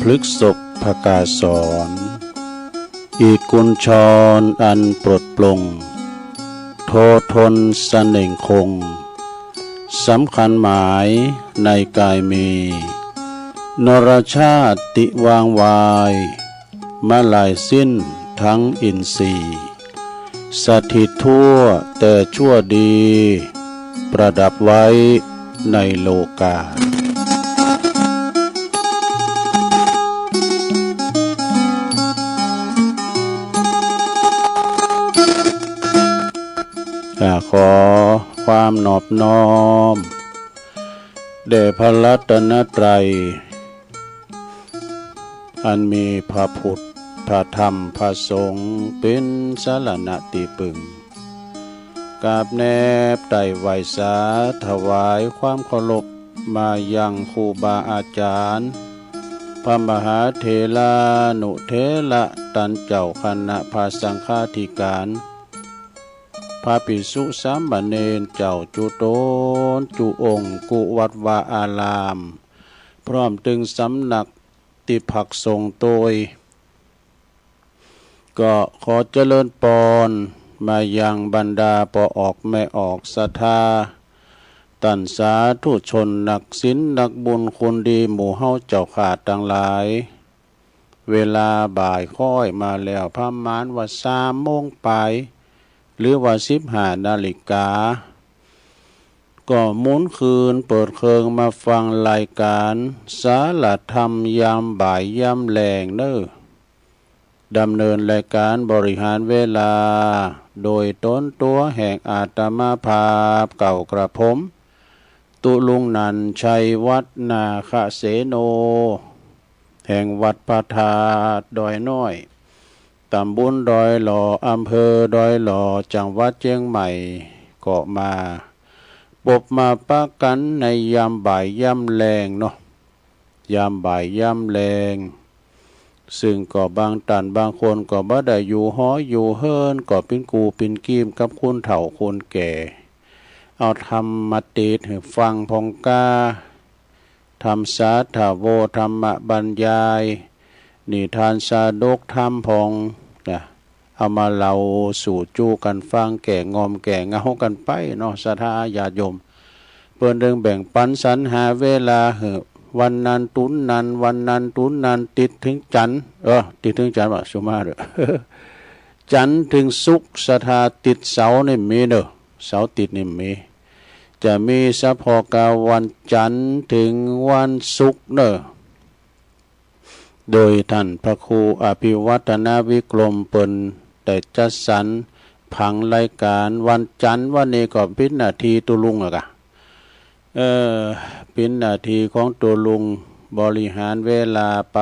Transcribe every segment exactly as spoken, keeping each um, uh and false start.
พฤกษภกาสร อีกกุญชรอันปลดปลง โททนเสน่งคง สำคัญหมายในกายมี นรชาติวางวาย มาลายสิ้นทั้งอินทรีย์ สถิตทั่วแต่ชั่วดี ประดับไว้ในโลกา อ่า ขอความนอบน้อม แด่พระรัตนตรัย อันมีพระพุทธ พระธรรม พระสงฆ์ เป็นสรณะตี้พึ่ง กราบแนบไต่ไหว้สา ถวายความเคารพ มายังครูบาอาจารย์ พระมหาเถรานุเถระ ต้านเจ้าคณะพระสังฆาธิการ พระภิกษุสามเณรเจ้าจุ๊ตน จุ๊องค์ กู้วัดวาอาราม พร้อมตึงสำนักตี้พักสงฆ์โตย ก็ขอเจริญปอนมายังบรรดาป้อออกแม่ออกศรัทธา ต้านสาธุชนนักศีลนักบุญคนดีหมู่เฮาเจ้าข้าตังหลาย เวลาบ่ายค่อยมาแล้ว ประมาณว่าสามโมงปลาย หรือว่าสิบห้านาฬิกา ก็หมุนคืนเปิดเครื่องมาฟังรายการสารธรรมยามบ่ายยามแลงเน้อ ดำเนินรายการบริหารเวลา โดยตนตั๋วแห่งอาตมาภาพเก่ากระผม ตุ๊ลุงนันท์ ชัยวัฒน์ นาคเสโน แห่งวัดพระธาตุดอยน้อย ตำบลดอยหล่อ อำเภอดอยหล่อ จังหวัดเจียงใหม่ ก็มาปบมาปะกั๋นในยามบ่ายยามแลงเนาะ ยามบ่ายยามแลง ซึ่งก็บางต้านบางคนก็บ่ได้อยู่หออยู่เฮิรน ก็ปิ้นกู้ปิ้นกีมกับคนเฒ่าคนแก่ เอาธรรมมาเตสน์หื้อฟังพ่องก้า ธรรมสาธโว ธรรมบรรยาย นิทานสาดกธรรมพ่องนะ เอามาเล่าสู่จู๊กั๋นฟังแก่งอมแก่เหงากั๋นไปเนาะ ศรัทธาญาติโยม เปิ้นตึงแบ่งปั๋นสรรหาเวลาหื้อ วันนั้นตุ๊นนั้น วันนั้นตุ๊นนั้น ติดเถิงจันทร์ เออ ติดเถิงจันทร์ว่าสุมาเด้อ จันทร์เถิงศุกร์ ศรัทธาติดเสาร์นี่มีเน้อ เสาร์ติดนี่มี จะมีเฉพาะกาวันจันทร์เถิงวันศุกร์เน้อ โดยต้านพระครูอภิวัฒนวิกรม เปิ้นได้จัดสรรผังรายการวันจันทร์วันนี้ก็ปิ้นหน้าตี้ตุ๊ลุงอะกะ เออ ปิ้นหน้าตี้ของตุ๊ลุงบริหารเวลาไป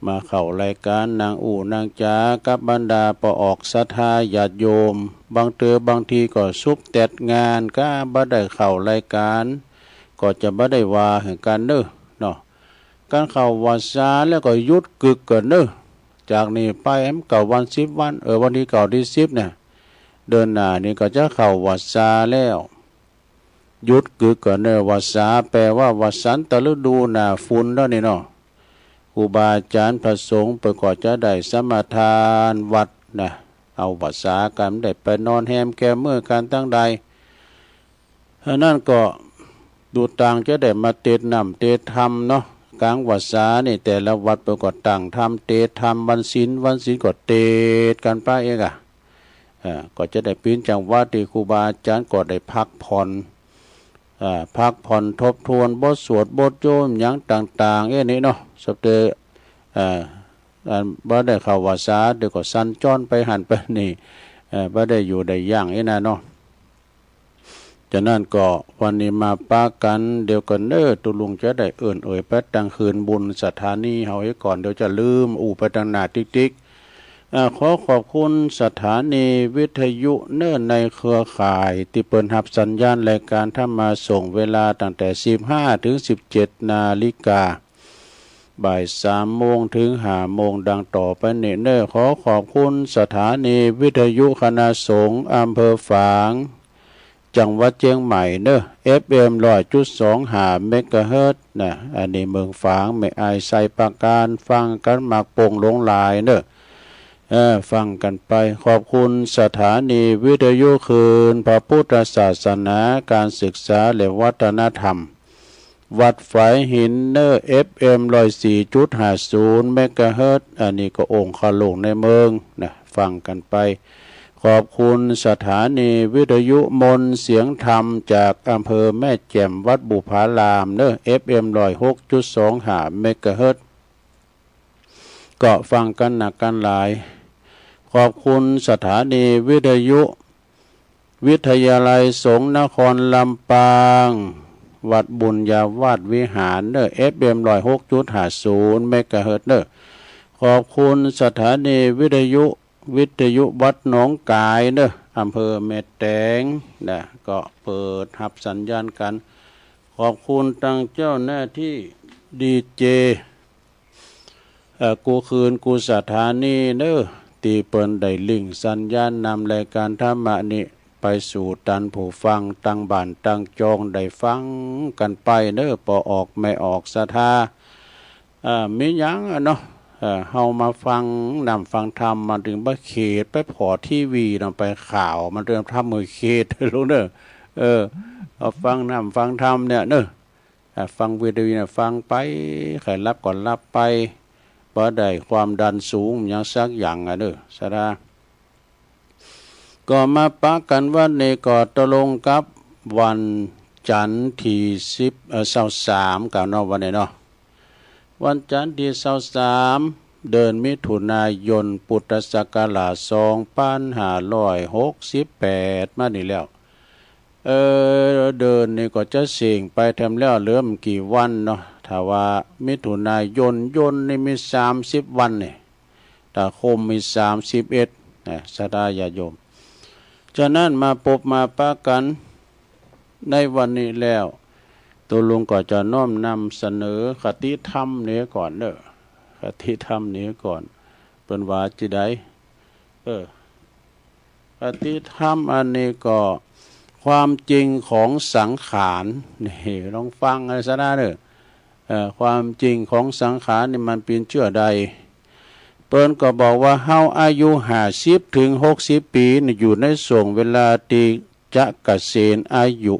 มาเข้ารายการนั่งอู้นั่งจ๋ากับบรรดาป้อออกศรัทธาญาติโยม บางเตื้อบางทีก็สุบแตดงานก้าบ่ได้เข้ารายการ ก็จะบ่ได้ว่าหื้อกั๋นเน้อเนาะ ก๋านเข้าวัสสาแล้วก็หยุดกึ๊กก่อนเน้อ จากนี้ไปมันก็วันสิบวัน เออ วันตี้เก้าตี้สิบเนี่ย เดือนหน้านี่ก็จะเข้าวัสสาแล้ว หยุดกึ๊กก่อนเน้อ วัสสาแปลว่าวัสสันตฤดู หน้าฝนแล้วนี่เนาะ ครูบาอาจ๋ารย์พระสงฆ์เปิ้นก็จะได้สมาทานวัดนะ เอาวัสสากั๋น ได้ไปนอนแฮมแกมเมือกั๋นตังใด อันนั้นก็ดูต่างจะได้มาเตสน์น้ำเตสน์ธรรมเนาะ ก๋างวัสสานี่แต่ละวัดเปิ้นก็ตั้งธรรมเตสน์ธรรม วันศีลวันศีลก็เตสน์กั๋นไปเองอะ อ่า ก็จะได้ปิ้นจังหวะตี้ครูบาอาจ๋ารย์ก็ได้พักผ่อน อ่า พักผ่อนทบทวนบทสวดบทโยมหยังต่างๆ เอ้นี่เนาะ สับเตอ อ่า อันบ่ได้เข้าวัสสา เดี๋ยวก็สัญจรไปหั้นไปนี่ เอ่อ บ่ได้อยู่ได้ยั่งเอ้นะเนาะ ฉะนั้นก็วันนี้มาปะกั๋นเดียวกั๋นเน้อ ตุ๊ลุงจะได้เอิ้นเอ่ยไปตังคืนบุญสถานีเฮาเหียก่อน เดี๋ยวจะลืม อู้ไปตังหน้าติ๊กๆ อ่า ขอขอบคุณสถานีวิทยุเน้อในเครือข่ายตี้เปิ้นฮับสัญญาณรายการธรรมะส่งเวลาตั้งแต่สิบห้าเถิงสิบเจ็ดนาฬิกา บ่ายสามโมงเถิงห้าโมงดังต่อไปนี้เน้อ ขอขอบคุณสถานีวิทยุคณะสงฆ์อำเภอฝาง จังหวัดเชียงใหม่เนอะ เอฟเอ็ม ร้อยจุดสองห้า เมกะเฮิรตซ์นะ อันนี้เมืองฝาง แม่อาย ไชยปราการ ฟังกันมากโป่งหลวงหลายเนอะ เออ ฟังกันไป ขอบคุณสถานีวิทยุคลื่นพระพุทธศาสนา การศึกษาและวัฒนธรรม วัดฝายหินเนอร์ เอฟเอ็ม ร้อยสี่จุดห้าศูนย์ เมกะเฮิรตซ์ อันนี้ก็องคลุงในเมืองนะ ฟังกันไป ขอบคุณสถานีวิทยุมนต์เสียงธรรมจากอำเภอแม่แจ่มวัดบุพารามเนอร์ เอฟเอ็ม ร้อยหกจุดสองห้า เมกะเฮิรตซ์ ก็ฟังกันนักกันหลาย ขอบคุณสถานีวิทยุ วิทยาลัยสงฆ์นครลำปาง วัดบุญญาวาสวิหารเนอร์ เอฟเอ็ม ร้อยหกจุดห้าศูนย์ เมกะเฮิรตซ์เนอร์ ขอบคุณสถานีวิทยุ วิทยุวัดหนองกายเนอร์ อำเภอแม่แตงนะ ก็เปิดรับสัญญาณกัน ขอบคุณตังเจ้าหน้าที่ดีเจ เอ่อ กู้คลื่นกู้สถานีเนอร์ ตี้เปิ้นได้ลิงก์สัญญาณนำรายการธรรมะนี้ไปสู่ตันผู้ฟังตังบ้านตังจองได้ฟังกันไปเนอร์ ปอออกแม่ออกศรัทธา เอ่อ มีหยังอะเนาะ เอ่อ เฮามาฟังนำฟังธรรม มันตึงบ่เขตไปผ่อทีวีเนาะ ไปข่าว มันตึงทำมือเขตลุงเนอร์ เออ เอาฟังนำฟังธรรมเนี่ยเนอร์ อ่ะ ฟังวิทยุเนี่ยฟังไป ใครหลับก็หลับไป บ่ได้ความดันสูงหยังสักอย่างอะเด้อ ศรัทธา ก็มาปะกันวันนี้ก็ตรงกับวันจันทร์ที่สิบ เอ่อ ซาวสาม กันเนาะ วันนี้เนาะ วันจันทร์ที่ซาวสาม เดือนมิถุนายน พุทธศักราชสองพันห้าร้อยหกสิบแปด มานี่แล้ว เออ เดือนนี้ก็จะเส่งไปแถมแล้ว เหลือไม่กี่วันเนาะ ถ้าว่ามิถุนายน ยนนี่มีสามสิบวันนี่ ถ้าคมมีสามสิบเอ็ดนะ ศรัทธาญาติโยม ฉะนั้นมาพบมาปะกันในวันนี้แล้ว ตัวลุงก็จะน้อมนำเสนอคติธรรมนี้ก่อนเนอะ คติธรรมนี้ก่อน เปิ้นว่าจิใด เออ คติธรรมอันนี้ก็ความจริงของสังขาร นี่ลองฟังให้ศรัทธาเนอะ เอ่อ ความจริงของสังขารนี่มันเป็นเจื้อใด เปิ้นก็บอกว่าเฮาอายุห้าสิบถึงหกสิบปีนี่อยู่ในช่วงเวลาที่จะเกษียณอายุ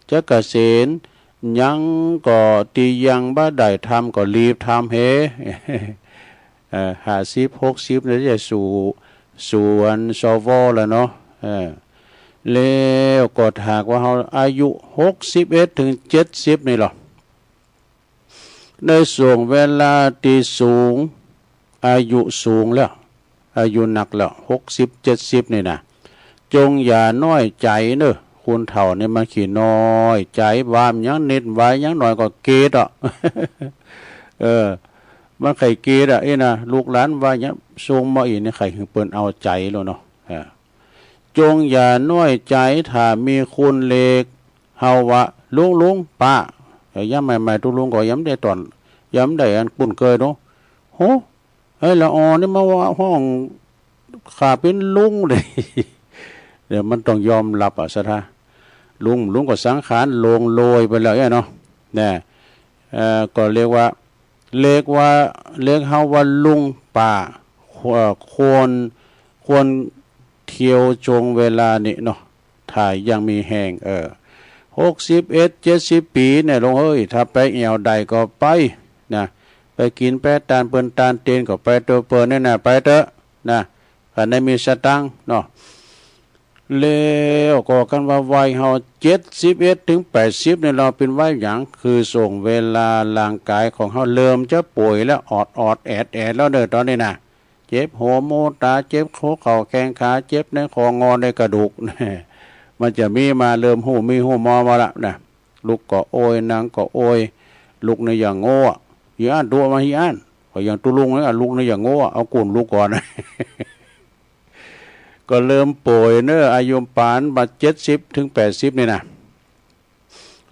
จะเกษียณ ยังก็ตี้ยังบ่ได้ทำก็รีบทำเฮ เอ่อ ห้าสิบ หกสิบนี่จะสู่ สู่อัน สว แล้วเนาะ เออ แล้วก็ถ้าหากว่าเฮาอายุหกสิบเอ็ดถึงเจ็ดสิบนี่หรอ ในช่วงเวลาตี้สูง อายุสูงแล้ว อายุนักแล้ว หกสิบ เจ็ดสิบนี่นะ จงอย่าน้อยใจ๋เนอะ คนเฒ่านี่มันขี้น้อยใจ๋ ว่ามันหยังนิดว่าหยังหน่อยก็เกลียดอ่ะ เออ มันใค่เกลียดอ่ะ เอ้ยนะ ลูกหลานว่าหยังส่งมาอีกนี่ ใค่หื้อเปิ้นเอาใจ๋แล้วเนาะ เออ จงอย่าน้อยใจ๋ ถ้ามีคนเรียกเฮาว่าลุง ลุง ป้า เออ ยามใหม่ๆ ตุ๊ลุงก็ยังบ่ได้ต้อน ยังบ่ได้อันคุ้นเคยเนาะ โห เฮ้ย ละอ่อนนี่มาว่าฮ้องข้าเป๋นลุงเด้ เดี๋ยวมันต้องยอมรับอะ ศรัทธา ลุง ลุงก็สังขารล่วงโรยไปแล้วเนี่ยเนาะ นะ เอ่อ ก็เรียกว่า เรียกว่า เรียกเฮาว่าลุง ป้า คว- ควร ควรเที่ยวช่วงเวลานี้เนาะ ถ้ายังมีแฮง เออ หกสิบเอ็ด เจ็ดสิบปีเนี่ย ลุงเอ้ย ถ้าไปแอ่วใดก็ไป นะ ไปกิ๋นไปตานเปิ้นตานเตียนก็ไปเต๊อะ เปิ้นเนี่ยนะ ไปเต๊อะ นะ คันใดมีสตางค์เนาะ แล้วก็คันว่าวัยเฮาเจ็ดสิบเอ็ดถึงแปดสิบเนี่ย เฮาเป๋นวัยหยัง คือช่วงเวลาร่างกายของเฮาเริ่มจะป่วยแล้ว ออดๆ แอดๆ แล้วเด้อ ตอนนี้นะ เจ็บหัวหมูต๋า เจ็บหัวเข่าแข้งขา เจ็บในข้องอในกระดูก มันจะมีมา เริ่มฮู้มีฮู้มอมาละนะ ลุกก็โอย นั่งก็โอย ลุกในอย่างโง่อะ อีอั้น ตัวมาอีอั้น ก็อย่างตุ๊ลุงเนี่ย ลุกในอย่างโง่อะ เอาก้นลุกก่อน ก็เริ่มป่วยเนอะ อายุปานบ่าเจ็ดสิบถึงแปดสิบนี่นะ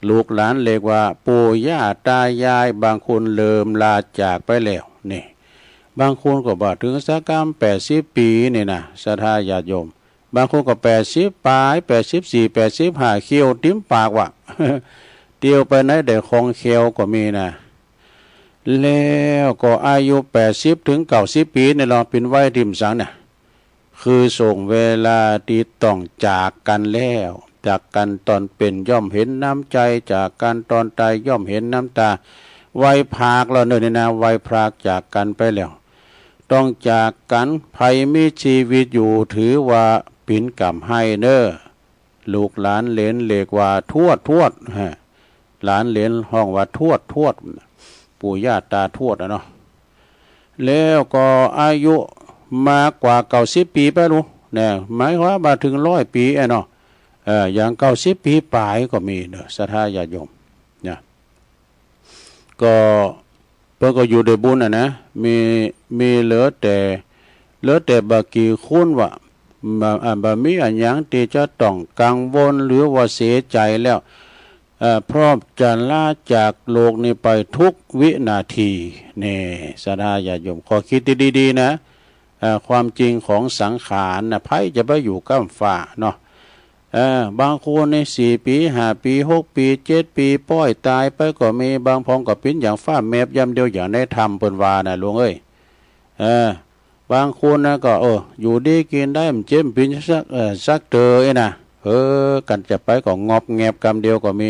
ลูกหลานเรียกว่าปู่ย่าตายาย บางคนเริ่มลาจากไปแล้ว นี่ บางคนก็บ่าเถิงสักกำแปดสิบปีนี่นะ ศรัทธาญาติโยม บางคนก็แปดสิบปลาย แปดสิบสี่ แปดสิบห้า เขียวเต็มปากว่ะ เตียวไปไหนได้ของเขียวก็มีนะ แล้วก็อายุแปดสิบถึงเก้าสิบปีเนี่ยเนาะ เป็นวัยริมสังเนี่ย คือช่วงเวลาที่ต้องจากกันแล้ว จากกันตอนเป็นย่อมเห็นน้ำใจ จากกันตอนตายย่อมเห็นน้ำตา วัยพรากแล้วเนอะนี่นะ วัยพรากจากกันไปแล้ว ต้องจากกัน ใผมีชีวิตอยู่ถือว่าเป็นกรรมให้เนอะ ลูกหลานเหลนเรียกว่าทวด ทวด ฮะ หลานเหลนฮ้องว่าทวด ทวด ปู่ย่าตาทวดอะเนาะ แล้วก็อายุมากกว่าเก้าสิบปีไปลูก เนี่ย หมายความว่าถึงร้อยปีอะเนาะ เออ อย่างเก้าสิบปีปลายก็มีเนอะ ศรัทธาญาติโยม นะ ก็ เปิ้นก็อยู่ได้บุญอะนะ มี มีเหลือแต่ เหลือแต่บ่ากี่คนว่ะ บ่า อ่า บ่มีอะหยังที่จะต้องกังวลหรือว่าเสียใจแล้ว เอ่อ พร้อมจะลาจากโลกนี้ไปทุกวินาที นี่ ศรัทธาญาติโยม ขอคิดดีๆ นะ เอ่อ ความจริงของสังขารนะ ใผจะไปอยู่ก้ำฟ้าเนาะ เออ บางคนนี่สี่ปี ห้าปี หกปี เจ็ดปี ป้อยตายไปก็มี บางพองก็เป็นอย่างฟ้าแมบยามเดียวอย่างในธรรมเปิ้นว่านะ ลุงเอ้ย เออ บางคนนะก็ เออ อยู่ดีกินได้ มันเจ็บเป็นสัก เออ สักเตอเอ้ยนะ เออ กันจะไปก็งอบแงบกำเดียวก็มี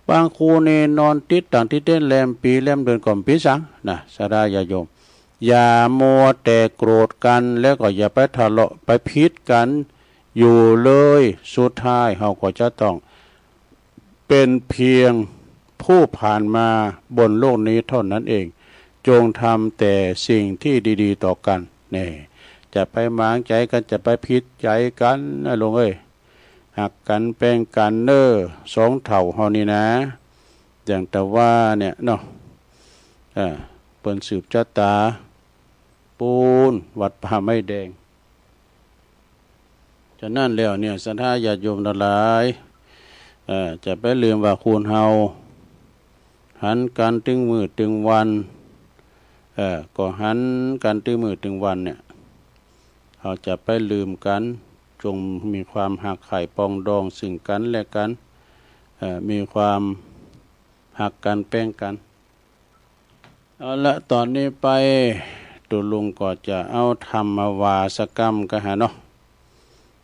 บางคนนี่นอนติดต่างที่เต้นแรมปีแรมเดือนก็บ่เป็นสังนะ ศรัทธาญาติโยม อย่ามัวแต่โกรธกัน แล้วก็อย่าไปทะเลาะไปผิดกันอยู่เลย สุดท้ายเฮาก็จะต้องเป็นเพียงผู้ผ่านมาบนโลกนี้เท่านั้นเอง จงทำแต่สิ่งที่ดีๆ ต่อกัน นี่ จะไปหมางใจกัน จะไปผิดใจกันนะลุงเอ้ย ฮักกันแป้งกันเน้อ สองเฒ่าเฮานี่นะ อย่างแต่ว่าเนี่ยเนาะ เออ เปิ้นสืบชะตา ปูนวัดป่าไม้แดง ฉะนั้นแล้วเนี่ย ศรัทธาญาติโยมทั้งหลาย เอ่อ จะไปลืมว่าคนเฮาหันกันตึงมื้อตึงวัน เอ่อ ก็หันกันตึงมื้อตึงวันเนี่ย เฮาจะไปลืมกัน จงมีความฮักใคร่ปรองดองซึ่งกันและกัน เอ่อ มีความฮักกันแป้งกัน เอาละ ตอนนี้ไป ตุ๊ลุงก็จะเอาธรรมมาวาสักกำกะหาเนาะ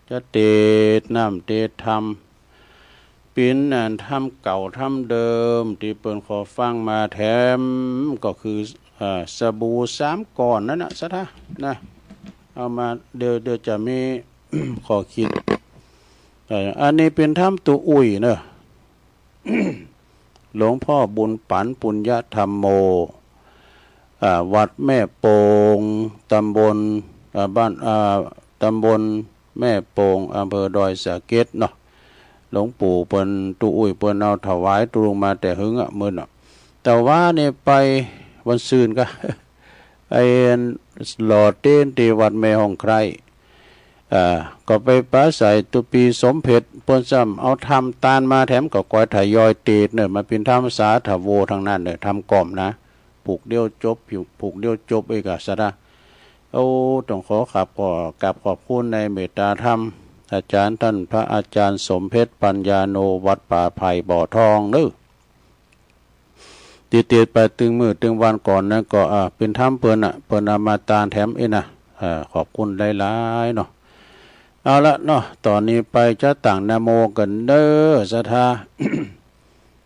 จะเตสน์น้ำเตสน์ธรรม เป๋นอันธรรมเก่าธรรมเดิม ตี้เปิ้นขอฟังมาแถม ก็คือ เอ่อ สบู่สามก้อนนั่นนะ ศรัทธานะ เอามา เดี๋ยว เดี๋ยวจะมี ข้อคิด เอ่อ อันนี้เป๋นธรรมตุ๊อุ้ยเนอะ หลวงพ่อบุญปัน ปุญญธรรมโม อ่า วัดแม่โป่ง ตำบล อ่า บ้าน อ่า ตำบลแม่โป่ง อำเภอดอยสะเก็ดเนาะ หลวงปู่เปิ้น ตุ๊อุ้ยเปิ้นเอาถวายตุ๊ลุงมาแต่หึงอะ มื้อน่ะ แต่ว่านี่ไปวันซืนกะ ไอ้หล่อเตียนตี้วัดแม่ฮ่องไคร้ เอ่อ ก็ไปปราศรัยตุ๊ปีสมเพชร เปิ้นซ้ำเอาธรรมตานมาแถม ก็คอยทยอยเตสน์เนอะ มันเป๋นธรรมสาธโวทั้งนั้นเนอะ ธรรมกล่อมนะ ผูกเดียวจบ ผูกเดียวจบเอกอะ ศรัทธา โอ้ ต้องขอขอบ ขอกราบขอบคุณในเมตตาธรรม อาจารย์ท่านพระอาจารย์สมเพชรปัญญาโน วัดป่าไผ่บ่อทองเนอะ ตี้เตสน์ไปตึงมื้อตึงวันก่อนนั้นก็ อ่า เป๋นธรรมเปิ้นน่ะ เปิ้นเอามาตานแถมเองนะ อ่า ขอบคุณหลายๆ เนาะ เอาละเนาะ ตอนนี้ไปจะตั้งนะโมกั๋นเน้อ ศรัทธา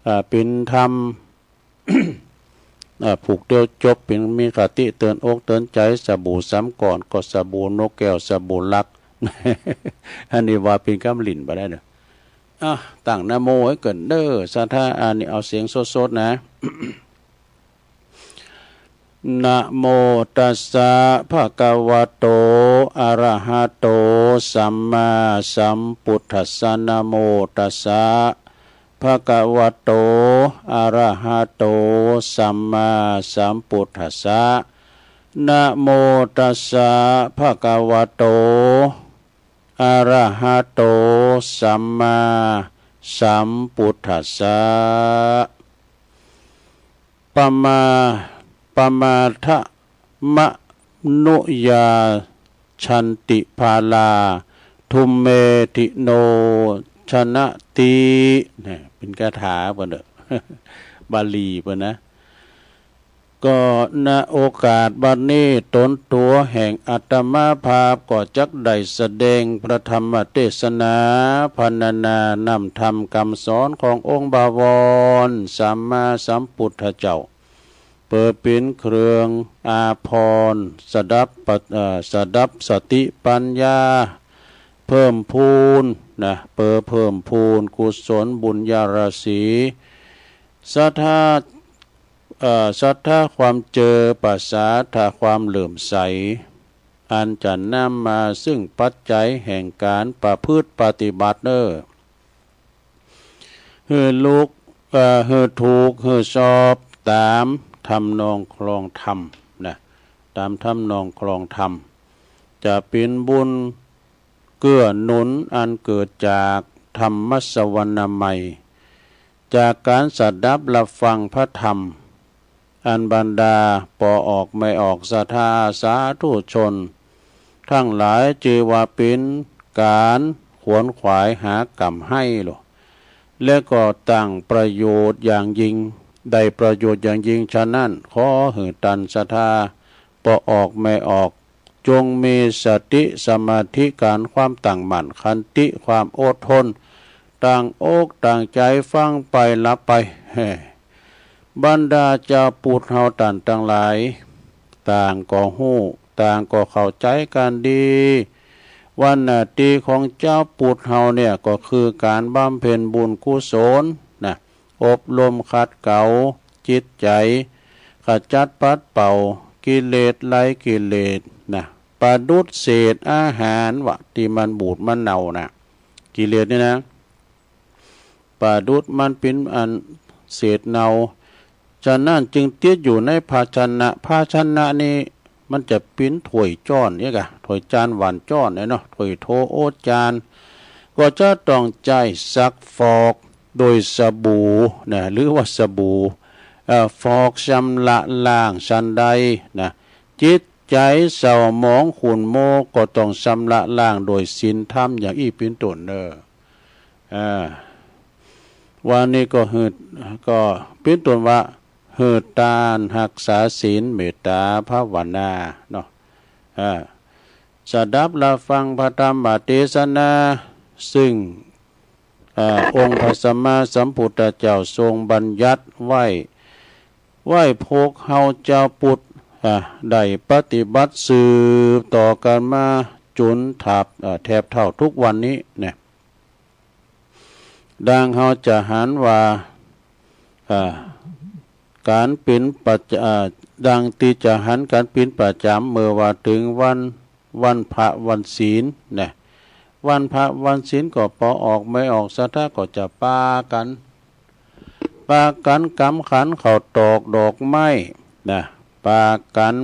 อ่า เป๋นธรรม อ่า ผูกเดียวจบ เป๋นมีคติเตือนอกเตือนใจ๋ สบู่สามก้อน ก็สบู่นกแก้ว สบู่หลัก อันนี้ว่าเป๋นกำลิ่นบ่ได้เนอะ อ่ะ ตั้งนะโมไว้กั๋นเน้อ ศรัทธา อันนี้เอาเสียงสดๆ นะ นะโมตัสสะ ภะคะวะโต อะระหะโต สัมมาสัมพุทธัสสะ นะโมตัสสะ ภะคะวะโต อะระหะโต สัมมาสัมพุทธัสสะ นะโมตัสสะ ภะคะวะโต อะระหะโต สัมมาสัมพุทธัสสะ ปะมา ปะมาทะมะนุยาชันติพาลา โท Bhumeti no chanati. เนี่ย เป็นคาถาเปิ้นเด้อ บาลีเปิ้นนะ ก็ ณ โอกาสบัดนี้ ตนตั๋วแห่งอาตมาภาพก็จักได้แสดงพระธรรมเทศนา พรรณนานำธรรมคำสอนขององค์บวรสัมมาสัมพุทธเจ้า เปิดเป็นเครื่องอาภรณ์ สดับปะ- เอ่อ สดับสติปัญญา เพิ่มพูนนะ เปิดเพิ่มพูนกุศลบุญญาราศี ศรัทธา เอ่อ ศรัทธาความเจอ ประสาทาความเหลื่อมใส อันจะนำมาซึ่งปัจจัยแห่งการประพฤติปฏิบัติเนอ หื้อลุก เอ่อ หื้อถูก หื้อชอบ ตามทำนองคลองธรรมนะ ตามทำนองคลองธรรม จะเป็นบุญเกื้อหนุนอันเกิดจากธรรมสวรรณใหม่ จากการสดับรับฟังพระธรรม อันบรรดาปอออกแม่ออกศรัทธาสาธุชน ทั้งหลายจือว่าเป็นการขวนขวายหากรรมให้หรอ และก็ตั้งประโยชน์อย่างยิ่ง ได้ประโยชน์อย่างยิ่ง ฉะนั้นขอหื้อตันศรัทธาปอออกแม่ออก จงมีสติสมาธิการความตั้งมั่นขันติความอดทน ตั้งอกตั้งใจฟังไปหลับไป บรรดาเจ้าปุตเฮาตันตังหลาย ต่างก็ฮู้ ต่างก็เข้าใจกันดี ว่าหน้าที่ของเจ้าปุตเฮาเนี่ยก็คือการบำเพ็ญบุญกุศลนะ อบรมขัดเกลาจิตใจ ขจัดปัดเป่ากิเลสไร้กิเลสนะ ประดุจเศษอาหารวะที่มันบูดมันเน่านะ กิเลสนี่นะ ประดุจมันเป็นอันเศษเน่า ฉะนั้นจึงติดอยู่ในภาชนะ ภาชนะนี้มันจะเป็นถ้วยจ้อนเนี่ยกะ ถ้วยจานหวานจ้อนเนี่ยเนาะ ถ้วยโถโอจาน ก็จะต้องใช้ซักฟอกโดยสบู่นะ หรือว่าสบู่ เอ่อ ฟอกชำระล้างฉันใดนะ จิตใจเศร้าหมองขุ่นมัวก็ต้องชำระล้างโดยศีลธรรมอย่างอี้เป็นต้นเนอ อ่า วันนี้ก็หืด ก็เป็นต้นว่า หืดตาน รักษาศีล เมตตา ภาวนาเนาะ อ่า สดับรับฟังพระธรรมเทศนา ซึ่ง อ่า องค์พระสัมมาสัมพุทธเจ้าทรงบัญญัติไว้ ไว้พวกเฮาเจ้าปุต อ่า ได้ปฏิบัติสืบต่อกันมาจนทับ อ่า แทบเท่าทุกวันนี้เนี่ย ดังเฮาจะหันว่า อ่า การเป็นประจ- อ่า ดังที่จะหันกันเป็นประจำ เมื่อว่าถึงวัน วันพระวันศีลนะ วันพระวันศีลก็ปอออกแม่ออกศรัทธาก็จะปากัน ปากันกำขันข้าวตอกดอกไม้นะ ปากัน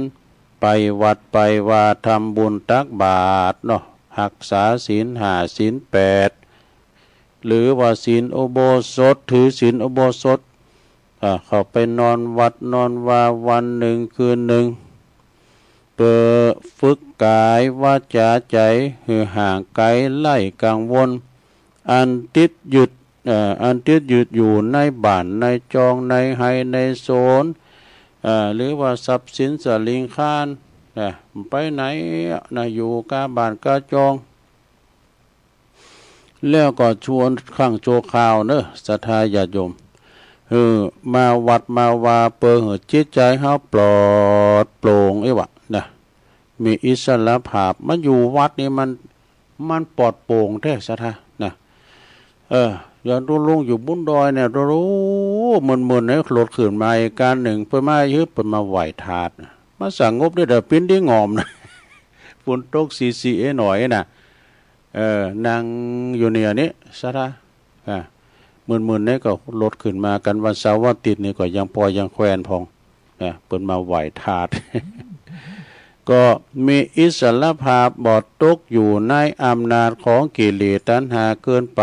ไปวัดไปวาทำบุญตักบาตรเนาะ รักษาศีลห้าศีลแปด หรือว่าศีลอุโบสถ ถือศีลอุโบสถ อ่า เข้าไปนอนวัดนอนวาวันหนึ่งคืนหนึ่ง เพื่อฝึกกายวาจาใจหื้อห่างไกลไร้กังวล อันติดยึด เอ่อ อันติดยึดอยู่ในบ้านในจองในไฮ่ในสวน เอ่อ หรือว่าทรัพย์สินสลิงคารนะ ไปไหนนะ อยู่กาบ้านกาจอง แล้วก็ชวนครั้งชั่วคราวเนอะ ศรัทธาญาติโยม เออ มาวัดมาวา เพื่อหื้อจิตใจเฮาปลอดโปร่ง ไอ้วะนะ มีอิสรภาพ มันอยู่วัดนี่มัน มันปลอดโปร่งแท้ ศรัทธานะ เออ อย่างตัวลุงอยู่บนดอยเนี่ย ตัวลุงมึนๆ เนี่ย รถขึ้นมาอีกคันหนึ่ง เปิ้นมา เฮ้ย เปิ้นมาไหว้ธาตุนะ มาสงบได้แต่ปิ้นได้งอมนะ ฝนตกซีซีเอหน่อยนะ เออ นั่งอยู่เนี่ยนี่ ศรัทธา อ่า มึนๆ เนี่ยก็รถขึ้นมากันวันเสาร์วันอาทิตย์นี่ก็ยังปอยังแควนพอง นะ เปิ้นมาไหว้ธาตุ ก็มีอิสรภาพ บ่ตกอยู่ในอำนาจของกิเลสตัณหาเกินไป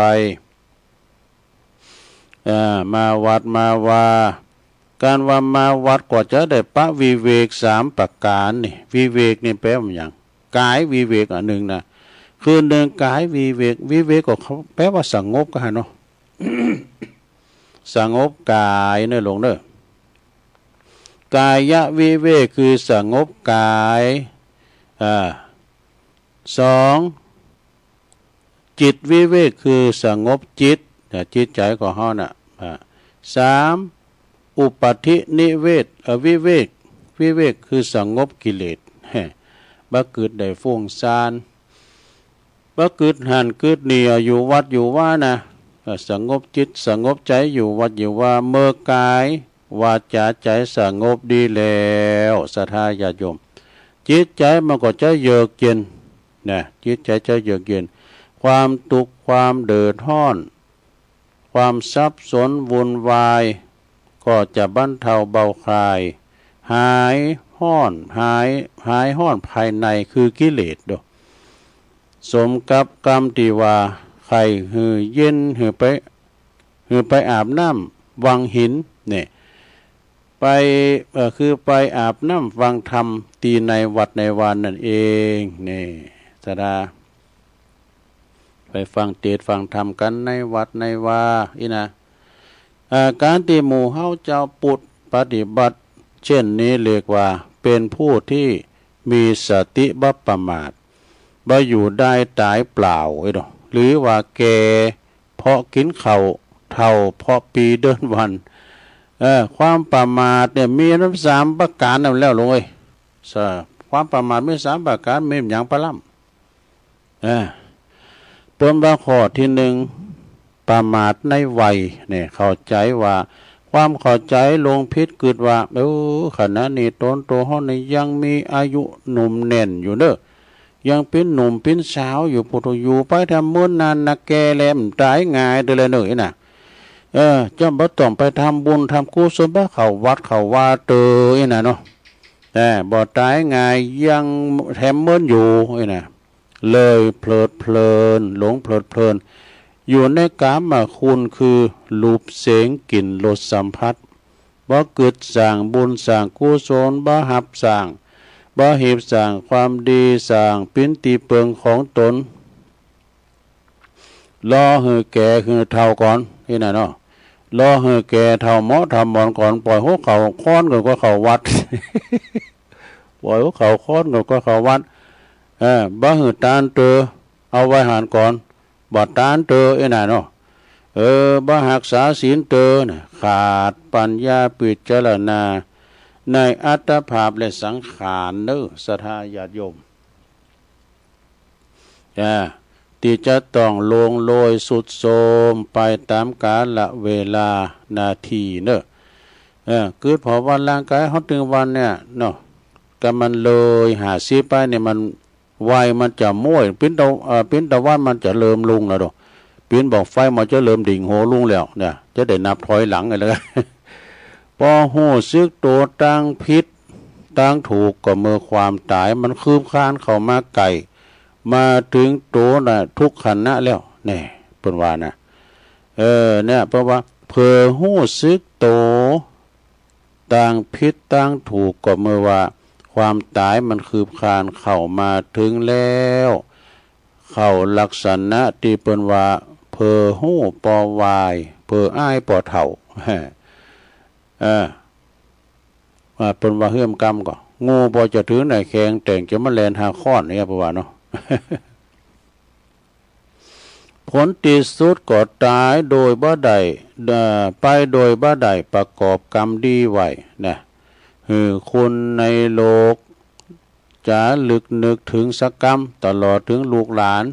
อ่า มาวัดมาวา การว่ามาวัดก็จะได้ปะวิเวกสามประการนี่ วิเวกนี่แปลว่าหยัง กายวิเวกอันหนึ่งนะ คือหนึ่งกายวิเวก วิเวกก็แปลว่าสงบก็หันเนาะ สงบกายเนอะหลวงเนอะ กายวิเวกคือสงบกาย อ่า สอง จิตวิเวกคือสงบจิต นะ จิตใจของเฮาน่ะ อ่า สาม อุปัฏฐินิเวก เอ่อ วิเวก วิเวกคือสงบกิเลส แฮะ บ่กึดได้ฟุ้งซ่าน บ่กึดหั้นกึดนี่ อยู่วัดอยู่วานะ เอ่อ สงบจิตสงบใจอยู่วัดอยู่วา เมื่อกายวาจาใจสงบดีแล้ว ศรัทธาญาติโยม จิตใจมันก็จะเยือกเย็น นะ จิตใจจะเยือกเย็น ความทุกข์ความเดือดร้อน ความสับสนวุ่นวาย ก็จะบรรเทาเบาคลาย หายฮ้อน หาย หายฮ้อนภายในคือกิเลสโด สมกับกำตี้ว่า ใค่หื้อเย็น หื้อไป หื้อไปอาบน้ำวังหิน เนี่ย ไป เอ่อ คือไปอาบน้ำฟังธรรมตี้ในวัดในวานั่นเอง นี่ ศรัทธา ไปฟังเตสน์ฟังธรรมกั๋นในวัดในวา อี้นะ เอ่อ ก๋านตี้หมู่เฮาจาวพุทธปฏิบัติเช่นนี้เรียกว่าเป๋นผู้ตี้มีสติบ่ประมาท บ่อยู่ได้ต๋ายเปล่า เอ้ยเนาะ หรือว่าแก่เพราะกิ๋นข้าว เฒ่าเพราะปี๋เดือนวัน เออ ความประมาทเนี่ยมีน้ำสามประก๋านนั่นแล้วหลวงเอ้ย สะ ความประมาทมีสามประก๋าน มีหยังปะล่ำ เออ เปิ้นว่าข้อตี้หนึ่ง ประมาทในวัย เนี่ย เข้าใจ๋ว่า ความเข้าใจ๋หลงผิดกึ๊ดว่า เออ ขณะนี้ต๋นโตเฮานี่ยังมีอายุหนุ่มแน่นอยู่เน้อ ยังเป๋นหนุ่มเป๋นสาวอยู่ พุทโธ อยู่ไปแถมเมินนานนะ แก่แล้วบ่ต๋ายง่ายเตื้อแลเน้อ อี้นะ เออ จำบ่ต้องไปทำบุญทำกุศล บ่เข้าวัดเข้าวาเตื้อ อี้นะเนาะ แต่บ่ต๋ายง่าย ยังแถมเมินอยู่ อี้นะ เลยเพลิดเพลิน หลงเพลิดเพลิน อยู่ในกามคุณคือรูปเสียงกลิ่นรสสัมผัส บ่กึ๊ดสร้างบุญสร้างกุศล บ่ฮับสร้าง บ่หีบสร้างความดี สร้างเป๋นตี้เปิงของต๋น รอหื้อแก่หื้อเฒ่าก่อน อี้นะเนาะ รอหื้อแก่เฒ่าหมอเฒ่าหมอนก่อน ป่อยหัวเข่าค้อนก่อนก็เข้าวัด ป่อยหัวเข่าค้อนก่อนก็เข้าวัด เออ บ่หื้อตานเตื้อ เอาไว้หั้นก่อน บ่ตานเตื้อ อี้นะเนาะ เออ บ่ฮักษาศีลเตื้อนะ ขาดปัญญาพิจารณาในอัตตภาพและสังขารเน้อ ศรัทธาญาติโยม อ่า ตี้จะต้องล่วงโรยทรุดโทรมไปต๋ามกาละเวลานาทีเน้อ เออ กึ๊ดผ่อวันร่างก๋ายเฮาตึงวันเนี่ยเนาะ ก็มันเลยห้าสิบไปเนี่ย มันวัยมันจะม้วย เป๋นตะ เอ่อ เป๋นตะวันมันจะเริ่มรุ่งแล้วโด เป๋นบ่องไฟมันจะเริ่มดิ่งโหรุ่งแล้วเนี่ย จะได้นับถอยหลังไงล่ะ ปอฮู้สึกโตตางผิดตางถูกก็เมื่อความต๋ายมันคืบคลานเข้ามาใก้ มาเถิงโตน่ะทุกขณะแล้ว แน่ เปิ้นว่านะ เออ เนี่ย เพราะว่าเผลอฮู้สึกโตตางผิดตางถูกก็เมื่อว่าความต๋ายมันคืบคลานเข้ามาเถิงแล้ว เข้าลักษณะตี้เปิ้นว่าเผลอฮู้ปอวาย เผลออ้ายปอเฒ่า เออ ว่าเปิ้นว่าเฮื่อมกำก็ งูปอจะถือไหนแขงแต่งจะมาแล่นหาค้อนเนี่ย เปิ้นว่าเนาะ ผลตี้สุดก็ต๋ายโดยบ่ได้ เอ่อ ไปโดยบ่ได้ประกอบกรรมดีไว้นะ หื้อคนในโลก จ๋าลึกนึกเถิงสักกำ ตลอดเถิงลูกหลาน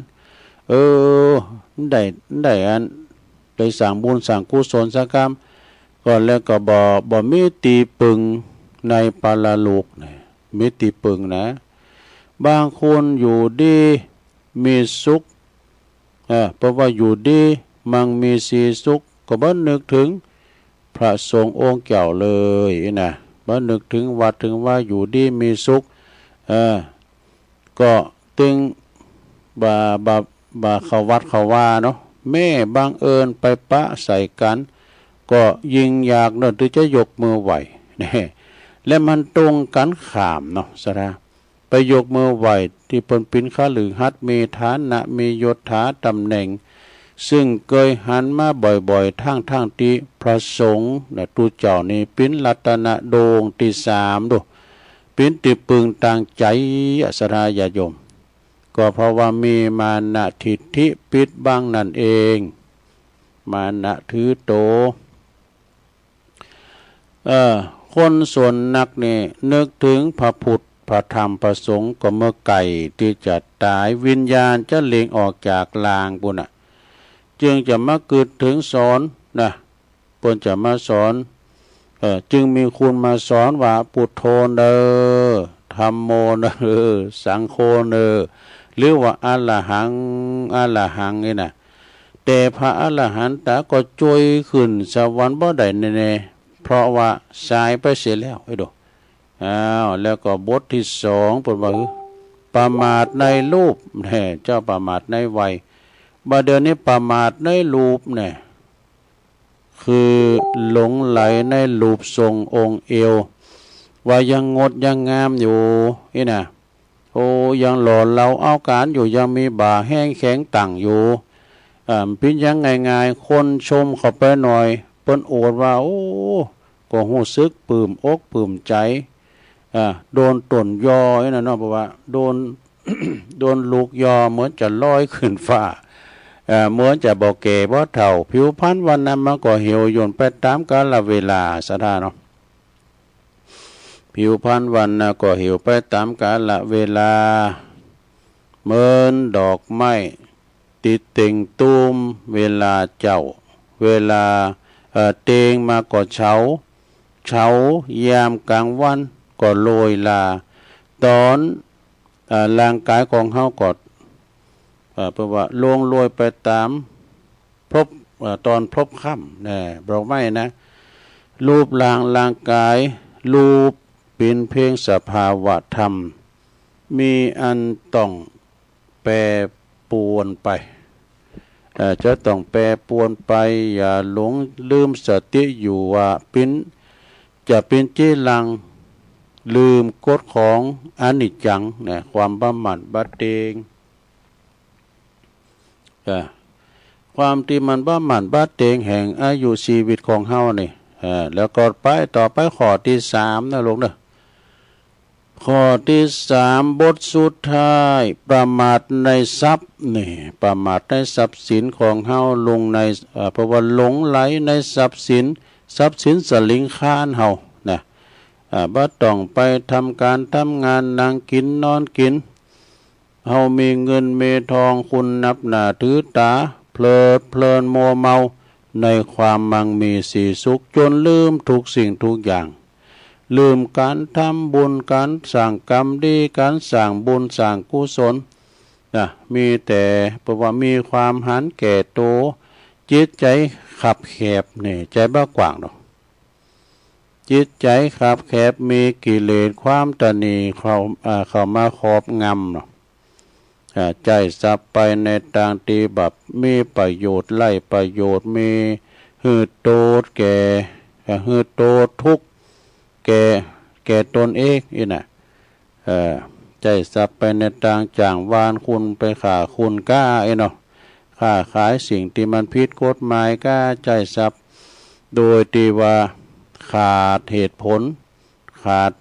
เออ ได้ ได้อัน ได้สร้างบุญสร้างกุศลสักกำ ก็แล้วก็บ่ บ่มีตี้เปิงในปรโลกนะ มีตี้เปิงนะ บางคนอยู่ดีมีสุข เออ เพราะว่าอยู่ดีมั่งมีสีสุข ก็บ่นึกเถิงพระสงฆ์องค์เจ้าเลยนะ บ่นึกเถิงวัดเถิงวา อยู่ดีมีสุข เออ ก็ตึงบ่า บ่า บ่าเข้าวัดเข้าวาเนาะ แม้บังเอิญไปปะใส่กั๋น ก็ยิ่งอยากเนาะ ตี้จะยกมือไหว้ และมันตรงกั๋นข้ามเนาะ ศรัทธา ไปยกมือไหว้ที่เปิ้นเป็นคฤหัสถ์ มีฐานะ มียศถาตำแหน่ง ซึ่งเคยหันมาบ่อยๆ ทั้งๆ ที่พระสงฆ์นะ ตุ๊เจ้านี่เป็นรัตนดวงที่สามดู เป็นที่พึ่งทางใจ ศรัทธาญาติโยม ก็เพราะว่ามีมานะทิฏฐิปิดบังนั่นเอง มานะถือโต เออ คนส่วนนักนี่นึกถึงพระพุทธ พระธรรม พระสงฆ์ก็เมื่อใกล้ที่จะตาย วิญญาณจะเล็งออกจากร่างปุ้นน่ะ จึงจะมาคิดถึงสอนนะ เปิ้นจะมาสอน เออ จึงมีคุณมาสอนว่า พุทโธเนอ ธัมโมเนอ สังโฆเนอ หรือว่า อรหัง อรหัง นี่นะ แต่พระอรหันตะก็จ้วยขึ้นสวรรค์บ่ได้แน่ๆ เพราะว่าสายไปเสียแล้ว ไอ้ดู อ้าว แล้วก็บทที่สอง เปิ้นว่า ประมาทในรูป แน่ เจ้าประมาทในวัย บัดเดี๋ยวนี้ประมาทในรูปแน่ คือหลงไหลในรูปทรงองค์เอว ว่ายังงดยังงามอยู่ นี่นะ โอ้ ยังหล่อเหลาเอาการอยู่ ยังมีบ่าแห้งแข็งตั้งอยู่ อ่า ปิ้นยังง่ายๆ คนชมเข้าไปหน่อย เปิ้นโอดว่า โอ้ ก็ฮู้สึกปลื้มอกปลื้มใจ อ่า โดนต้นยอ นี่นะเนาะ เพราะว่าโดน โดนลูกยอเหมือนจะลอยขึ้นฟ้า เอ่อ เหมือนจะบ่แก่บ่เฒ่า ผิวพรรณวรรณะมันก็เหี่ยวย่นไปตามกาลเวลา ศรัทธาเนาะ ผิวพรรณวรรณะก็เหี่ยวไปตามกาลเวลา เหมือนดอกไม้ติดเต่งตูม เวลาเจ้า เวลา เอ่อ เต่งมาก็เฉา เฉา ยามกลางวันก็โรยลา ตอน เอ่อ ร่างกายของเฮาก็ เอ่อ เปิ้นว่าล่วงโรยไปตามพลบ เอ่อ ตอนพลบค่ำ นะ บอกไม่นะ รูปร่างร่างกาย รูปเป็นเพียงสภาวะธรรม มีอันต้องแปรปรวนไป เอ่อ จะต้องแปรปรวนไป อย่าหลงลืมสติอยู่ว่าเป็น จะเป็นเจรัง ลืมกฎของอนิจจัง นะ ความบ่หมั่นบ่เต็ง เอ่อ ความที่มันบ่หมั่นบ่เต็งแห่งอายุชีวิตของเฮานี่ เอ่อ แล้วก็ไปต่อไปข้อที่สามนะลูกเนาะ ข้อที่สาม บทสุดท้าย ประมาทในทรัพย์นี่ ประมาทในทรัพย์สินของเฮา หลงใน เอ่อ เปิ้นว่าหลงไหลในทรัพย์สิน ทรัพย์สินสลิงคารเฮานะ เอ่อ บ่ต้องไปทำการทำงาน นั่งกินนอนกิน เฮามีเงินมีทอง คุณนับหน้าถือตา เพลิดเพลินมัวเมา ในความมั่งมีสีสุข จนลืมทุกสิ่งทุกอย่าง ลืมการทำบุญ การสร้างกรรมดี การสร้างบุญสร้างกุศลนะ มีแต่ เปิ้นว่ามีความหันแก่ตัว จิตใจคับแคบนี่ ใจบ่กว้างดอก จิตใจคับแคบ มีกิเลสความตณีเข้า เอ่อ เข้ามาครอบงำเนาะ เอ่อ ใจ๊ทรัพย์ไปในตางตี้บ่มีประโยชน์ ไร้ประโยชน์ มีหื้อโตษแก่ เอ่อ หื้อโตษทุกข์แก่ แก่ตนเอง อี้นะ เอ่อ ใจ๊ทรัพย์ไปในตางจ้างวานคนไปฆ่าคนกล้า อี้เนาะ ค้าขายสิ่งที่มันผิดกฎหมายกล้า ใจ๊ทรัพย์โดยที่ว่าขาดเหตุผล ขาด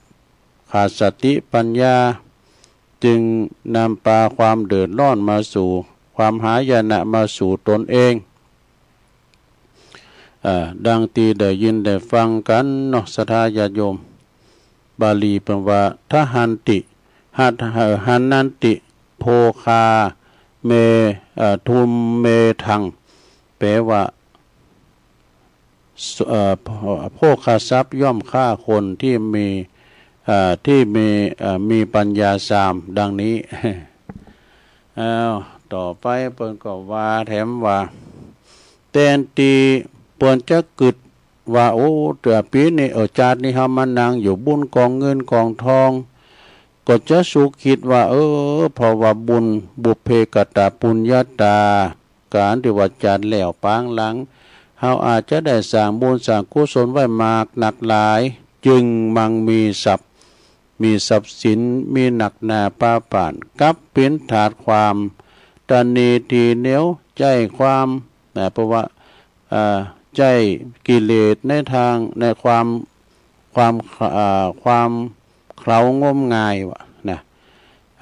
ขาดสติปัญญา จึงนำพาความเดือดร้อนมาสู่ ความหายนะมาสู่ตนเอง เอ่อ ดังที่ได้ยินได้ฟังกันเนาะ ศรัทธาญาติโยม บาลีเปิ้นว่า ทหันติ หัต หันนันติ โภคา เม เอ่อ ทุมเมทัง แปลว่า ส- เอ่อ โภ- โภคทรัพย์ย่อมฆ่าคนที่มี เอ่อ ที่มี เอ่อ มีปัญญาสาม ดังนี้ อ้าว ต่อไปเปิ้นก็ว่าแถมว่า แทนตี้เปิ้นจะกึ๊ดว่า โอ้ เตื้อปีนี้ เออ จาตินี้เฮามานั่งอยู่บุญกองเงินกองทอง ก็จะสุขคิดว่า เออ เพราะว่าบุญ บุพเพกตปุญญาตา การที่ว่าจาติแล้วปางหลัง เฮาอาจจะได้สร้างบุญสร้างกุศลไว้มากนักหลาย จึงมั่งมีทรัพย์ มีทรัพย์สิน มีหนักหนาปาปาน กับเป็นทาสความตระหนี่ ถี่เหนียวใจ๊ความ นะ เพราะว่า เอ่อ ใจ๊กิเลสในทาง ในความ ความ เอ่อ ความเขลางมงายว่ะนะ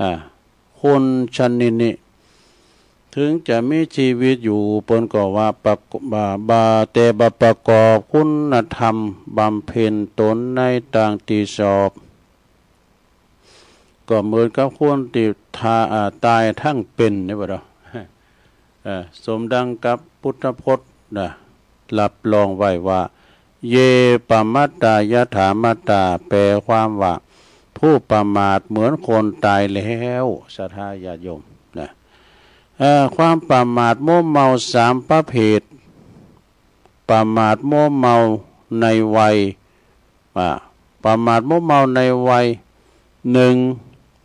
อ่า คนชนิดนี้ ถึงจะมีชีวิตอยู่ เปิ้นก็ว่าประก- บ่า- บ่า- แต่บ่ประกอบคุณธรรม บำเพ็ญตนในตางตี้ชอบ ก็เหมือนกับคนตี้ตา- อ่า ตายทั้งเป็นนี่บ่ดอก เอ่อ สมดังกับพุทธพจน์นะ รับรองไว้ว่า เย ปมัตตา ยถามัตตา แปลความว่า ผู้ประมาทเหมือนคนตายแล้ว ศรัทธาญาติโยมนะ เอ่อ ความประมาทมัวเมาสามประเภท ประมาทมัวเมาในวัย อ่า ประมาทมัวเมาในวัยหนึ่ง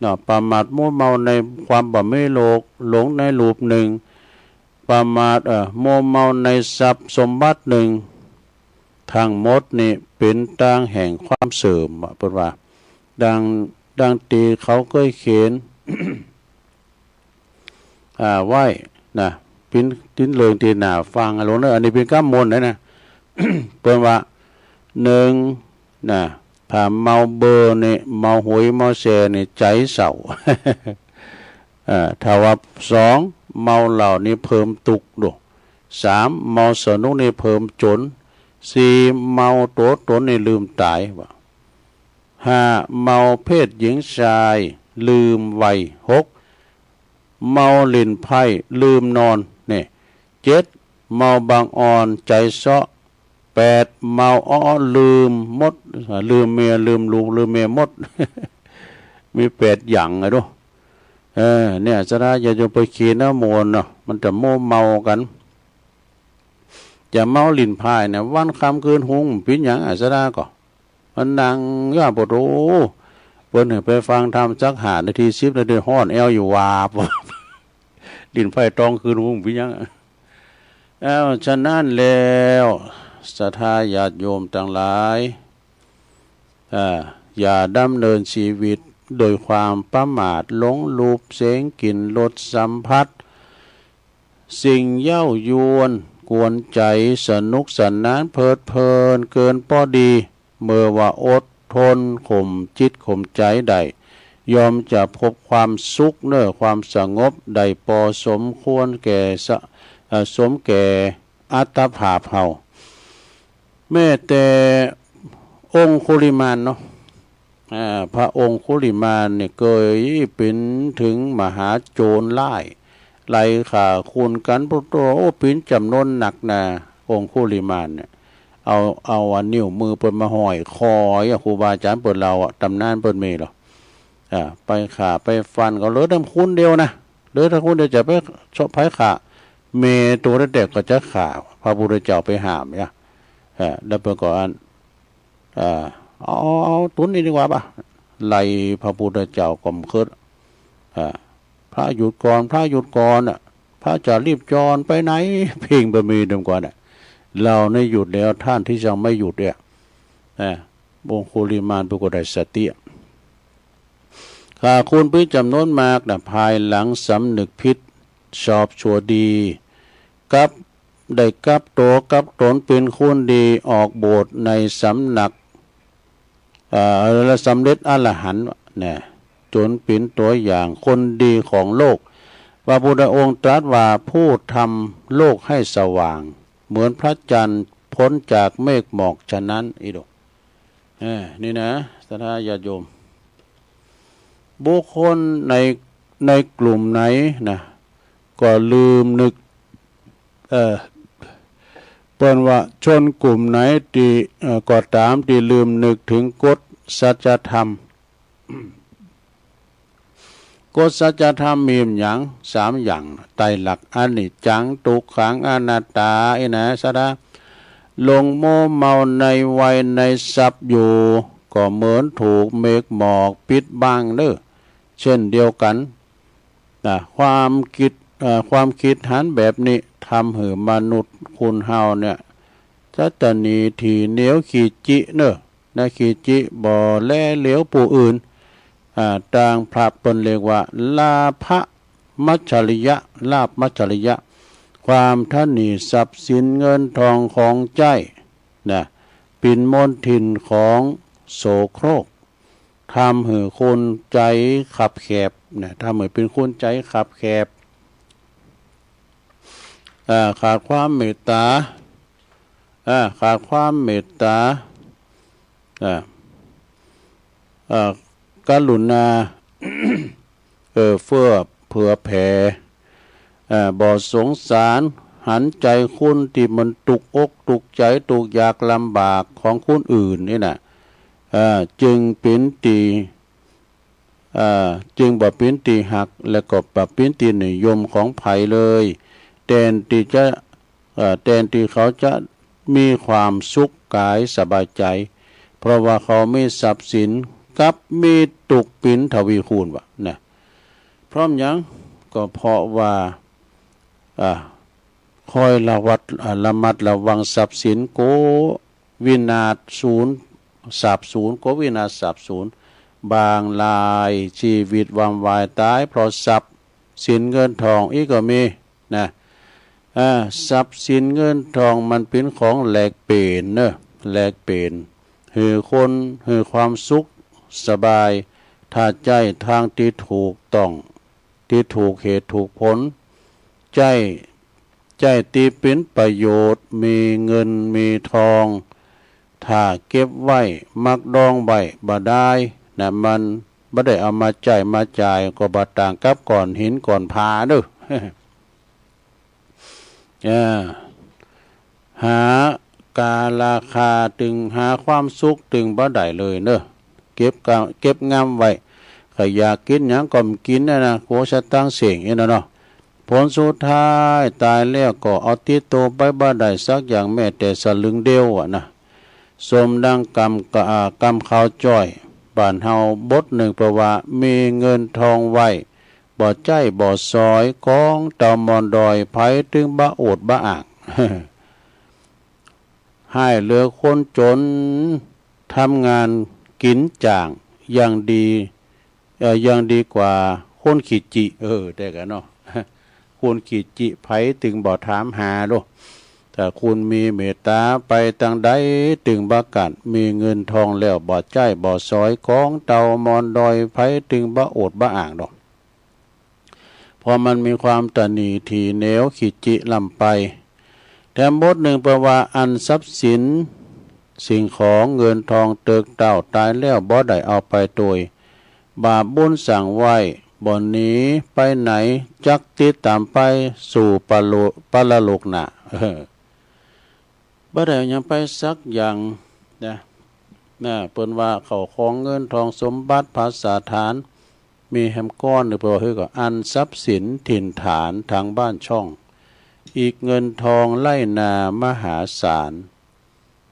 เนาะ ประมาทมัวเมาในความบ่มีโลก หลงในรูปหนึ่ง ประมาท เอ่อ มัวเมาในทรัพย์สมบัติหนึ่ง ทั้งหมดนี่เป็นตางแห่งความเสื่อม เปิ้นว่า ดัง ดังตี้เขาเกยเขียน อ่า ไว้นะ ปิ้น ปิ้นเลิงตี้หน้าฟัง ลงเนอะ อันนี้ปิ้นกำมนต์นะนะ เปิ้นว่า หนึ่ง นะ ถ้าเมาเบอร์นี่ เมาหวยเมาแชร์นี่ ใจ๋เศร้า อ่า ถ้าว่าสอง เมาเหล้านี่เพิ่มตุ๊กข์ดู สาม เมาสนุกนี่เพิ่มจน สี่ เมาตั๋วตนนี่ลืมต๋าย ว่า ห้า เมาเพศหญิงชาย ลืมวัย หก เมาลิ้นไพ่ ลืมนอน นี่ เจ็ด เมาบังอ่อน ใจ๋เซาะ แปด เมาอ้อ ลืมหมด ลืมเมีย ลืมลูก ลืมเมียหมด มีแปดอย่างอะดู เออ เนี่ย ศรัทธาญาติโยมไปเขียนน้ำมนต์เนาะ มันจะมัวเมากั๋น จะเมาลิ้นไพ่เนี่ย วันค่ำคืนฮุง ปิ้นหยังอะ ศรัทธาก็ มันนั่งย่าปวดโอ้ เปิ้นหื้อไปฟังธรรมสักห้านาที สิบนาที ฮ้อนแอวอยู่ วาบ ลิ้นไพ่ตองคืนฮุง ปิ้นหยัง เอ้า ฉะนั้นแล้ว ศรัทธาญาติโยมตังหลาย อ่า อย่าดำเนินชีวิตโดยความประมาท หลงรูป เสียง กลิ่น รส สัมผัส สิ่งเย้ายวน กวนใจ สนุกสนาน เพลิดเพลิน เกินปอดี เมื่อว่าอดทน ข่มจิตข่มใจได้ ย่อมจะพบความสุขเนอ ความสงบได้ปอสมควรแก่สะ- เอ่อ สมแก่อัตภาพเฮา แม้แต่องคุลิมานเนาะ อ่า พระองคุลิมานเนี่ยเกยปิ้นถึงมหาโจรร้าย ไล่ฆ่าคนกั๋น พวกตัว โอ้ ปิ้นจ๋ำนวนหนักนะ องคุลิมานเนี่ย เอา เอาอันนิ้วมือเปิ้นมาห้อยคอ อย่างครูบาอาจ๋ารย์เปิ้นเล่าอะ ต๋ำนานเปิ้นมีหรอ อ่า ไปฆ่าไปฟันก็เหลือแต่คนเดียวนะ เหลือแต่คนเดียว จะไปชอบไปฆ่า แม่ตัวแต๊ๆ ก็จะฆ่า พระพุทธเจ้าไปห้ามเนี่ย อ่า แล้วเปิ้นก็อัน อ่า เอา เอา เอาตั๋วนี้ดีกว่าปะ ไล่พระพุทธเจ้าก็บ่เคิด อ่า พระหยุดก่อน พระหยุดก่อนน่ะ พระจะรีบจรไปไหน เพ่งบ่มีเดิมก่อนน่ะ เราเนี่ยหยุดแล้ว ท่านที่ยังไม่หยุดเนี่ย อ่า องคุลิมานเปิ้นก็ได้สติ ฆ่าคนปิ้นจ๋ำนวนมากนะ ภายหลังสำนึกผิด ชอบชั่วดี กับ ได้กลับตัวกลับตนเป็นคนดี ออกบวชในสำนัก เอ่อ และสำเร็จอรหันต์นะ จนเป็นตัวอย่างคนดีของโลก พระพุทธองค์ตรัสว่า ผู้ทำโลกให้สว่าง เหมือนพระจันทร์พ้นจากเมฆหมอกฉะนั้น อีโด เออ นี่นะ ศรัทธาญาติโยม บุคคลใน ในกลุ่มไหนนะ ก็ลืมนึก เอ่อ เปิ้นว่าชนกลุ่มไหนตี้ เอ่อ ก็ต๋ามตี้ลืมนึกถึงกฎสัจธรรม กฎสัจธรรมมีหยัง สามอย่าง ไตรลักษณ์ อนิจจัง ทุกขัง อนัตตา อีนะ ศรัทธา หลงมัวเมาในวัยในทรัพย์อยู่ ก็เหมือนถูกเมฆหมอกปิดบังเนอ เช่นเดียวกั๋นนะ ความคิด เอ่อ ความคิดหันแบบนี้ ทำหื้อมนุษย์คนเฮาเนี่ย จะตะหนีถี่เหนียวขี้จิเนอ นะ ขี้จิ บ่แลเหลียวผู้อื่น อ่า ต่างพระเปิ้นเรียกว่า ลาภมัจฉริยะ ลาภมัจฉริยะ ความถนีทรัพย์สินเงินทองของใจ๊นะ เป็นมลทินของโสโครก ทำหื้อคนใจ๋คับแคบนะ ทำหื้อเป็นคนใจ๋คับแคบ อ่า ขาดความเมตตา อ่า ขาดความเมตตา อ่า อ่า กรุณา เอื้อเฟื้อเผื่อแผ่ อ่า บ่สงสารหันใจ๋คนตี้มันตุ๊กอกตุ๊กใจ๋ตุ๊กยากลำบากของคนอื่นนี่นะ อ่า จึงเป็นตี้ อ่า จึงบ่เป็นตี้ฮัก และก็บ่เป็นตี้นิยมของใผเลย แทนตี้จะ เอ่อ แทนตี้เขาจะมีความสุขกายสบายใจ๋ เพราะว่าเขามีทรัพย์สิน กลับมีตุ๊กข์เป๋นทวีคูณวะนะ เพราะหยัง ก็เพราะว่า อ่า คอยระวัด อ่า ระมัดระวังทรัพย์สิน โกวินาศสูญ สาบสูญ โกวินาศสาบสูญ บางรายชีวิตวำวายต๋ายเพราะทรัพย์สินเงินทองอี้ก็มีนะ อ่า ทรัพย์สินเงินทองมันเป๋นของแลกเป๋นเนอะ แลกเป๋น หื้อคน หื้อความสุขสบาย ถ้าใจ๊ทางตี้ถูกต้อง ตี้ถูกเหตุถูกผล ใจ๊ ใจ๊ตี้เป๋นประโยชน์ มีเงินมีทอง ถ้าเก็บไว้ หมักดองไว้ บ่ดายนะ มันบ่ได้เอามาใจ๊มาจ่าย ก็บ่ต่างกับก้อนหินก้อนผาเด้อ อ่า หาการาคาตึง หาความสุขตึงบ่ได้เลยเนอะ เก็บกะ เก็บงำไว้ ใค่อยากกิ๋นหยังก็บ่กิ๋นนะนะ กลัวสตางค์เส้งอี้นะเนาะ ผลสุดท้ายต๋ายแล้วก็เอาติดตั๋วไปบ่ได้สักอย่างแม้แต่สลึงเดียวอะนะ สมดังกำ กำ อ่า กำข่าวจ้อยบ้านเฮาบทนึ่งเปิ้นว่า มีเงินทองไว้ บ่ใจ๊บ่สอย กองเต่าหมอนดอย ใผตึงบ่โอดบ่อ้าง ฮ้ายเหลือคนจ๋น ทำงานกิ๋นจ้าง ยังดี เอ่อ ยังดีกว่าคนขี้จิ เออ แต่กะเนาะ คนขี้จิ ใผตึงบ่ถามหาโล ถ้าคุณมีเมตต๋า ไปตางใดตึงบ่กั๋น มีเงินทองแล้วบ่ใจ๊บ่สอย กองเต่าหมอนดอย ใผตึงบ่โอดบ่อ้างดอก เพราะมันมีความตระหนี่ถี่เหนียวขี้จิล้ำไป แถมบทนึ่งเปิ้นว่า อันทรัพย์สิน สิ่งของเงินทองเติกเต้าต๋ายแล้วบ่ได้เอาไปโตย บาปบุญสั่งไว้ บ่หนีไปไหน จักติดต๋ามไปสู่ปะโล- ปะละโลกหน้า เออ บ่ได้เอาหยังไปสักอย่างนะ นะ เปิ้นว่าเข้าของเงินทองสมบัติผาสถาน มีแหมก้อนหนึ่ง เปิ้นว่า เฮ้ย ก็อันทรัพย์สินถิ่นฐานทางบ้านช่อง อีกเงินทองไร่นามหาศาล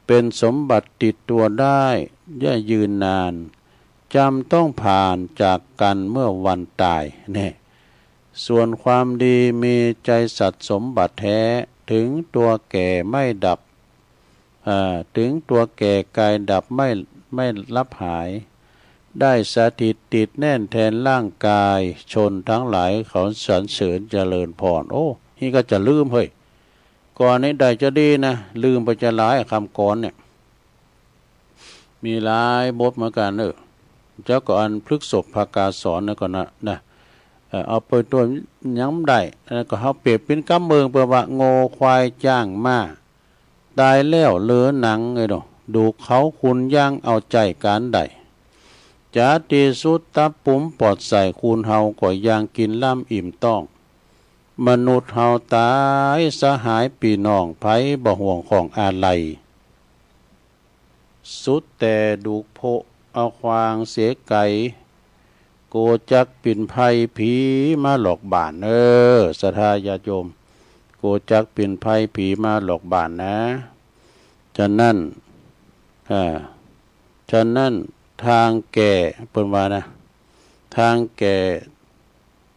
เป็นสมบัติติดตัวได้ ยั่งยืนนาน จำต้องผ่านจากกันเมื่อวันตาย แน่ ส่วนความดีมีใจสัตว์สมบัติแท้ ถึงตัวแก่ไม่ดับ อ่า ถึงตัวแก่กายดับไม่ ไม่ลับหาย ได้สถิตติดแน่นแทนร่างกาย ชนทั้งหลายเขาสรรเสริญเจริญพร โอ้ นี่ก็จะลืมเฮ้ย ก่อนนี้ได้จะดีนะ ลืมไปจะหลายคำก่อนเนี่ย มีหลายบทเหมือนกันเนอะ เจ้าก็อันพฤกษภกาสอนนะก่อนนะ นะ เอ่อ เอาไปตัวยังบ่ได้ แล้วก็เฮาเปรียบเป็นกำเมือง เปิ้นว่า โง่ควายจ้างม้า ต๋ายแล้วเหลือหนัง เอ้ยเนาะ ดูกเขาคุณยังเอาใจ๋ก๋านใด จะตี้สุดตับปุ๋มปอดใส่ คุณเฮาก็ยังกิ๋นล้ำอิ่มต้อง มนุษย์เฮาต๋าย สหายปี้น้อง ใผบ่ห่วงของอาลัย สุดแต่ดูกโพะเอาควางเสียไก๋ โกจักปิ่นภัยผีมาหลอกบ้าน เออ ศรัทธาญาติโยม โกจักปิ่นภัยผีมาหลอกบ้านนะ ฉะนั้น อ่า ฉะนั้นทางแก้ เปิ้นว่านะ ทางแก้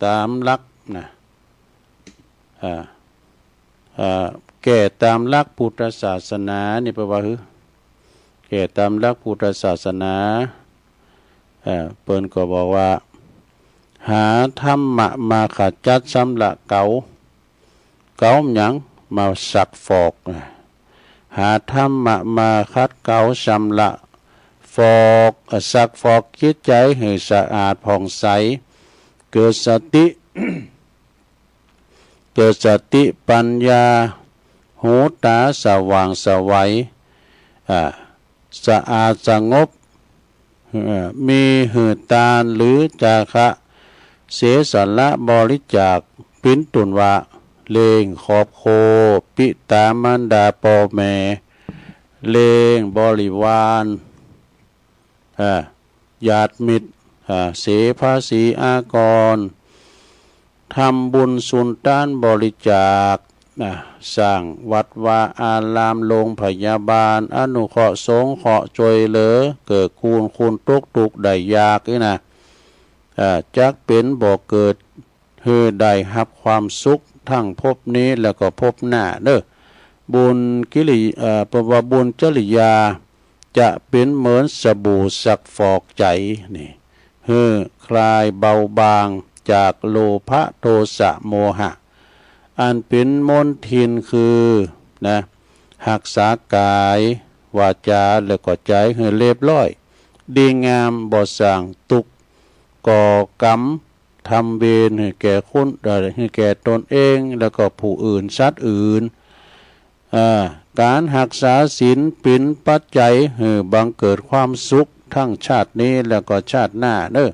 ต๋ามหลักนะ อ่า อ่า แก้ต๋ามหลักพุทธศาสนานี่แปลว่า หือ แก้ต๋ามหลักพุทธศาสนา เอ่อ เปิ้นก็บอกว่า หาธรรมะมาขจัดชำระเก๋า เก๋าหยัง มาซักฟอก หาธรรมะมาขัดเกลาชำระฟอก ซักฟอกจิตใจให้สะอาดผ่องใส เกิดสติ เกิดสติปัญญา หูตาสว่างไสว อ่า สะอาดสงบ เอ่อ มีหื้อตานหรือจาคะ เสียสละบริจาค ปิ้นตุ่นว่า เลี้ยงครอบครัว ปิตามารดาพ่อแม่ เลี้ยงบริวาร อ่า ญาติมิตร อ่า เสียภาษีอากร ทำบุญสุนทานบริจาค นะ สร้างวัดวาอาราม โรงพยาบาล อนุเคราะห์สงเคราะห์ ช่วยเหลือ เกื้อกูล คนตกทุกข์ได้ยากนี่นะ อ่า จักเป็นบ่อเกิด หื้อได้รับความสุข ทั้งภพนี้แล้วก็ภพหน้าเด้อ บุญกิริ เอ่อ เปิ้นว่าบุญจริยา จะเป็นเหมือนสบู่ซักฟอกใจนี่ หื้อคลายเบาบางจากโลภะ โทสะ โมหะ อันเป็นมลทินคือ นะ รักษากาย วาจา แล้วก็ใจหื้อเรียบร้อย ดีงาม บ่สร้างทุกข์ ก่อกรรม ทำเวรหื้อแก่คน เอ่อ หื้อแก่ตนเอง แล้วก็ผู้อื่น สัตว์อื่น อ่า การรักษาศีลเป็นปัจจัยหื้อบังเกิดความสุข ทั้งชาตินี้แล้วก็ชาติหน้าเด้อ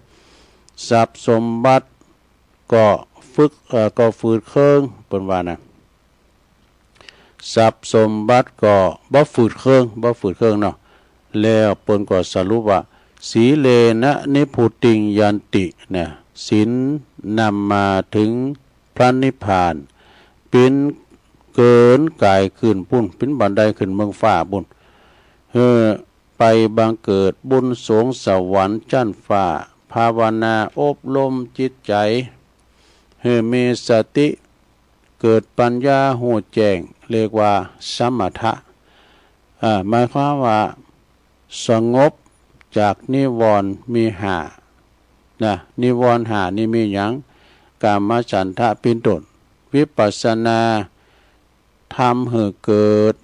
ทรัพย์สมบัติก็ฝึก เอ่อ ก็ฝืดเคือง เปิ้นว่านะ ทรัพย์สมบัติก็บ่ฝืดเคือง บ่ฝืดเคืองเนาะ แล้วเปิ้นก็สรุปว่า สีเลนะนิพพุติงยันติ นะ ศีลนำมาถึงพระนิพพาน เป็นเกินกายขึ้นปุ้น เป็นบันไดขึ้นเมืองฟ้าปุ้น หื้อไปบังเกิดบนสวงสวรรค์ชั้นฟ้า ภาวนาอบรมจิตใจ หื้อมีสติ เกิดปัญญาฮู้แจ้ง เรียกว่าสมถะ อ่า หมายความว่าสงบจากนิวรณ์มีห้า นะ นิวรณ์ห้านี่มีหยัง กามฉันทะเป็นต้น วิปัสสนา ทำหื้อเกิด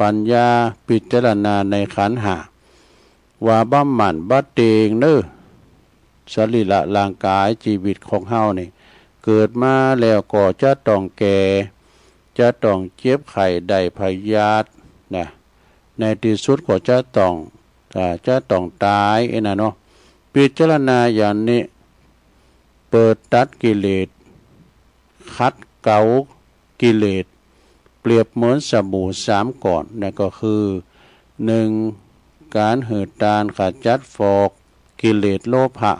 ปัญญา พิจารณาในขันธ์ห้า ว่าบ่หมั่นบ่เตียงเน้อ สรีระร่างกายชีวิตของเฮานี่ เกิดมาแล้วก็จะต้องแก่ จะต้องเจ็บไข้ได้พยาธินะ ในที่สุดก็จะต้อง อ่า จะต้องตายเอ้นะเนาะ พิจารณาอย่างนี้ เปิดตัดกิเลส ขัดเกลากิเลส เปรียบเหมือนสบู่สามก้อน นั่นก็คือ หนึ่ง การหื้อตานขจัดฟอกกิเลสโลภะ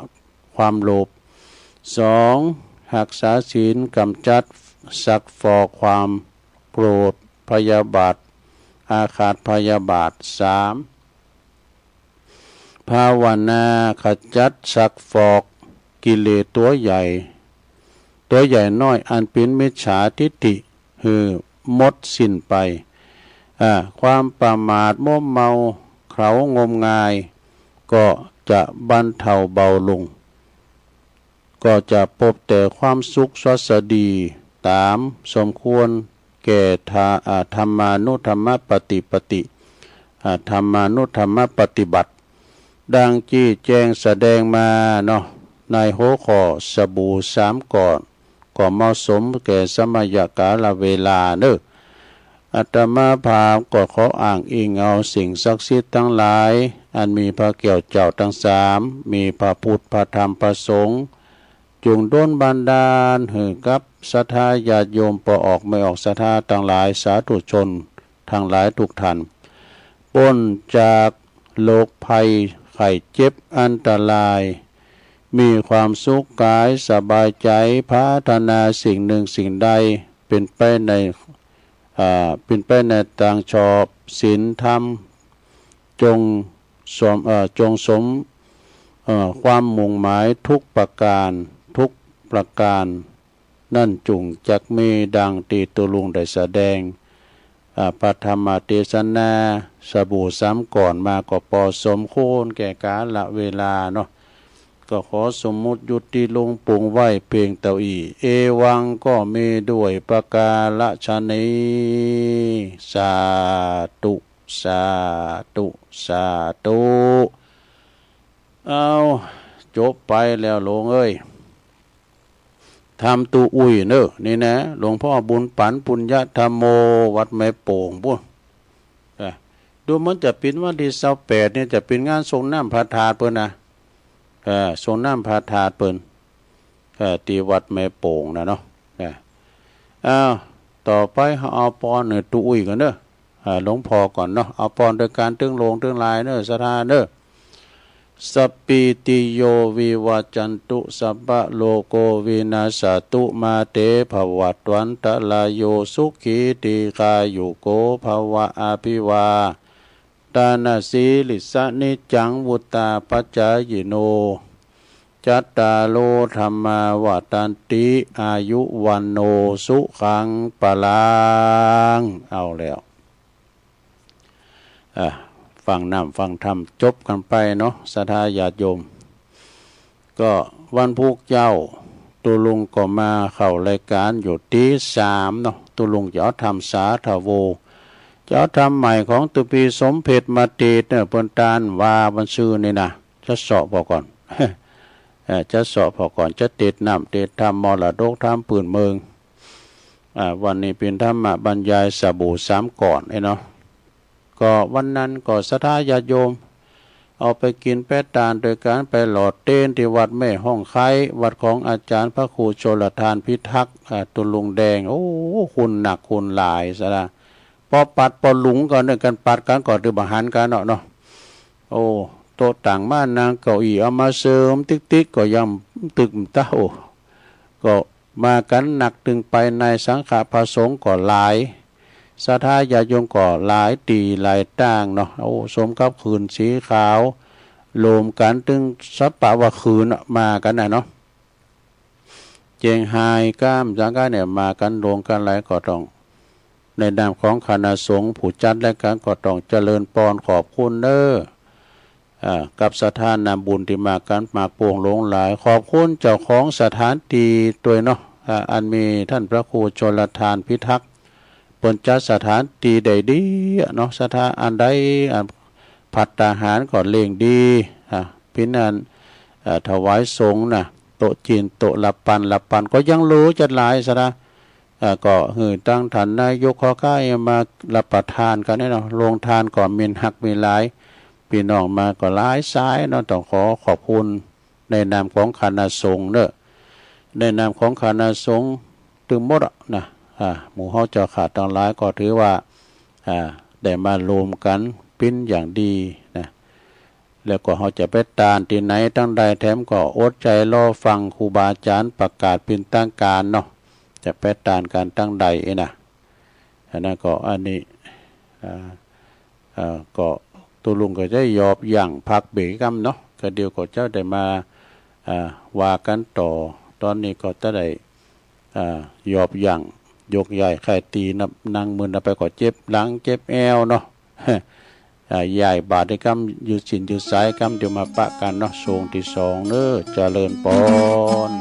ความโลภ สอง รักษาศีลกำจัดซักฟอกความโกรธพยาบาท อาฆาตพยาบาท สาม ภาวนาขจัดซักฟอกกิเลสตัวใหญ่ ตัวใหญ่น้อยอันเป็นมิจฉาทิฏฐิหื้อหมดสิ้นไป อ่า ความประมาทมัวเมาเขลางมงาย ก็จะบรรเทาเบาลง ก็จะพบแต่ความสุขสวัสดี ตามสมควรแก่ทา- อ่า ธรรมานุธรรมปฏิปติ อ่า ธรรมานุธรรมปฏิบัติ ดังจี้แจงแสดงมาเนาะ ในหัวข้อสบู่สามก้อน ก็เหมาะสมแก่สมัยกาลเวลาเน้อ อาตมาภาพก็ขออ้างอิงเอาสิ่งศักดิ์สิทธิ์ทั้งหลาย อันมีพระแก้วเจ้าทั้งสาม มีพระพุทธ พระธรรม พระสงฆ์ จุ่งดลบันดาลหื้อกับศรัทธาญาติโยม ป้อออกแม่ออกศรัทธาทั้งหลาย สาธุชนทั้งหลายทุกท่าน ป๊นจากโรคภัยไข้เจ็บอันตราย มีความสุขกายสบายใจ ปรารถนาสิ่งหนึ่งสิ่งใด เป็นไปใน อ่า เป็นไปในตางชอบ ศีลธรรม จงสม เอ่อ จงสม เอ่อ ความมุ่งหมายทุกประการ ทุกประการ นั่นจุ่งจักมีดังตี้ตุ๊ลุงได้แสดง อ่า พระธรรมเตสนา สบู่สามก้อนมาก็ปอสมควรแก่กาลเวลาเนาะ ก็ขอสมมุติยุติลงปวงไว้เพียงเท่าอี้ เอวังก็มีด้วยประการฉะนี้ สาธุ สาธุ สาธุ เอา จบไปแล้วหลวงเอ้ย ธรรมตู้อุ้ยเนอะ นี่นะ หลวงพ่อบุญปัน ปุญญธรรมโม วัดแม่โป่งปุ้น เออ ดูเหมือนจะเป็นวันที่ซาวแปดนี่จะเป็นงานส่งน้ำพระธาตุเปิ้นนะ เออ ส่งน้ำพระธาตุเปิ้น เออ ที่วัดแม่โป่งนะเนาะ เออ อ้าว ต่อไปเฮาเอาปอนเนอะ ตู้อุ้ยก่อนเนอะ อ่า หลวงพ่อก่อนเนาะ เอาปอนโดยการตึงโลงตึงลายเนอะ ศรัทธาเนอะ สัพพีติโยวิวัจจันตุ สัพพะโรโควินัสสะตุ มาเตภวัตวันตะราโย สุขีทีฆายุโกภะวะ อะภิวาทะนะสีลิสสะ นิจจังวุฑฒาปะจายิโน จัตตาโรธัมมาวัฑฒันติ อายุวัณโณสุขังพะลัง เอาแล้ว อ่ะ ฟังน้ำฟังธรรมจบกันไปเนาะ ศรัทธาญาติโยม ก็วันพุธเจ้า ตุ๊ลุงก็มาเข้ารายการอยู่ตีสามเนาะ ตุ๊ลุงจะเอาธรรมสาธโว จะเอาธรรมใหม่ของตุ๊ปีสมเพชรมาเตสน์เนอะ เปิ้นตานว่าบันซือนี่นะ จะเสาะพอก่อน เอ่อ จะเสาะพอก่อน จะเตสน์น้ำเตสน์ธรรม มรดกธรรมปื้นเมือง อ่า วันนี้เป็นธรรมบรรยายสบู่สามก้อนไอ้เนาะ ก็วันนั้นก็ศรัทธาญาติโยม เอาไปกินไปตานโดยการไปหล่อเตนที่วัดแม่ฮ่องไคร้ วัดของอาจารย์พระครูชลทานพิทักษ์ อ่า ตุ๊ลุงแดง โอ้ คุณหนักคุณหลายซะละ ปอปัดปอหลุงก็เนอะ กันปัดกันก็ถือบ่หันกันเนาะเนาะ โอ้ โต๊ะต่างมานั่งเก้าอี้เอามาเสริมติ๊กๆ ก็ยังตึกตะ โอ้ ก็มากันหนักตึงไปในสังฆะพระสงฆ์ก็หลาย ศรัทธาญาติโยมก็หลายตี้หลายต่างเนาะ โอ้ สมกับคืนสีขาว รวมกันตึงสัปปะว่าคืนน่ะ มากันน่ะเนาะ เจียงไฮ้ก้ามสังกัดเนี่ย มากันหลวงกันหลายก็ต้อง ในนามของคณะสงฆ์ผู้จัดรายการก็ต้องเจริญปอนขอบคุณเนอะ อ่า กับศรัทธานำบุญที่มากันมากปวงหลวงหลาย ขอบคุณเจ้าของสถานที่ด้วยเนาะ อ่า อันมีท่านพระครูชลทานพิทักษ์ เปิ้นจัดสถานที่ได้ดีอะเนาะ ศรัทธาอันใด อ่า ภัตตาหารก็เลี้ยงดี อ่า เปิ้นอัน อ่า ถวายสงฆ์นะ โต๊ะจีน โต๊ะละปัน ละปันก็ยังเหลือจัดหลาย ศรัทธา อ่า ก็หื้อตั้งท่านนายกขอข้ามารับประทานกันเนี่ยเนาะ โรงทานก็มีฮักมีหลาย พี่น้องมาก็หลายสายเนาะ ต้องขอขอบคุณในนามของคณะสงฆ์เนอะ ในนามของคณะสงฆ์ตึงหมดอะนะ อ่า หมู่เฮาเจ้าข้าทั้งหลายก็ถือว่า อ่า ได้มารวมกันเปิ้นอย่างดีนะ แล้วก็เฮาจะไปตานตี้ไหนตังใดแถมก็อดใจรอฟังครูบาอาจารย์ประกาศเปิ้นตางการเนาะ จะไปตานกันตังใดเอ้ยนะ อันนั้นก็อันนี้ อ่า อ่า ก็ตุ๊ลุงก็จะหยอบหยั่งพักเบรกกำเนาะ ก็เดี๋ยวก็จะได้มา อ่า ว่ากันต่อ ตอนนี้ก็จะได้ อ่า หยอบหยั่ง ยกย้ายค่ายตี้นับ นั่งมื้อนั้นไปก็เจ็บหลังเจ็บแอวเนาะ อ่า ย้ายบาตรได้กำ ยืดศีลยืดสายกำ เดี๋ยวมาปะกันเนาะ ช่วงที่สองเนอะ เจริญปอน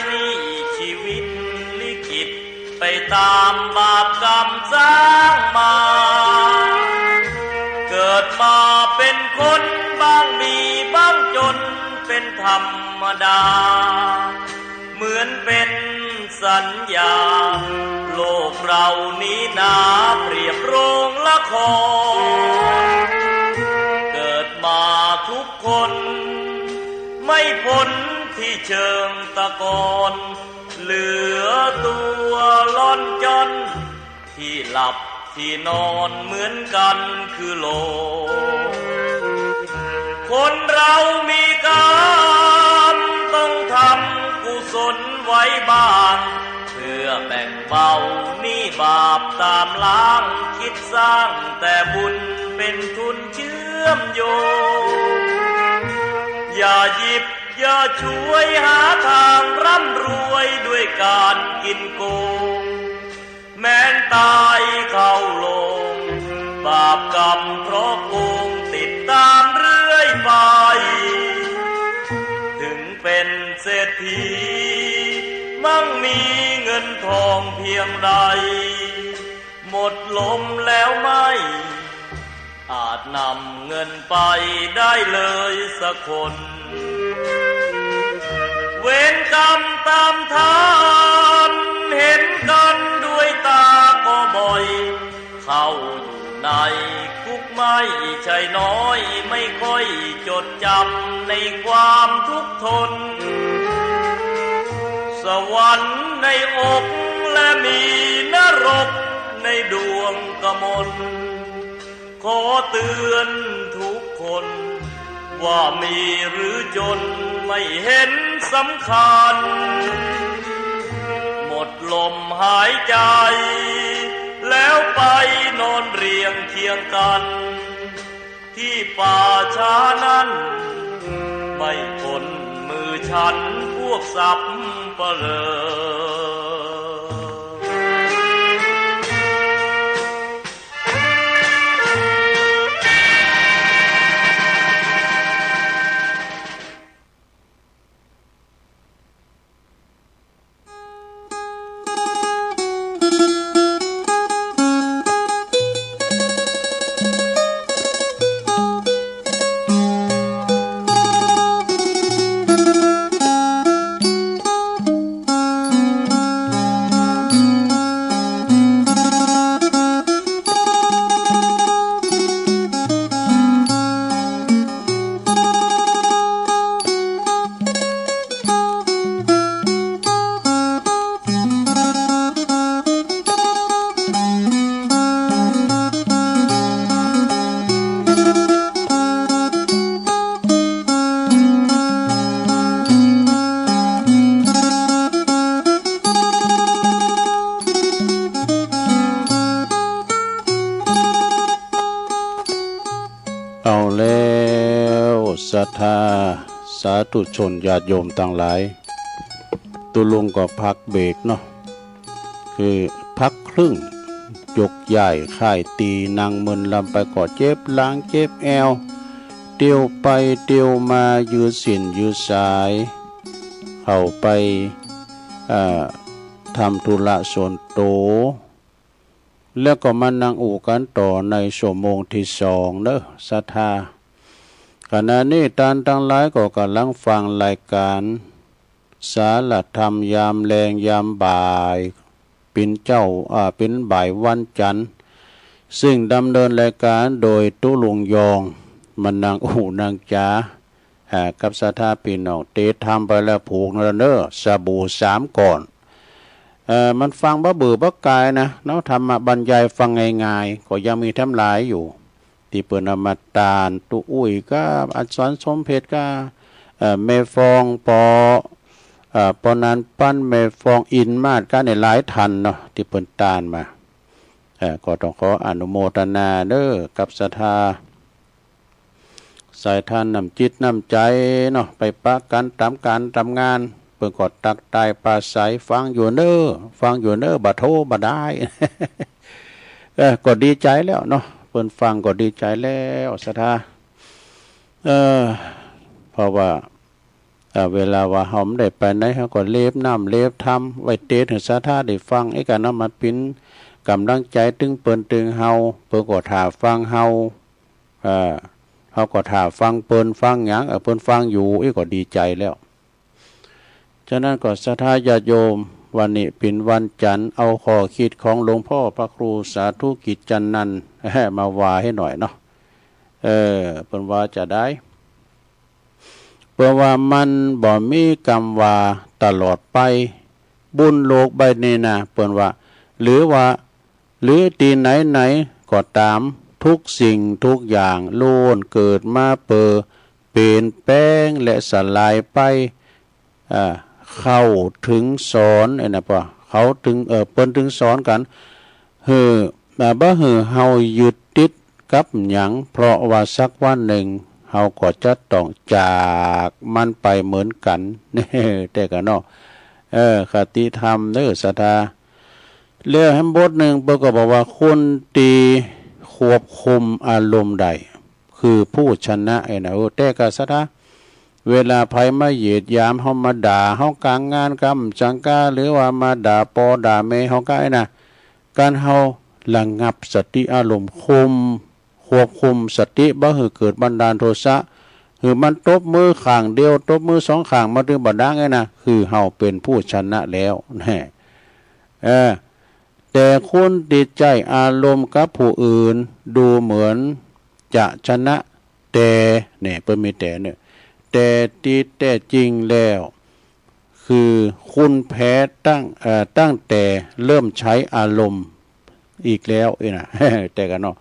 นี่ชีวิตลิขิตไปตามบาปกรรมสร้างมา เกิดมาเป็นคนบ้างมีบ้างจนเป็นธรรมดา เหมือนเป็นสัญญา โลกเรานี้นาเปรียบโรงละคร เกิดมาทุกคน ไม่พ้นที่เชิงตะกอน เหลือตัวล่อนจ้อน ที่หลับที่นอนเหมือนกันคือโลก คนเรามีกรรมต้องทำกุศลไว้บ้าง เพื่อแบ่งเบาหนี้บาปตามล้าง คิดสร้างแต่บุญเป็นทุนเชื่อมโยง อย่าหยิบอย่าฉวยหาทางร่ำรวยด้วยการกินโกง แม้นตายเข้าโลง บาปกรรมเพราะโกงติดตามเรื่อยไป ถึงเป็นเศรษฐี มั่งมีเงินทองเพียงใด หมดลมแล้วไม่ อาจนำเงินไปได้เลยสักคน เวรกรรมตามทัน เห็นกันด้วยตาก็บ่อย เข้าอยู่ในคุกไม่ใช่น้อย ไม่ค่อยจดจำในความทุกข์ทน สวรรค์ในอกและมีนรกในดวงกมล ขอเตือนทุกคน ว่ามีหรือจนไม่เห็นสำคัญ หมดลมหายใจ แล้วไปนอนเรียงเคียงกัน ที่ป่าช้านั้น ไม่พ้นมือฉันพวกสัปเหร่อ เอาแล้ว ศรัทธาสาธุชนญาติโยมตังหลาย ตุ๊ลุงก็พักเบรกเนาะ คือพักครึ่ง ยกย้ายค่ายตี นั่งเมินลำไปก็เจ็บหลังเจ็บแอว เตียวไปเตียวมา ยืดเส้นยืดสาย เข้าไป เอ่อ ทำธุระส่วนตัว แล้วก็มานั่งอู้กันต่อในชั่วโมงที่สองเนอะ ศรัทธา ขณะนี้ต้านตังหลายก็กำลังฟังรายการสารธรรมยามแลงยามบ่าย เป็นเจ้า อ่า เป็นบ่ายวันจันทร์ ซึ่งดำเนินรายการโดยตุ๊ลุงยอง มานั่งอู้นั่งจ๋า อ่า กับศรัทธาพี่น้อง เตะทำไปแล้วผูกนั่นเนอะ สบู่สามก้อน เอ่อ มันฟังบ่เบื่อบ่กายนะเนาะ ธรรมะบรรยายฟังง่ายๆ ก็ยังมีแถมหลายอยู่ ที่เปิ้นเอามาต้าน ตุ๊อุ้ยกับอักษรสมเพชรกับ เอ่อ แม่ฟอง ปอ เอ่อ ปอนันปัน แม่ฟอง อินมาศ กันเนี่ยหลายท่านเนาะ ที่เปิ้นต้านมา เอ่อ ก็ต้องขออนุโมทนาเด้อ กับศรัทธา สายทานน้ำจิตน้ำใจเนาะ ไปปะกันตามการตามงาน เปิ้นก็ตักตายปราศรัย ฟังอยู่เน้อ ฟังอยู่เน้อ บ่โทบ่ได้ เออ ก็ดีใจแล้วเนาะ เปิ้นฟังก็ดีใจแล้ว ศรัทธา เออ เพราะว่า เอ่อ เวลาว่าเฮาบ่ได้ไปไหน เฮาก็เล็บน้ำเล็บธรรมไว้เตสให้ศรัทธาได้ฟัง ไอ้กะนั้นมันเป๋นก๋ำลังใจ๋ตึงเปิ้นตึงเฮา เปิ้นก็ถ่าฟังเฮา เอ่อ เฮาก็ถ่าฟังเปิ้น ฟังหยัง เอ่อ เปิ้นฟังอยู่ เอ้ย ก็ดีใจ๋แล้ว ฉะนั้นก็ศรัทธาญาติโยม วันนี้เป๋นวันจันทร์ เอาข้อคิดของหลวงพ่อพระครูสาธุกิจจันทร์นันท์ มาว่าให้หน่อยเนาะ เออ เปิ้นว่าจะได้ เปิ้นว่ามันบ่มีกำว่าตลอดไป บุญโลกใบนี้นะ เปิ้นว่า หรือว่า หรือตี้ไหนๆ ก็ต๋าม ทุกสิ่งทุกอย่างล้วนเกิดมาเปื้อเปลี่ยนแปลงและสลายไป เอ่อ เขาถึงสอน ไอ้นะ เปิ้น เขาถึง เอ่อ เปิ้นถึงสอนกั๋น หื้อ เอ่อ บ่หื้อเฮายึดติดกับหยัง เพราะว่าสักวันหนึ่ง เฮาก็จะต้องจากมันไปเหมือนกั๋น แต่กะเนาะ เออ คติธรรมเด้อศรัทธา แล้วแหมบทหนึ่งเปิ้นก็บอกว่า คนตี้ควบคุมอารมณ์ได้ คือผู้ชนะ ไอ้นะ เออ แต่กะศรัทธา เวลาใผมาเหยียดหยามเฮา มาด่าเฮากลางงานกำจังก้า หรือว่ามาด่าปอด่าแม่เฮาก้า ไอ้นะ ก๋านเฮาระงับสติอารมณ์ คุม ควบคุมสติ บ่หื้อเกิดบันดาลโทสะ หื้อมันตบมือข้างเดียว ตบมือสองข้างมาตึงบ่ดัง ไอ้นะ คือเฮาเป๋นผู้ชนะแล้ว แน่ เออ แต่คนตี้ใจ๊อารมณ์กับผู้อื่น ดูเหมือนจะชนะ แต่ เนี่ย เปิ้นมีแต่เนี่ย แต่ตี้แต๊จริงแล้ว คือคุณแพ้ตั้ง เอ่อ ตั้งแต่เริ่มใช้อารมณ์อีกแล้ว ไอ้นะ แต่กะเนาะ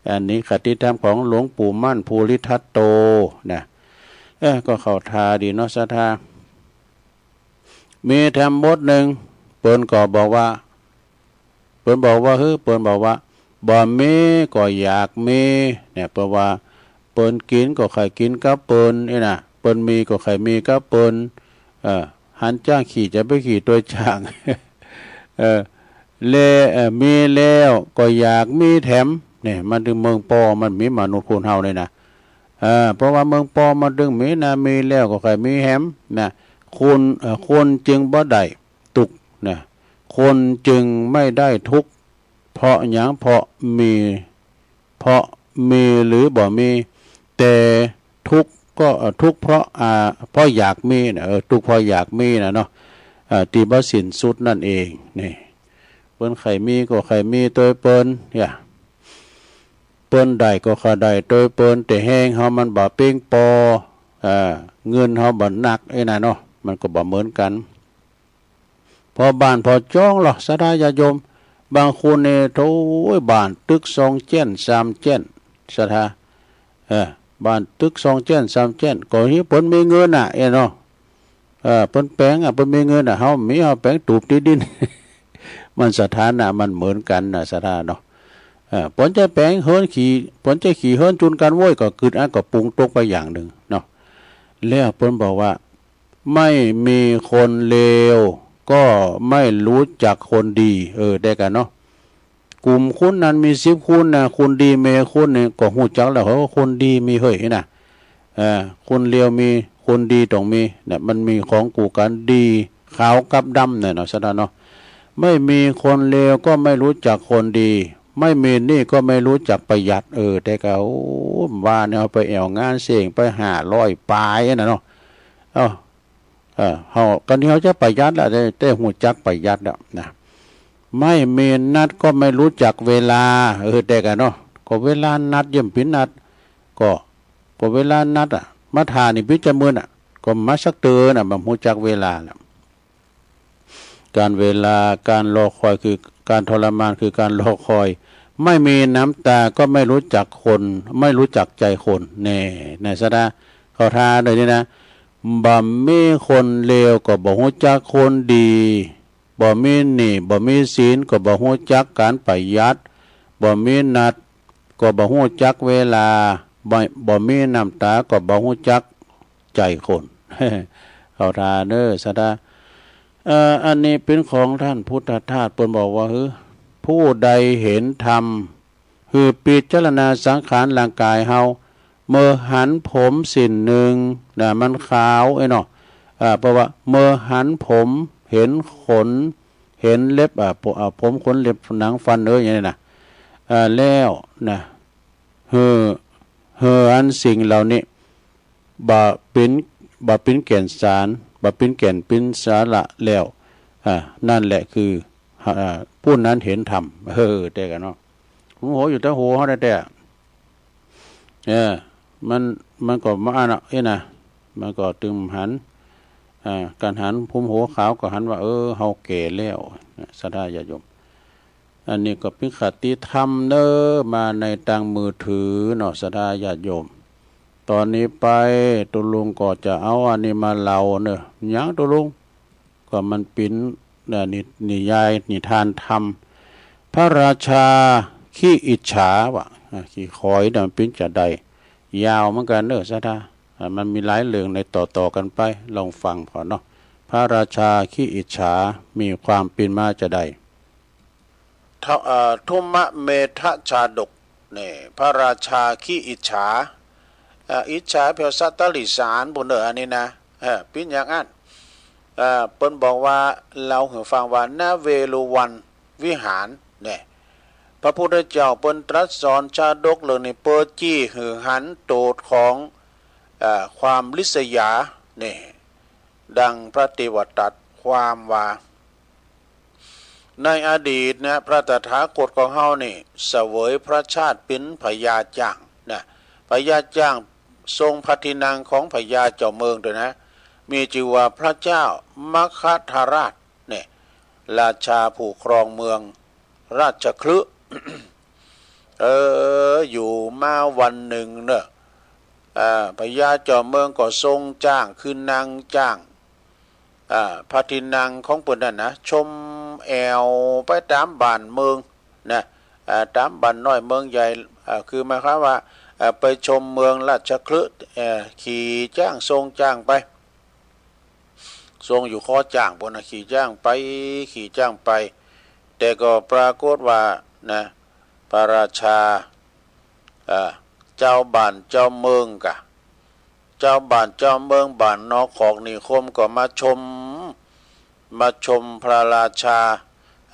อันนี้คติธรรมของหลวงปู่มั่นภูริทัตโตนะ เออ ก็เข้าท่าดีเนาะศรัทธา มีแถมบทหนึ่ง เปิ้นก็บอกว่า เปิ้นบอกว่า หื้อ เปิ้นบอกว่า บ่มีก็อยากมี เนี่ย เปิ้นว่า เปิ้นกิ๋นก็ใค่กิ๋นกับเปิ้น ไอ้นะ เปิ้นมีก็ใค่มีกับเปิ้น เออ หันจ๊างขี่จะไปขี่ตวยจ๊าง เออ และ เอ่อ มีแล้วก็อยากมีแถม เนี่ย มันตึงเมืองปอมันมีมนุษย์คนเฮาเนี่ยนะ เอ่อ เพราะว่าเมืองปอมันตึงมีนะ มีแล้วก็ใค่มีแหมนะ คน เอ่อ คนจึงบ่ได้ตุ๊กข์นะ คนจึงไม่ได้ทุกข์ เพราะหยัง เพราะมี เพราะมีหรือบ่มี แต่ทุกข์ก็ เอ่อ ทุกข์เพราะ อ่า เพราะอยากมีนะ เออ ทุกข์เพราะอยากมีนะเนาะ เอ่อ ตี้บ่สิ้นสุดนั่นเอง นี่ เปิ้นใค่มีก็ใค่มีตวยเปิ้น เนี่ย เปิ้นได้ก็ใค่ได้ตวยเปิ้น แต่แฮงเฮามันบ่เปียงปอ เอ่อ เงินเฮาบ่นัก ไอ้นะเนาะ มันก็บ่เหมือนกั๋น พอบ้านพอจ้องลอ ศรัทธาญาติโยม บางคนเนี่ย โธ่ บ้านตึกสองแจ้นสามแจ้น ศรัทธา เออ บ้านตึกสองแจ้นสามแจ้น ก็เฮาะเปิ้นมีเงินน่ะ เอ้ยเนาะ เออ เปิ้นแป๋งอ่ะ เปิ้นมีเงินน่ะ เฮามี เฮาแป๋งตูบตี้ดิน มันสถานะมันเหมือนกั๋นน่ะ ศรัทธาเนาะ เออ เปิ้นจะแป๋งเฮือนขี่ เปิ้นจะขี่เฮือนจุนกั๋นโว้ย ก็กึ๊ดอันก็ปรุงตกไปอย่างหนึ่งเนาะ แล้วเปิ้นบอกว่า ไม่มีคนเลวก็ไม่รู้จักคนดี เออ แต่กะเนาะ กลุ่มคนนั้นมีสิบคนน่ะ คนดีมีคนนึ่ง ก็ฮู้จักแล้ว เฮ้ย คนดีมีเฮ้ยนะ เออ คนเลวมี คนดีต้องมี เนี่ย มันมีของคู่กั๋น ดีขาวกับดำเนี่ยเนาะ ศรัทธาเนาะ ไม่มีคนเลวก็ไม่รู้จักคนดี ไม่มีหนี้ก็ไม่รู้จักประหยัด เออ แต่กะ โอ้ ว่าเนี่ย เอาไปแอ่วงานเซ้งไปห้าร้อยป๋ายน่ะเนาะ เอ้า เออ เฮา ก๋านตี้เฮาจะประหยัดละ แต่ แต่ฮู้จักประหยัดแล้วนะ ไม่มีนัดก็ไม่รู้จักเวลา เออ แต่กะเนาะ ก็เวลานัดย่อมปิดนัด ก็ ก็เวลานัดอ่ะ มาถ่านี่ปิดจะมื้อน่ะ ก็มาสักเติ่นน่ะ บ่ฮู้จักเวลาน่ะ การเวลา การรอคอยคือการทรมาน คือการรอคอย ไม่มีน้ำตาก็ไม่รู้จักคน ไม่รู้จักใจคน แน่ ในศรัทธา เข้าท่าเลยนี่นะ บ่มีคนเลวก็บ่ฮู้จักคนดี บ่มีหนี้ บ่มีสิน ก็บ่ฮู้จักก๋านประหยัด บ่มีนัด ก็บ่ฮู้จักเวลา บ่ บ่มีน้ำตา ก็บ่ฮู้จักใจคน เข้าท่าเน้อ ศรัทธา เอ่อ อันนี้เป๋นของต้านพุทธทาส เปิ้นบอกว่า หื้อ ผู้ใดเห็นธรรม หื้อพิจารณาสังขารร่างก๋ายเฮา เมื่อหันผมสิ้นนึ่งน่ะ มันขาว เอ้ยเนาะ อ่า เพราะว่าเมื่อหันผม เห็นขน เห็นเล็บ อ่า ผ- อ่า ผม ขน เล็บ หนัง ฟัน เออ อย่างนี้นะ อ่า แล้วนะ เฮอ เฮออันสิ่งเหล่านี้ บ่เป็น บ่เป็นแก่นสาร บ่เป็นแก่นเป็นสาระแล้ว อ่า นั่นแหละคือ อ่า ผู้นั้นเห็นธรรม เออ แต่กันเนาะ ผมโหอยู่แต่โหเขาได้แต่ เออ มัน มันก็มาอ่านเอาเอ้ยนะ มันก็ตึงหัน อ่า การหันผมหัวขาวก็หันว่า เออ เฮาแก่แล้วนะ ศรัทธาญาติโยม อันนี้ก็เป็นคติธรรมเนอะ มาในตางมือถือเนาะ ศรัทธาญาติโยม ตอนนี้ไป ตุลุงก็จะเอาอันนี้มาเล่าเนอะ หยังตุลุง ก็มันเป็น เอ่อ นิ- นิยายนิทานธรรม พระราชาขี้อิจฉาว่ะ อ่ะ ขี้ขอยเนี่ยมันเป็นจะใด ยาวเหมือนกันเนอะ ศรัทธา อ่ะ มันมีหลายเรื่องในต่อๆ กันไป ลองฟังก่อนเนาะ พระราชาขี้อิจฉา มีความเป็นมาจะใด ท- เอ่อ ธุมเมธชาดก นี่ พระราชาขี้อิจฉา เอ่อ อิจฉา เพียวสัตว์ตริสาร ผู้เนออันนี้นะ เออ เป็นอย่างอั้น เอ่อ เปิ้นบอกว่า เล่าหื้อฟังว่า ณ เวฬุวันวิหาร นี่ พระพุทธเจ้าเปิ้นตรัสสอนชาดกเรื่องนี้ เปิดจี้หื้อหันโตดของ เอ่อ ความริษยา นี่ ดังพระเทวทัตตรัสความว่า ในอดีตนะ พระตถาคตของเฮานี่ เสวยพระชาติเป็นพญาจ้างนะ พญาจ้างทรงพระที่นั่งของพญาเจ้าเมืองด้วยนะ มีชื่อว่าพระเจ้ามัคคทราชเนี่ย ราชาผู้ครองเมืองราชคฤห์ เออ อยู่มาวันหนึ่งเนอะ อ่า พญาเจ้าเมืองก็ทรงจ้าง คือนางจ้าง อ่า พระที่นั่งของเปิ้นนั่นนะ ชมแอ่วไปตามบ้านเมืองนะ อ่า ตามบ้านน้อยเมืองใหญ่ อ่า คือหมายความว่า อ่า ไปชมเมืองราชคฤห์ เอ่อ ขี่จ้าง ทรงจ้างไป ทรงอยู่คอจ้างปู้นนะ ขี่จ้างไป ขี่จ้างไป แต่ก็ปรากฏว่านะ พระราชา อ่า เจ้าบ้านเจ้าเมืองกะ เจ้าบ้านเจ้าเมืองบ้านนอกคอกนิคมก็มาชม มาชมพระราชา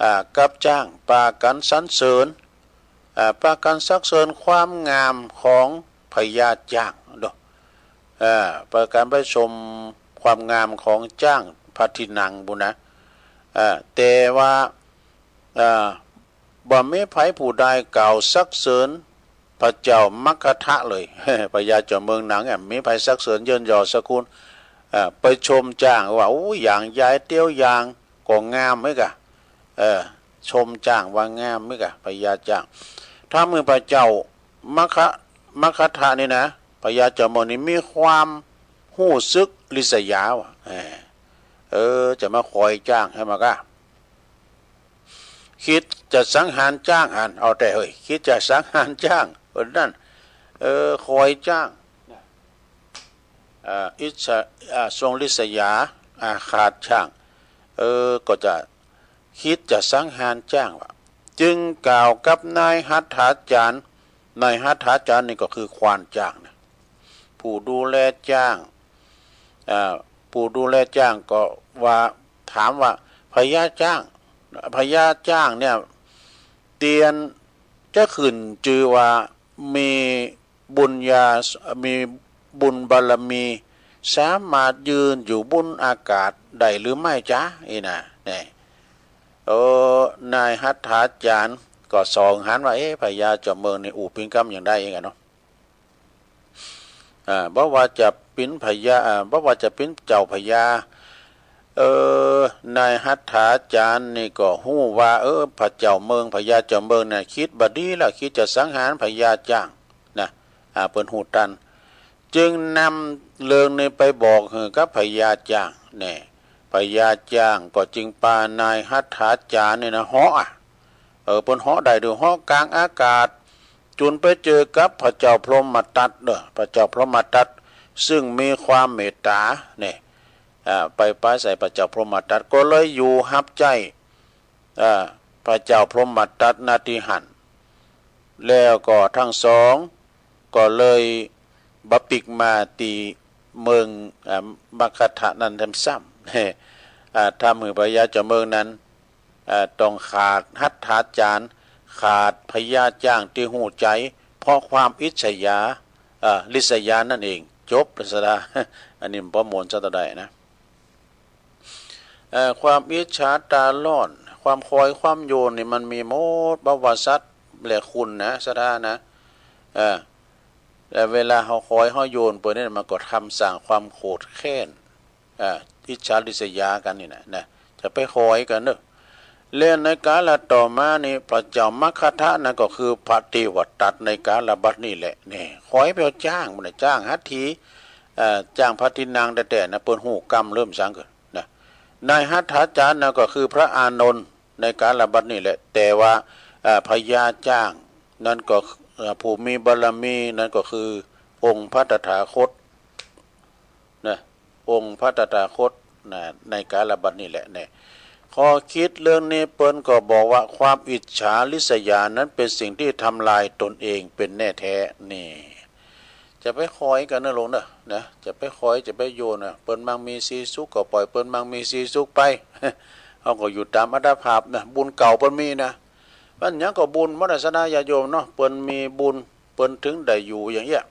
อ่า กับจ้าง ปากั๋นสรรเสริญ อ่า ปากั๋นสรรเสริญความงามของพญาจ้างเนาะ อ่า ปากั๋นไปชมความงามของจ้างพระที่นั่งปู้นนะ อ่า แต่ว่า อ่า บ่มีใผผู้ใดกล่าวสรรเสริญพระเจ้ามัคคทะเลย พญาเจ้าเมืองหนังเนี่ย มีใผสรรเสริญเยินยอสกุล อ่า ไปชมจ้างว่า โอ้ อย่างยายเตี้ยวอย่างก็งามไหมกะ เออ ชมจ้างว่างามไหมกะ พญาจ้าง ถ้าเมื่อพระเจ้ามัคคะ มัคคทะนี่นะ พญาเจ้าเมืองนี่มีความฮู้สึกริษยาว่ะ เออ เออ จะมาคอยจ้างหื้อมากะ คิดจะสังหารจ้างอัน เอาแต่เฮ้ย คิดจะสังหารจ้าง เออ นั่น เออ คอยจ้าง อ่า อิจฉา อ่า ทรงริษยา อาฆาตจ้าง เออ ก็จะคิดจะสังหารจ้างว่ะ จึงกล่าวกับนายหัตถาจารย์ นายหัตถาจารย์นี่ก็คือควานจ้างนะ ผู้ดูแลจ้าง อ่า ผู้ดูแลจ้างก็ว่า ถามว่า พญาจ้าง พญาจ้างเนี่ย เตียนจะขึ้นจือว่ามีบุญญา มีบุญบารมี สามารถยืนอยู่บนอากาศได้หรือไม่จ๊ะ อีน่ะ นี่ โอ้ นายหัตถาจารย์ก็ส่องหันว่า เอ๊ะ พญาเจ้าเมืองนี่อู้ปิ้งกำอย่างใดเองอะเนาะ อ่า บ่ว่าจะปิ้นพญา อ่า บ่ว่าจะปิ้นเจ้าพญา เออ นายหัตถาจารย์นี่ก็ฮู้ว่า เออ พระเจ้าเมือง พญาเจ้าเมืองน่ะ คิดบ่ดีแล้ว คิดจะสังหารพญาจ้างนะ อ่า เปิ้นฮู้ตัน จึงนำเรื่องนี้ไปบอกหื้อกับพญาจ้าง แน่ พญาจ้างก็จึงปานายหัตถาจารย์นี่นะ เหาะอะ เออ เปิ้นเหาะได้โดยเหาะกลางอากาศ จุนไปเจอกับพระเจ้าพรหมทัตเด้อ พระเจ้าพรหมทัต ซึ่งมีความเมตตา เนี่ย อ่า ไปปราศรัยพระเจ้าพรหมทัต ก็เลยอยู่ฮับใจ๊ อ่า พระเจ้าพรหมทัต ณ ตี้หั้น แล้วก็ทั้งสอง ก็เลยบ่ปิ๊กมาตี้ เมืองอ่ามัคคทะนั้นทำซ้ำ อ่าทำหื้อพญาเจ้าเมืองนั้นอ่าต้องขาดฮัตถาจารย์ ขาดพญาจ้างที่ฮู้ใจ เพราะความอิจฉาอ่าริษยานั่นเอง จบแล้วสดา อันนี้มันประมวลซะเท่าใดนะ เอ่อความอิจฉาตาร้อน ความคอยความโยนนี่มันมีหมด บ่ว่าสัตว์และคนนะสดานะ เออแต่เวลาเขาคอยเขาโยนไปเนี่ยมันก็ทำสร้างความโกรธแค้น อ่า อิจฉาริษยากันนี่นะนะ จะไปคอยกันเนอะ และในกาลต่อมานี่พระเจ้ามัคคทะนั่นก็คือพระเทวทัตในกาลบัดนี้แหละ นี่ คอยไปเอาจ้างมันน่ะ จ้างฮัตถี อ่า จ้างพระทินังแต่แต่นะ เปิ้นฮู้กรรมเริ่มสร้างเกิดนะ นายฮัตถาจารย์นั่นก็คือพระอานนท์ในกาลบัดนี้แหละ แต่ว่าอ่าพญาจ้างนั่นก็อ่าผู้มีบารมีนั่นก็คือองค์พระตถาคตนะ องค์พระตถาคตนะ ในกาลบัดนี้แหละเนี่ย ข้อคิดเรื่องนี้เปิ้นก็บอกว่าความอิจฉาริษยานั้นเป็นสิ่งที่ทำลายตนเองเป็นแน่แท้ นี่ จะไปคอยกันนะลุงเนอะ นะ จะไปคอย จะไปโยนนะ เปิ้นมังมีสีสุขก็ปล่อยเปิ้นมังมีสีสุขไป เขาก็อยู่ตามอัตภาพนะ บุญเก่าเปิ้นมีนะ มันหยังก็บุญหมดนะสดาญาติโยมเนาะ เปิ้นมีบุญ เปิ้นถึงได้อยู่อย่างเงี้ย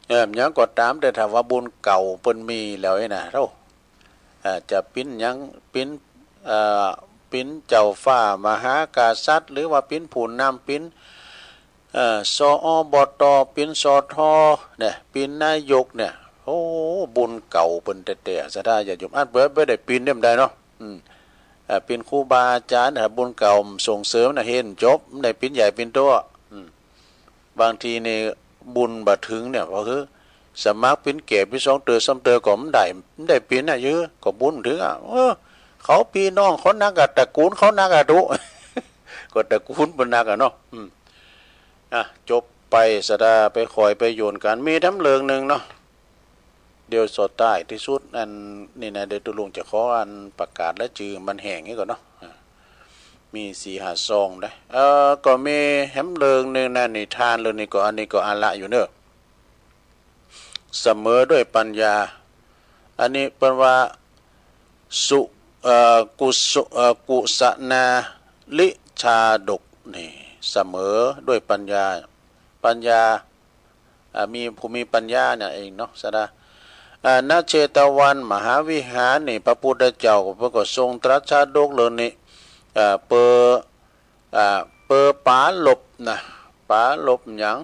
เออ หยังก็ตาม แต่ถ้าว่าบุญเก่าเปิ้นมีแล้วนี่นะ เท่า อ่า จะปิ้นหยัง ปิ้น อ่า ปิ้นเจ้าฟ้ามหากษัตริย์ หรือว่าปิ้นผู้นำ ปิ้น เอ่อ สอบต ปิ้น สท เนี่ย ปิ้นนายกเนี่ย โอ้ บุญเก่าเปิ้นแต๊ๆ สดาญาติโยม อันเปิ้นบ่ได้ปิ้นเนี่ยมันได้เนาะ อืม เอ่อ ปิ้นครูบาอาจารย์นะ บุญเก่าส่งเสริมนะ เห็นจบ มันได้ปิ้นใหญ่ปิ้นโต อืม บางทีนี่บุญบ่ถึงเนี่ย พอคือสมัครปิ้นแก่ปิ้นสองเตอสามเตอก็มันได้ มันได้ปิ้นน่ะ เยอะ ก็บุญถึงอ่ะ เออ เขาปี้น้องเขานักอ่ะ ตระกูลเขานักอ่ะ ตุ๊ ก็ตระกูลเปิ้นนักอ่ะเนาะ อืม อ่ะ จบไปสดา ไปคอยไปโยนกัน มีแถมเรื่องหนึ่งเนาะ เดี๋ยวสดท้ายที่สุด อันนี้นะ เดี๋ยวตุ๊ลุงจะขออันประกาศและจื่อมันแห้งนี่ก่อนเนาะ อ่ะ มีสี่ห้าซองได้ เอ่อ ก็มีแถมเรื่องหนึ่งนะ นิทานเรื่องนี้ก็ อันนี้ก็อาละอยู่เนอะ เสมอด้วยปัญญา อันนี้เปิ้นว่า สุ เอ่อ กุสุ เอ่อ กุสนาลิชาดก นี่ เสมอด้วยปัญญา ปัญญา อ่า มีผู้มีปัญญาเนี่ยเองเนาะ สดา อ่า ณ เชตวันมหาวิหารนี่ พระพุทธเจ้าเปิ้นก็ทรงตรัสชาดกเรื่องนี้ อ่า เปอ อ่า เปอป๋าลบนะ ป๋าลบหยัง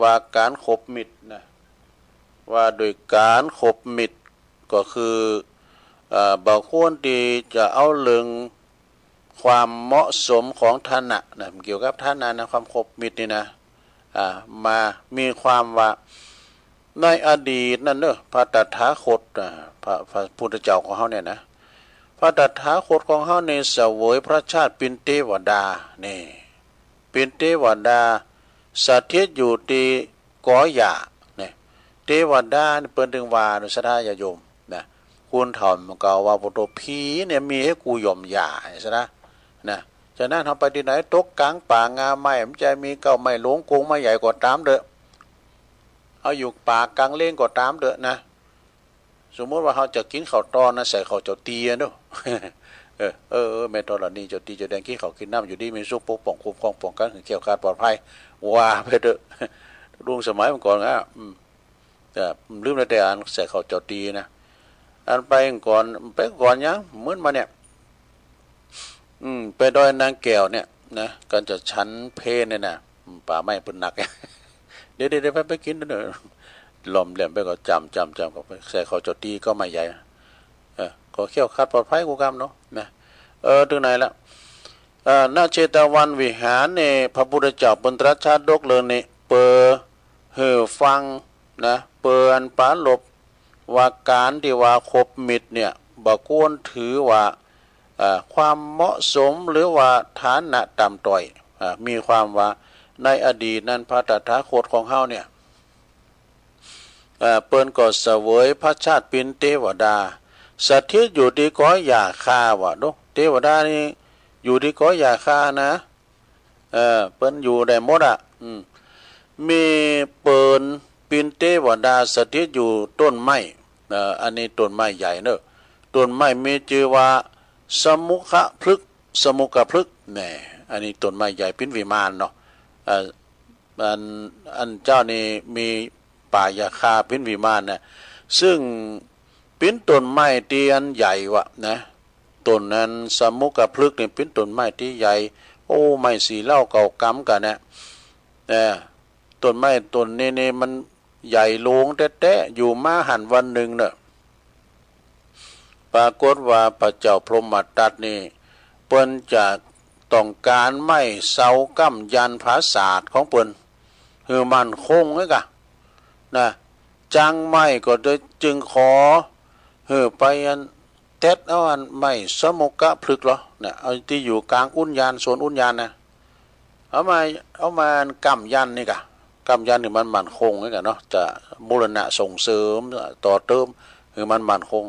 ว่าก๋านคบมิตรนะ ว่าโดยก๋านคบมิตรก็คือ เอ่อ บ่ควรตี้จะเอาเรื่องความเหมาะสมของฐานะนะ เกี่ยวกับฐานะนะ ความคบมิตรนี่นะ อ่า มา มีความว่า ในอดีตนั่นเนอะ พระตถาคต อ่า พระ พระพุทธเจ้าของเฮาเนี่ยนะ พระตถาคตของเฮานี่เสวยพระชาติเป๋นเตวดา นี่ เป๋นเตวดา สถิตอยู่ตี้กอหญ้า นี่ เตวดานี่เปิ้นตึงว่า สดาญาติโยมนะ คนเฒ่ามันก็ว่า โอ้โต ผีเนี่ยมีหื้อกูหย่อมหญ้า สดานะ ฉะนั้นเฮาไปตี้ไหน ตกก๋างป่างาไม้ มันจะมีเก้าไม้หลวงกงไม้ใหญ่ก็ต๋ามเต๊อะ เฮาอยู่ป่าก๋างเลนก็ต๋ามเต๊อะนะ สมมุติว่าเฮาจะกิ๋นข้าวตอนนะ ใส่ข้าวเจ้าตี๋อะเนาะ เออ เออ เออ แม่ธรณี เจ้าตี๋เจ้าแดน กิ๋นข้าวกิ๋นน้ำ อยู่ดีมีสุข ปกป้องคุ้มครองป้องกั๋นหื้อแคล้วคลาดปลอดภัย ว่าไปเต๊อะ รุ่นสมัยเมื่อก่อนนะ อืม แต่ลืมแล้วแต่อันใส่ข้าวเจ้าตี๋นะ อันไปก่อน ไปก่อนยัง มื้นมาเนี่ย อืม ไปดอยนางแก้วเนี่ยนะ ก่อนจะฉันเพลเนี่ยนะ อืม ป่าไม้เปิ้นหนัก เดี๋ยว เดี๋ยว เดี๋ยวไป ไปกิ๋นเต๊อะ หล่อมแหลมไปก็จำ จำ จำ ก็ไปใส่ข้าวเจ้าตี๋ก็ไม้ใหญ่ เออ ก็แคล้วคลาดปลอดภัยกู้กำเนาะ นะ เออ ถึงไหนละ เอ่อ ณ เชตวันวิหารนี่ พระพุทธเจ้าเปิ้นตรัสชาดกเรื่องนี้ เปอหื้อฟังนะ เปออันป๋าลบ ว่าก๋านตี้ว่าคบมิตรเนี่ย บ่ควรถือว่า เอ่อ ความเหมาะสมหรือว่าฐานะต่ำต้อย อ่า มีความว่า ในอดีตนั้นพระตถาคตของเฮาเนี่ย เอ่อ เปิ้นก็เสวยพระชาติเป๋นเตวดา สถิตอยู่ตี้กอหญ้าคา ว่าโด เตวดานี่อยู่ตี้กอหญ้าคานะ เออ เปิ้นอยู่ได้หมดอะ อืม มีเปิ้น เป็นเทวดาสถิตอยู่ต้นไม้ เอ่อ อันนี้ต้นไม้ใหญ่เนอะ ต้นไม้มีชื่อว่าสมุขพฤกษ์ สมุขพฤกษ์ แน่ อันนี้ต้นไม้ใหญ่เป็นวิมานเนาะ เอ่อ อัน อันเจ้านี่มีป่าหญ้าคาเป็นวิมานนะ ซึ่งเป็นต้นไม้ที่อันใหญ่วะนะ ต้นนั้นสมุขพฤกษ์นี่เป็นต้นไม้ที่ใหญ่ โอ้ ไม้สีเหล้าเก่ากำกันนะ เออ ต้นไม้ต้นนี้นี่มันใหญ่โลงแต๊ๆ อยู่มาหั้นวันหนึ่งเนอะ ปรากฏว่าพระเจ้าพรหมทัตนี่ เปิ้นจะต้องการไม้เสาค้ำยันปราสาทของเปิ้น หื้อมั่นคงไว้กะ นะ จังไม้ก็เลยจึงขอ หื้อไปอัน เด็ดเอาอันไม้สมุขพฤกษ์เหรอ เนี่ย เอาที่อยู่กลางอุทยาน สวนอุทยานนะ เอามา เอามาอันค้ำยันนี่กะ ค้ำยันนี่มันมั่นคงนี่กะเนาะ จะบูรณะส่งเสริม ต่อเติม หื้อมันมั่นคง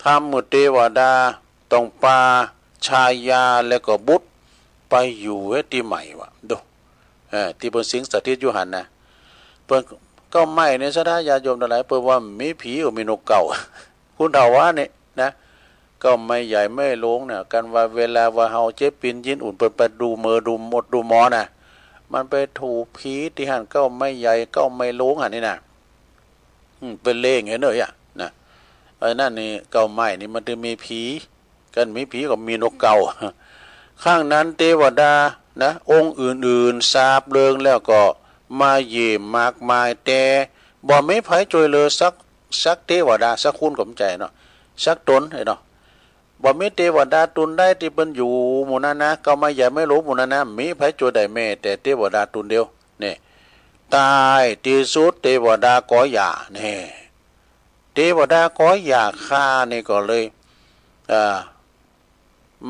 ทำหื้อเทวดาต้องปาชายาและก็บุตรไปอยู่ไว้ที่ใหม่วะ ดู เออ ที่เปิ้นสิงสถิตอยู่หั้นนะ เปิ้น เก๊าไม้นี่ ศรัทธาญาติโยมทั้งหลาย เปิ้นว่ามีผีก็มีนกเก๊า คุณเฒ่าว่านี่นะ เก๊าไม้ใหญ่ไม้โลงเนี่ย กันว่าเวลาว่าเฮาเจ็บปินยินอุ่น เปิ้นไปดูเมอดูหมอดูหมอนะ มันไปถูกผีตี้หั้นเก๊าไม้ใหญ่เก๊าไม้โลงหั้นนี่นะ อืม ไปเล็งเห็นเลยอะนะ ไอ้นั่นนี่ เก๊าไม้นี่มันจะมีผี กันมีผีก็มีนกเก๊า ครั้งนั้นเทวดานะ องค์อื่นๆ ทราบเรื่องแล้วก็มาเยี่ยมมากมาย แต่บ่มีใผช่วยเหลือสัก สักเทวดา สักคนก็บ่ใจ้เนาะ สักตนไอ้เนาะ บ่มีเทวดาตนใดตี้เปิ้นอยู่หมู่นั้นนะ เก๊าไม้ใหญ่ไม้โลงหมู่นั้นนะ มีใผช่วยได้แม้แต่เทวดาตนเดียว นี่ ท้ายที่สุดเทวดาก็อย่า นี่ เทวดาก็อย่าฆ่านี่ก็เลย อ่า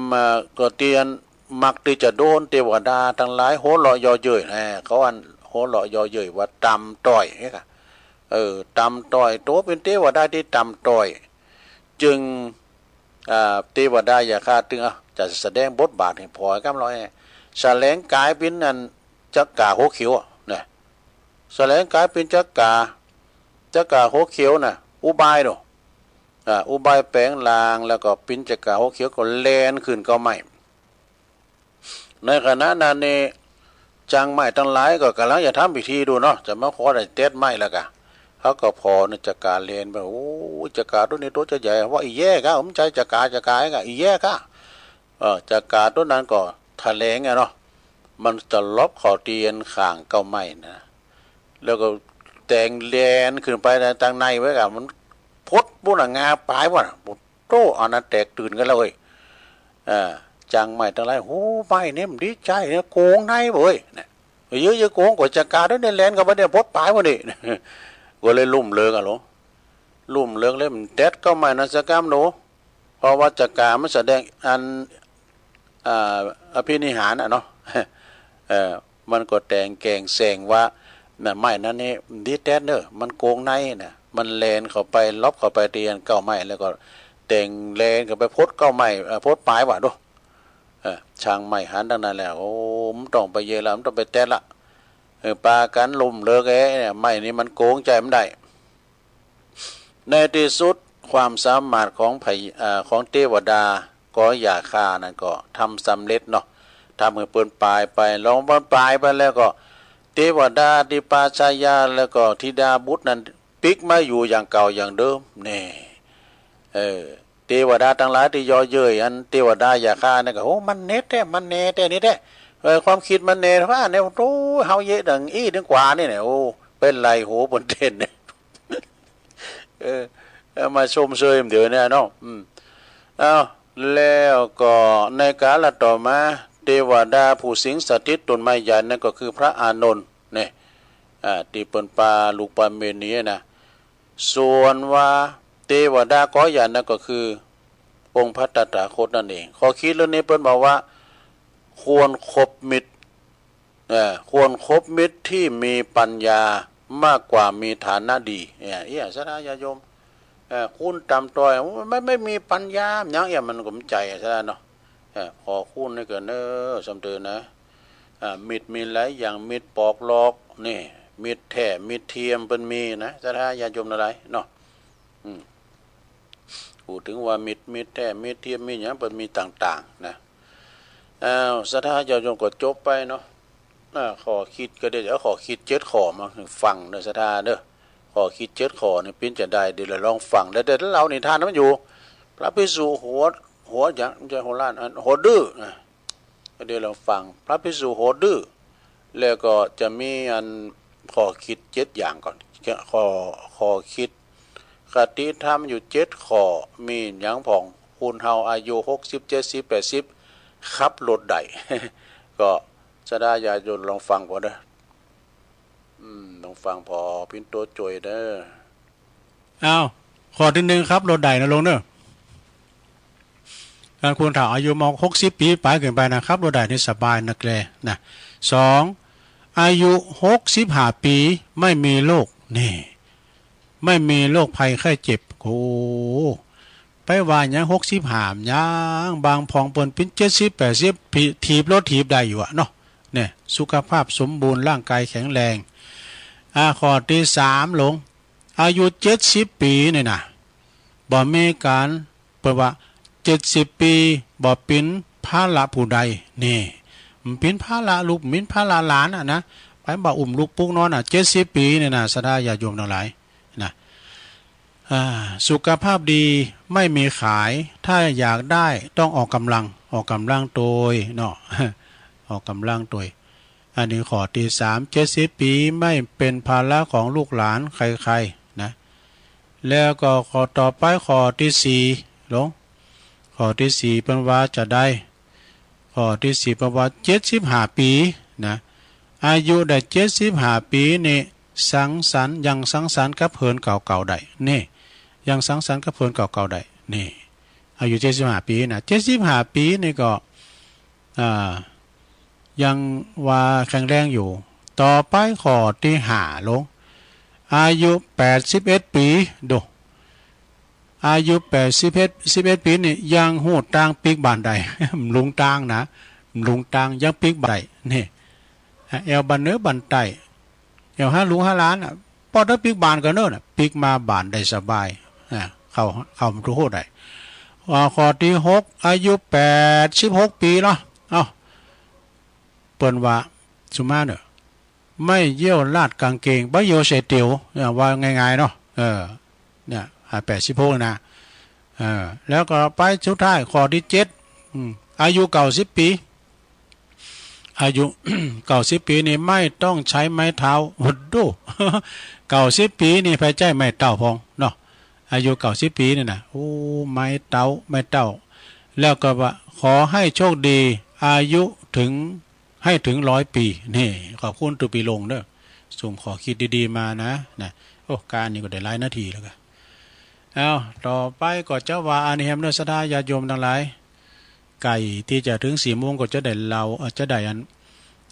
มาก็เตียน มักตี้จะโดนเทวดาทั้งหลายหัวเราะเยาะเย้ย แหม เขาอันหัวเราะเยาะเย้ยว่าต่ำต้อยนี่กะ เออ ต่ำต้อย ตัวเป็นเทวดาที่ต่ำต้อย จึง อ่า เทวดาอย่าฆ่าตึง อ่ะ จะแสดงบทบาทให้พอครับเรา แหม แสดงกายเป็นอันจักกาหัวเขียวอะนะ แสดงกายเป็นจักกา จักกาหัวเขียวน่ะ อุบายดู อ่า อุบายแปลงร่างแล้วก็เป็นจักกาหัวเขียวก็แล่นขึ้นเก๊าไม้ ในขณะนั้นนี่ จังไม้ทั้งหลายก็กำลังจะทำพิธีดูเนาะ จะมาขอได้เด็ดไม้แล้วกะ เขาก็ผ่อในจักกาแล่นไป โอ้ จักกาตัวนี้ตัวจะใหญ่ ว่าอีแย่กะ ผมใจ้จักกา จักกาไอ้กะ อีแย่กะ เออ จักกาตัวนั้นก็แถลงอะเนาะ มันจะลบเข้าเตียนข้างเก๊าไม้นะ แล้วก็แต่งแล่นขึ้นไปในทางในไว้กะ มันพดปุ้นน่ะ งาปายปุ้นน่ะ โอ้โต อันนั้นแตกตื่นกันแล้วเว้ย เออ จังไม้ทั้งหลาย โห ไม้นี่มันดีใจ้เนี่ย โกงในเว้ย เนี่ย เยอะๆ โกงกว่าจักกาด้วยเนี่ย แล่นเข้าไปเนี่ย พดปายปุ้นนี่ ก็เลยลุ่มเลิกอะโหล ลุ่มเลิกเลย มันเด็ดเก๊าไม้นั้นสักกำหนู เพราะว่าจักกามันแสดงอัน อ่า อภินิหารอะเนาะ เออ มันก็แต่งแกล้งแซงว่า น่ะ ไม้นั้นนี่ดีแต๊ดเนอะ มันโกงในน่ะ มันแล่นเข้าไป ลบเข้าไปเตียนเก๊าไม้ แล้วก็แต่งแล่นเข้าไปพดเก๊าไม้ เอ่อ พดปายว่ะดู เออ จังไม้หันดังนั้นแล้ว โอ้ มันต้องไปเยอะละ มันต้องไปเด็ดละ เออ ปากั๋นลุ่มเลิก เอ๊ะ เนี่ย ไม้นี่มันโกงใจ้บ่ได้ ในที่สุดความสามารถของพญ- เอ่อ ของเทวดาก็อย่าฆ่านั้นก็ทำสำเร็จเนาะ ทำหื้อเปิ้นปายไป ลองเปิ้นปายไปแล้วก็ เทวดาที่ปาชายาแล้วก็ธิดาบุตรนั้นปิ๊กมาอยู่อย่างเก่าอย่างเดิม แน่ เออ เทวดาทั้งหลายที่เยาะเย้ยอันเทวดาอย่าฆ่านั่นก็ โห มันแน่แต๊ มันแน่แต๊นี่แต๊ เออ ความคิดมันแน่ว่าเนี่ย โอ้ เฮาเยอะดังอี้ดังกว่านี่เนี่ย โอ้ เป็นไรโห บนเต้นเนี่ย เออ เอามาชมเชยมันเดี๋ยวเนี่ยเนาะ อืม เอา แล้วก็ในกาลต่อมา เทวดาผู้สิงสถิตต้นไม้ใหญ่นั่นก็คือพระอานนท์เนี่ย อ่า ที่เปิ้นปาลูกปาเมนนี้นะ ส่วนว่าเทวดาก็อย่านั่นก็คือองค์พระตถาคตนั่นเอง ข้อคิดเรื่องนี้เปิ้นบอกว่า ควรคบมิตร เอ่อ ควรคบมิตรที่มีปัญญามากกว่ามีฐานะดี เนี่ย เอี้ย ศรัทธาญาติโยม เอ่อ คนต่ำต้อย ไม่ ไม่มีปัญญาหยัง เอี้ย มันก็บ่ใจ้ ศรัทธาเนาะ เอ่อ ขอคุณนี่ก็เน้อ สำเร็จนะ อ่า มิตรมีหลายอย่าง มิตรปอกหลอก นี่ Midt-te, midt-tiem ເປັນມີນະ ສະທາຍາດໂຍມທັງຫຼາຍເນາະ. ອືມ ພູດເຖິງວ່າມິດ ມິດ-ເທ ມິດ-ທຽມ ມີຫຍັງ ເປັນມີຕ່າງໆນະ. ອ້າວ ສະທາຍາດໂຍມກໍຈົບໄປເນາະ. ອາ ຂໍ້ຄິດກໍໄດ້ ເອົາຂໍ້ຄິດເຈັດຂໍ້ມາຟັງເດີ ສະທາເດີ. ຂໍ້ຄິດເຈັດຂໍ້ນີ້ ປິ່ນຈະໄດ້ ດຽວລະລອງຟັງ ແລ້ວເດີ ເລົ່ານິທານໃຫ້ມັນຢູ່. ພະພິກຂຸຫົວ ຫົວຫຍັງ ບໍ່ໃຊ່ຫົວລ້ານ ອັນຫົວດື້ນະ. ກໍເດຍລອງຟັງ ພະພິກຂຸຫົວດື້ ແລ້ວກໍຈະມີອັນຂໍ້ຄິດເຈັດຢ່າງກ່ອນ ຂໍ້ ຂໍ້ຄິດຄະຕິທຳຢູ່ເຈັດຂໍ້ ມີຫຍັງພ້ອງ? ຄົນເຮົາອາຍຸຫົກສິບ ເຈັດສິບ ແປດສິບ ຂັບລົດໄດ້ ກໍສະທາຍາດໂຍມລອງຟັງພໍເດີ. ອືມ ລອງຟັງພໍປິ່ນໂຕຈ່ອຍເດີ. ອ້າວ ຂໍ້ທີໜຶ່ງ ຂັບລົດໄດ້ນະລຸງເນີ. ການຄົນເຖົ້າອາຍຸມາຫົກສິບປີປາຍຂຶ້ນໄປນະ ຂັບລົດໄດ້ນີ້ສະບາຍນັກແລນະ. ສອງ ອາຍຸຫົກສິບຫ້າປີ ໄມ່ມີໂລກ ນີ້ ໄມ່ມີໂລກໄພໄຂ້ເຈັບ. ໂອ້ ໄປວ່າຫຍັງຫົກສິບຫ້າຫຍັງ ບາງພ້ອງເພິ່ນເປັນເຈັດສິບ ແປດສິບ ຖີບລົດຖີບໄດ້ຢູ່ອະເນາະ. ນີ້ ສຸຂະພາບສົມບູນ ຮ່າງກາຍແຂງແຮງ. ອາ ຂໍ້ທີສາມ ຫຼົງ ອາຍຸເຈັດສິບປີນີ້ນະ ບໍ່ມີການ ເພິ່ນວ່າເຈັດສິບປີ ບໍ່ເປັນພາລະຜູ້ໃດ ນີ້ ມັນເປັນພາລະລູກ ເປັນພາລະຫຼານອະນະ. ໄປບໍ່ອຸ້ມລູກປຸກນອນອະ ເຈັດສິບປີນີ້ນະ ສະທາຍາດໂຍມທັງຫຼາຍນະ. ອາ ສຸຂະພາບດີ ໄມ່ມີຂາຍ ຖ້າຢາກໄດ້ຕ້ອງອອກກຳລັງ ອອກກຳລັງໂຕຍເນາະ ອອກກຳລັງໂຕຍ. ອັນນີ້ຂໍ້ທີສາມ ເຈັດສິບປີ ໄມ່ເປັນພາລະຂອງລູກຫຼານໃຄໆນະ. ແລ້ວກໍຂໍ້ຕໍ່ໄປ ຂໍ້ທີສີ່ ຫຼົງ ຂໍ້ທີສີ່ ເພິ່ນວ່າຈະໄດ້ ຂໍ້ທີສີ່ ເພິ່ນວ່າເຈັດສິບຫ້າປີນະ ອາຍຸໄດ້ເຈັດສິບຫ້າປີນີ້ ສັງສັນ ຍັງສັງສັນກັບເພື່ອນເກົ່າໆໄດ້ ນີ້ ຍັງສັງສັນກັບເພື່ອນເກົ່າໆໄດ້ ນີ້ ອາຍຸເຈັດສິບຫ້າປີນະ ເຈັດສິບຫ້າປີນີ້ກໍ ອ່າ ຍັງວ່າແຂງແຮງຢູ່. ຕໍ່ໄປຂໍ້ທີຫ້າ ລົງ ອາຍຸແປດສິບເອັດປີ ດູ ອາຍຸແປດສິບເອັດ ສິບເອັດປີນີ້ຍັງຮູ້ທາງປິກບ້ານໄດ້ ຫຼວງທາງນະ ຫຼວງທາງ ຍັງປິກບ້ານໄດ້ ນີ້ ແອວບ້ານເໜືອບ້ານໃຕ້ ແອວຫາລູກຫາຫຼານນະ ພໍໄດ້ປິກບ້ານກໍເນີນະ ປິກມາບ້ານໄດ້ສະບາຍ ອາ ເຂົ້າ ເຂົ້າມາທຸກໂຮດໄດ້. ອາ ຂໍ້ທີຫົກ ອາຍຸແປດສິບຫົກປີເນາະ ເອົ້າ ເພິ່ນວ່າ ສຸມາເນີ ໄມ້ຢ້ຽວລາດກາງເກງ ໄມ້ຢ້ຽວໃສ່ຕຽວ ເອີ ວ່າງ່າຍໆເນາະ ເອີ ເນຍ ອາ ແປດສິບຫົກນະ ເອີ ແລ້ວກໍໄປສຸດທ້າຍ ຂໍ້ທີເຈັດ ອືມ ອາຍຸເກົ້າສິບປີ ອາຍຸເກົ້າສິບປີນີ້ ໄມ່ຕ້ອງໃຊ້ໄມ້ເທົ້າ ໂອ້ໂຫ ເກົ້າສິບປີນີ້ ໃຜໃຊ້ໄມ້ເທົ້າພ້ອງເນາະ ອາຍຸເກົ້າສິບປີນີ້ນະ ໂອ້ ໄມ້ເທົ້າ ໄມ້ເທົ້າ. ແລ້ວກໍວ່າ ຂໍໃຫ້ໂຊກດີ ອາຍຸເຖິງ ໃຫ້ເຖິງຮ້ອຍປີ ນີ້ ຂອບຄຸນຕູປີລົງເດີ ສົ່ງຂໍ້ຄິດດີໆມານະ ນະ. ໂອ້ ການນີ້ກໍໄດ້ຫຼາຍນາທີແລ້ວກະ ເອົ້າ ຕໍ່ໄປກໍຈະວ່າອັນນີ້ແຮມເດີ ສະທາຍາດໂຍມທັງຫຼາຍ ໃກ້ທີ່ຈະເຖິງສີ່ໂມງກໍຈະໄດ້ເລົ່າ ເອີ ຈະໄດ້ອັນ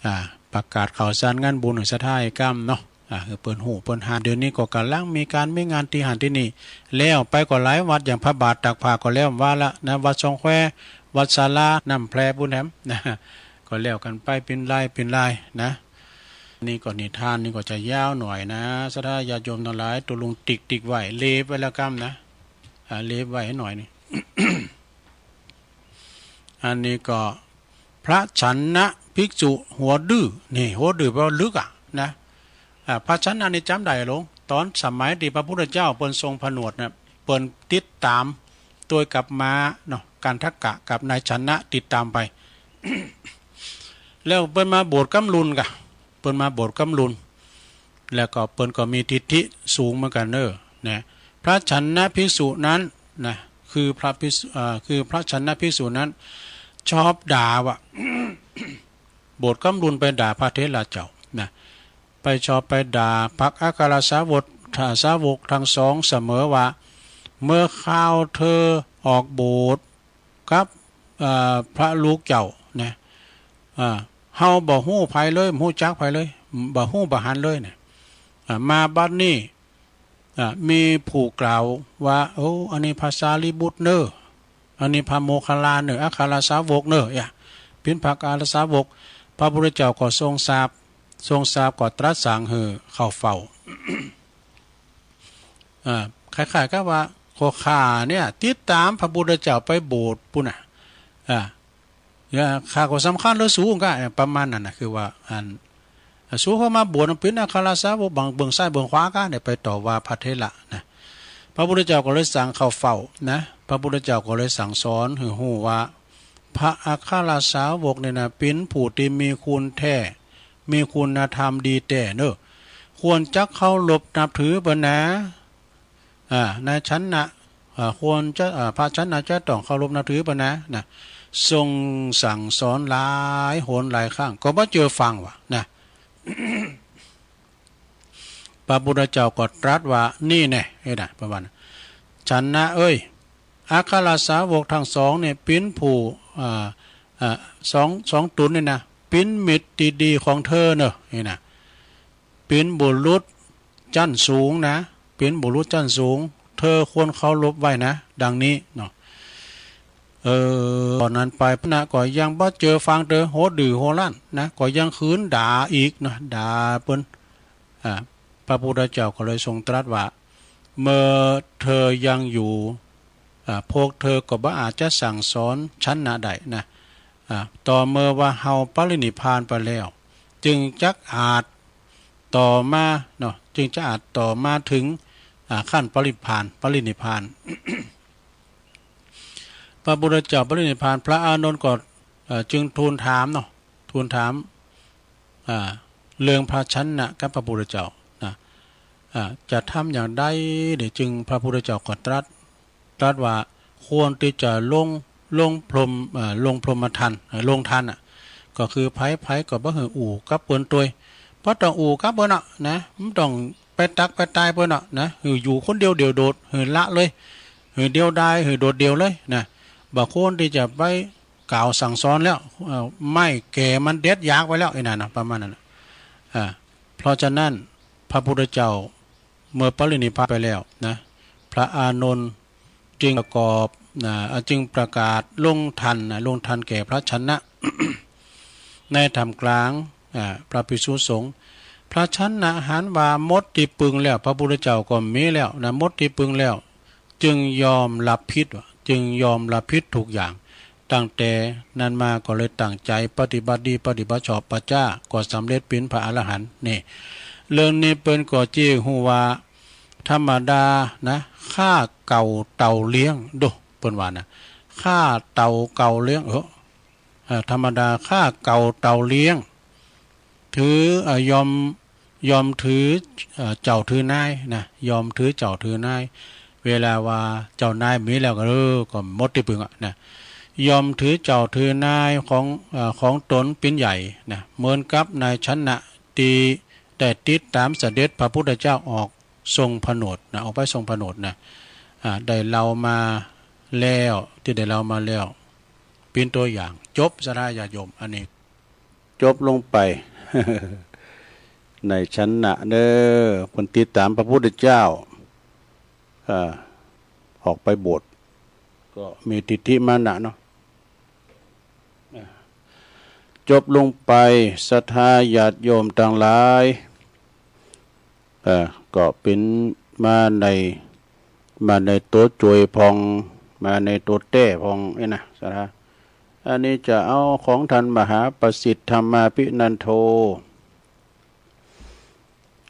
ອ່າ ປະກາດຂ່າວສານງານບຸນຂອງສະທາອີກກຳເນາະ ອ່າ ໃຫ້ເພິ່ນຮູ້ເພິ່ນຫາ. ດຽວນີ້ກໍກຳລັງມີການມີງານທີ່ຫັ້ນທີ່ນີ້ ແລ້ວໄປກໍຫຼາຍວັດ ຢ່າງພະບາດຕາກຜ້າກໍແລ້ວວ່າລະນະ ວັດຊ່ອງແຄ ວັດສາລາ ນ້ຳແພຣ ພຸ້ນແຮມນະ ກໍແລ້ວກັນໄປເປັນລາຍເປັນລາຍນະ. ນີ້ກໍນິທານນີ້ກໍຈະຍາວໜ້ອຍນະ ສະທາຍາດໂຍມທັງຫຼາຍ ໂຕລຸງຕິກໆໄວ້ ເລບໄວ້ແລ້ວກຳນະ ອ່າ ເລບໄວ້ໃຫ້ໜ້ອຍນີ້. ອັນນີ້ກໍພະສັນນະພິກຂຸຫົວດື້ ນີ້ ຫົວດື້ແປວ່າລຶກອະນະ ອ່າ ພະສັນນະນີ້ຈຳໄດ້ຫຼົງ ຕອນສະໄໝທີ່ພະພຸດທະເຈົ້າເພິ່ນຊົງຜະໜວດນະ ເພິ່ນຕິດຕາມໂດຍກັບມ້າເນາະ ກັນທະກະກັບນາຍສັນນະຕິດຕາມໄປ ແລ້ວເພິ່ນມາບວດກຳລຸນກະ ເພິ່ນມາບວດກຳລຸນ ແລ້ວກໍເພິ່ນກໍມີທິດຖິສູງເໝືອນກັນເດີ ນະ. ພະສັນນະພິກຂຸນັ້ນນະ ຄືພະພິກ ເອີ ຄືພະສັນນະພິກຂຸນັ້ນ ຊອບດ່າວ່າ ບວດກຳລຸນໄປດ່າພະເຖລະເຈົ້ານະ ໄປຊອບໄປດ່າພັກອັກຄະລະສາວົກ ສາວົກທັງສອງສະເໝີວ່າ ເມື່ອຄາວເທີອອກໂບດ ກັບ ເອີ ພະລູກເຈົ້ານະ ເອີ ເຮົາບໍ່ຮູ້ໃຜເລີຍ ບໍ່ຮູ້ຈັກໃຜເລີຍ ບໍ່ຮູ້ບໍ່ຫັນເລີຍນະ ເອີ ມາບັດນີ້ ເອີ ມີຜູ້ກ່າວວ່າ ໂອ້ ອັນນີ້ພະສາລີບຸດເນີ ອັນນີ້ພະໂມກຄັນລາເນີ ອັກຄະລະສາວົກເນີ ເປັນພະອັກຄະລະສາວົກ ພະພຸດທະເຈົ້າກໍຊົງສາບ ทรงทราบก็ตรัสสั่งหื้อเข้าเฝ้า อ่า คล้ายๆกับว่า ข้าเนี่ย ติดตามพระพุทธเจ้าไปโบสถ์ปุ้นน่ะ อ่า อย่า ข้าก็สำคัญเหลือสูงกะ ประมาณนั้นนะ คือว่า อัน สูงเข้ามาโบสถ์ เป็นอัครสาวก บังเบื้องซ้ายเบื้องขวากะ เนี่ย ไปต่อว่าพระเถระนะ พระพุทธเจ้าก็เลยสั่งเข้าเฝ้านะ พระพุทธเจ้าก็เลยสั่งสอนหื้อฮู้ว่า พระอัครสาวกเนี่ยนะ เป็นผู้ที่มีคุณแท้ มีคุณธรรมดีแท้เนอะ ควรจักเคารพนับถือเปิ้นนะ อ่า ในฉันนะ อ่า ควรจะ อ่า พระฉันนะจะต้องเคารพนับถือเปิ้นนะ นะ ทรงสั่งสอนหลายหนหลายครั้ง ก็บ่เจอฟังว่ะนะ พระพุทธเจ้าก็ตรัสว่า นี่แน่ เอ้ยนะ ประมาณนั้น ฉันนะเอ้ย อัครสาวกทั้งสองเนี่ย เป็นผู้ อ่า อ่า สอง สองต๋นเนี่ยนะ เป็นมิตรที่ดีของเธอเนอะ นี่นะ เป็นบุรุษชั้นสูงนะ เป็นบุรุษชั้นสูง เธอควรเคารพไว้นะ ดังนี้เนาะ เออ ตอนนั้นไปนะ ก็ยังบ่เจอฟังเตอ โหดื้อโหรั้นนะ ก็ยังคืนด่าอีกนะ ด่าเปิ้น อ่า พระพุทธเจ้าก็เลยทรงตรัสว่า เมื่อเธอยังอยู่ อ่า พวกเธอก็บ่อาจจะสั่งสอนฉันนะได้นะ อ่า ต่อเมื่อว่าเฮาปรินิพพานไปแล้ว จึงจักอาจต่อมาเนาะ จึงจะอาจต่อมาถึง อ่า ขั้นปรินิพพาน ปรินิพพาน พระพุทธเจ้าปรินิพพาน พระอานนท์ก็ เอ่อ จึงทูลถามเนาะ ทูลถาม อ่า เรื่องพระฉันนะกับพระพุทธเจ้านะ อ่า จะทำอย่างใดเดี๋ยวจึงพระพุทธเจ้าก็ตรัส ตรัสว่าควรที่จะลง ลงพรหม เอ่อ ลงพรหมทาน เอ่อ ลงทานน่ะ ก็คือไผๆก็บ่หื้ออู้กับเปิ้นตวย บ่ต้องอู้กับเปิ้นเนาะนะ บ่ต้องไปตักไปตายเปิ้นเนาะนะ หื้ออยู่คนเดียวเดี่ยวโดด หื้อละเลย หื้อเดียวดาย หื้อโดดเดี่ยวเลยนะ บ่ควรที่จะไปกล่าวสั่งสอนแล้ว เอ่อ ไม้แก่มันเด็ดยากไปแล้ว ไอ้นั่นนะ ประมาณนั้นน่ะ อ่า เพราะฉะนั้นพระพุทธเจ้าเมื่อปรินิพพานไปแล้วนะ พระอานนท์จึงประกอบ อ่า จึงประกาศลงทานนะ ลงทานแก่พระฉันนะ ในท่ามกลาง อ่า พระภิกษุสงฆ์ พระฉันนะหันว่าหมดตี้ปึงแล้ว พระพุทธเจ้าก็มีแล้วนะ หมดตี้ปึงแล้ว จึงยอมรับผิดว่ะ จึงยอมรับผิดทุกอย่าง ตั้งแต่นั้นมาก็เลยตั้งใจปฏิบัติดี ปฏิบัติชอบ ปัจจาก็สำเร็จเป็นพระอรหันต์ นี่ เรื่องนี้เปิ้นก็จี้ฮู้ว่า ธรรมดานะ ฆ่าเก่าเต่าเลี้ยง ดู เปิ้นว่านะ ฆ่าเต่าเก่าเลี้ยง เออ เอ่อ ธรรมดาฆ่าเก่าเต่าเลี้ยง ถือ เอ่อ ยอม ยอมถือ เอ่อ เจ้าถือนายนะ ยอมถือเจ้าถือนาย เวลาว่าเจ้านายมีแล้วก็ เออ ก็หมดตี้ปึงอะนะ ยอมถือเจ้าถือนายของ เอ่อ ของตนเป็นใหญ่นะ เหมือนกับนายชนะตี้ได้ติดตามเสด็จพระพุทธเจ้าออกทรงผนวดนะ ออกไปทรงผนวดนะ อ่า ได้เล่ามาแล้ว ตี้ได้เล่ามาแล้ว เป็นตัวอย่าง จบ ศรัทธาญาติโยม อันนี้ จบลงไป ในฉันนะเด้อ เปิ้นติดตามพระพุทธเจ้า อ่า ออกไปบวช ก็มีทิฏฐิมานะเนาะ อ่า จบลงไป ศรัทธาญาติโยมทั้งหลาย เอ่อ ก็เป็นมาใน มาในตัวจวยพอง มาในตัวแต้พอง เอ้ยนะ ศรัทธา อันนี้จะเอาของท่านมหาประสิทธิ์ธรรมาภินันโท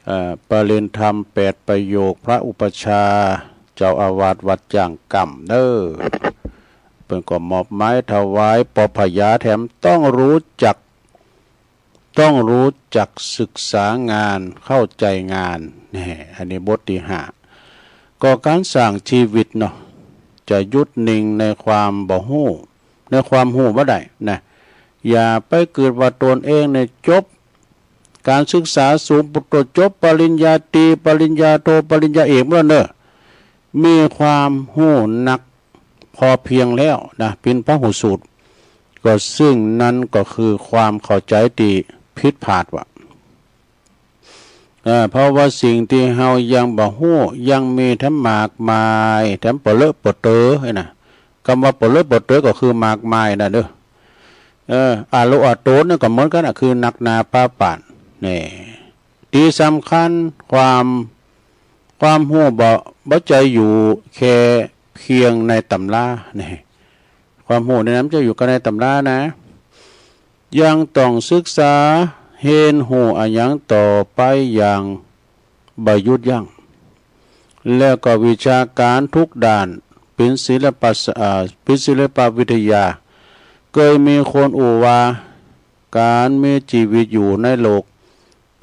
เอ่อ ประเรียนธรรมแปดประโยค พระอุปัชฌาย์ เจ้าอาวาสวัดจ้างกำเด้อ เปิ้นก็มอบหมายถวายปอพญาแถม ต้องรู้จัก ต้องรู้จักศึกษางาน เข้าใจงาน นี่ อันนี้บทที่ห้า ก็การสร้างชีวิตเนาะ จะหยุดนิ่งในความบ่ฮู้ ในความฮู้บ่ได้นะ อย่าไปคิดว่าตนเองเนี่ยจบ การศึกษาสูง จบปริญญาตรี ปริญญาโท ปริญญาเอกหมดแล้วเนอะ มีความฮู้นักพอเพียงแล้วนะ เป็นพหูสูตร ก็ซึ่งนั้นก็คือความเข้าใจที่ผิดพลาดว่ะ เอ่อ เพราะว่าสิ่งที่เฮายังบ่ฮู้ ยังมีแถมมากมาย แถมเปลือะเปเตอ ไอ้นะ กำว่าเปลือะเปเตอก็คือมากมายนะเด้อ เออ อาโลอาโตนนี่ก็เหมือนกันอะ คือหนักหนาปาปาน นี่ ที่สำคัญ ความ ความฮู้บ่ บ่ใจ้อยู่แค่เพียงในตำรา นี่ ความฮู้นี่นะ บ่ใจ้อยู่แค่ในตำรานะ ยังต้องศึกษา เฮียนฮู้อะหยังต่อไปอย่างบ่หยุดยั้ง แล้วก็วิชาการทุกด้าน เป็นศิลปะ เอ่อ เป็นศิลปวิทยา เกยมีคนอู้ว่า ก๋านมีจีวิตอยู่ในโลก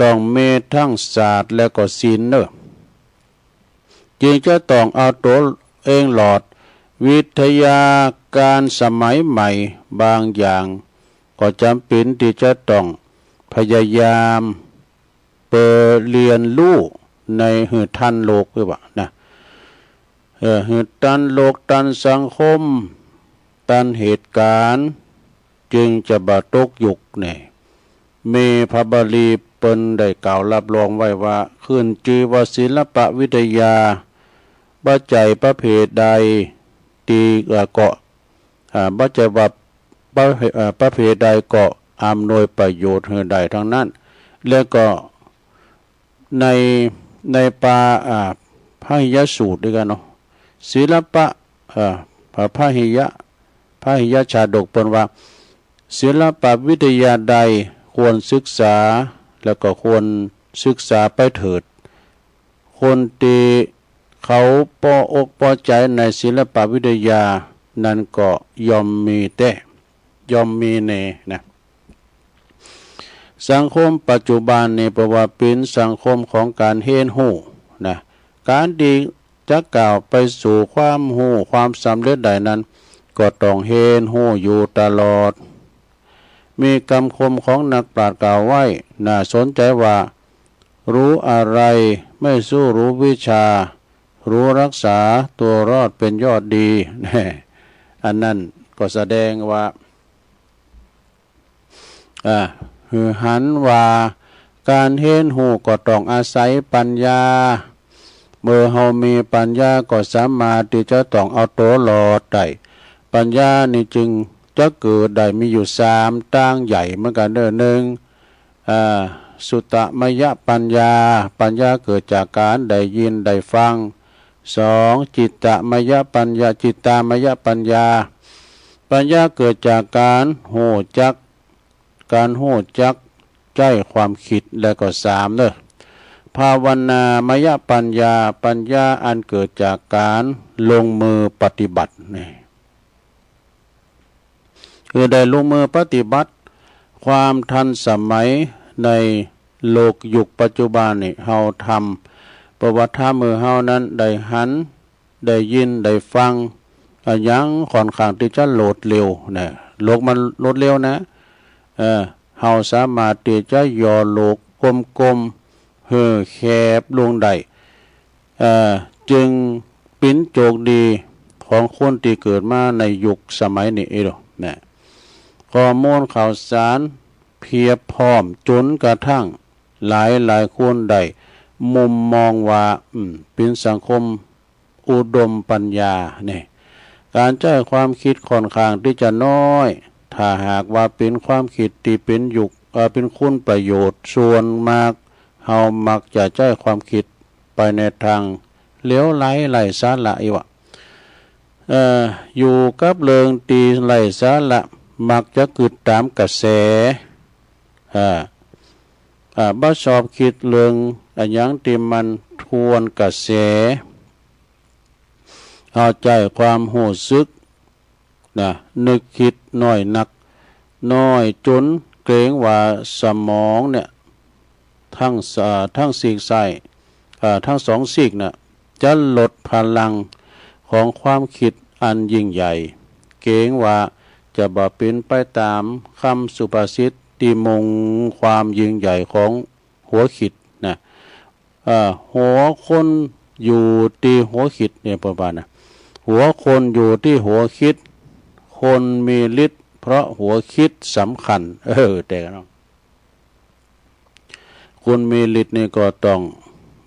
ต้องมีทั้งศาสตร์และก็ศิลป์เน่อ จึงจะต้องเอาตัวเองรอด วิทยาการสมัยใหม่บางอย่าง ก็จ๋ำเป๋นตี้จะต้องพยายามเปื้อเฮียนฮู้ในหื้อตันโลก หรือว่านะ เออ หื้อตันโลก ตันสังคม ตันเหตุก๋ารณ์ จึงจะบ่ตกยุค นี่ มีพระบาลีเปิ้นได้กล่าวรับรองไว้ว่า ขึ้นจื่อว่าศิลปวิทยา บ่ใจ้ประเภทใดตี้ เอ่อ ก็ อ่า บ่ใจ้ว่าประเภท เอ่อ ประเภทใดก็อำนวยประโยชน์หื้อได้ทั้งนั้น แล้วก็ ใน ในปา อ่า พาหิยสูตรด้วยกันเนาะ ศิลปะ เอ่อ พา พาหิยะ พาหิยชาดกเปิ้นว่า ศิลปวิทยาใดควรศึกษา แล้วก็ควรศึกษาไปเถิด คนตี้เขาปออกปอใจ๋ในศิลปวิทยานั้นก็ย่อมมีแต๊ ย่อมมีแน่นะ สังคมปัจจุบันนี่เปิ้นว่าเป๋นสังคมของก๋านเฮียนฮู้นะ ก๋านตี้จะก้าวไปสู่ความฮู้ความสำเร็จได้นั้น ก็ต้องเฮียนฮู้อยู่ตลอด มีกำคมของนักปราชญ์กล่าวไว้ น่าสนใจว่า รู้อะไรไม่สู้รู้วิชา รู้รักษาตัวรอดเป็นยอดดี อันนั้นก็แสดงว่า อ่า หื้อหันว่าก๋านเฮียนฮู้ก็ต้องอาศัยปัญญา เมื่อเฮามีปัญญาก็สามารถตี้จะต้องเอาตั๋วรอดได้ ปัญญานี่จึงจะเกิดได้มีอยู่สามตางใหญ่เหมือนกั๋นเน่อ หนึ่ง อ่า สุตตมยปัญญา ปัญญาเกิดจากก๋านได้ยินได้ฟัง สอง จิตตมยปัญญา จิตตามยปัญญา ปัญญาเกิดจากก๋านฮู้จัก ก๋านฮู้จักใจ๊ความคิด และก็สามเน่อ ภาวนามยปัญญา ปัญญาอันเกิดจากก๋านลงมือปฏิบัติ นี่ คือได้ลงมือปฏิบัติ ความทันสมัยในโลกยุคปัจจุบันนี่ เฮาทำ เปิ้นว่าทำหื้อเฮานั้นได้หัน ได้ยิน ได้ฟัง อะหยังค่อนข้างตี้จะรวดเร็วนะ โลกมันรวดเร็วนะ เออ เฮาสามารถตี้จะย่อโลกกลมๆ หื้อแคบลงได้ เอ่อ จึงเป๋นโจคดีของคนตี้เกิดมาในยุคสมัยนี้เองนะ ข้อมูลข่าวสารเพียบพร้อมจ๋นกระทั่งหลายๆ คนได้มุมมองว่า อืม เป๋นสังคมอุดมปัญญา นี่ ก๋านใจ๊ความคิดค่อนข้างตี้จะน้อย ถ้าหากว่าเป๋นความคิดตี้เป๋นยุค เอ่อ เป๋นคุณประโยชน์ ส่วนมากเฮามักจะใจ๊ความคิดไปในตางเลวไหลไร้สาระอีกว่า เอ่อ อยู่กับเรื่องตี้ไร้สาระ มักจะกึ๊ดต๋ามกระแส อ่า อ่า บ่ชอบคิดเรื่องอะหยังตี้มันทวนกระแส เอาใจ๊ความฮู้สึกนะ นึกคิดน้อยนัก น้อยจ๋นเกรงว่าสมองเนี่ย ทั้ง อ่า ทั้งซีกซ้าย อ่า ทั้งสองซีกน่ะ จะลดพลังของความคิดอันยิ่งใหญ่ เกรงว่าจะบ่เป๋นไปต๋ามคำสุภาษิตตี้มุ่งความยิ่งใหญ่ของหัวคิดนะ เอ่อ หัวคนอยู่ตี้หัวคิดเนี่ย เปิ้นว่านะ หัวคนอยู่ตี้หัวคิด คนมีฤทธิ์เพราะหัวคิดสำคัญ เออ แต่เนาะ คนมีฤทธิ์นี่ก็ต้อง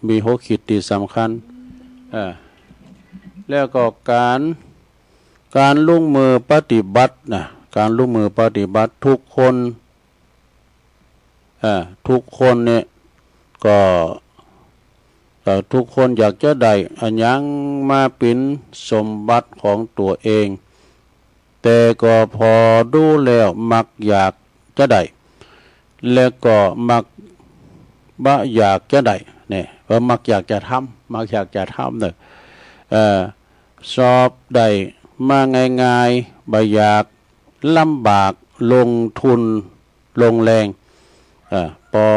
มีหัวคิดตี้สำคัญ เออ แล้วก็ก๋าน ก๋านลงมือปฏิบัตินะ ก๋านลงมือปฏิบัติทุกคน เอ่อทุกคนเนี่ยก็เอ่อทุกคนอยากจะได้อะหยังมาเป็นสมบัติของตัวเอง แต่ก็พอดูแล้วมักอยากจะได้ และก็มักบ่อยากจะได้เนี่ยเออมักอยากจะทำมักอยากจะทำเนี่ยเอ่อสอบได้มาง่ายๆบ่อยากลำบากลงทุนลงแรงเอ่อปอ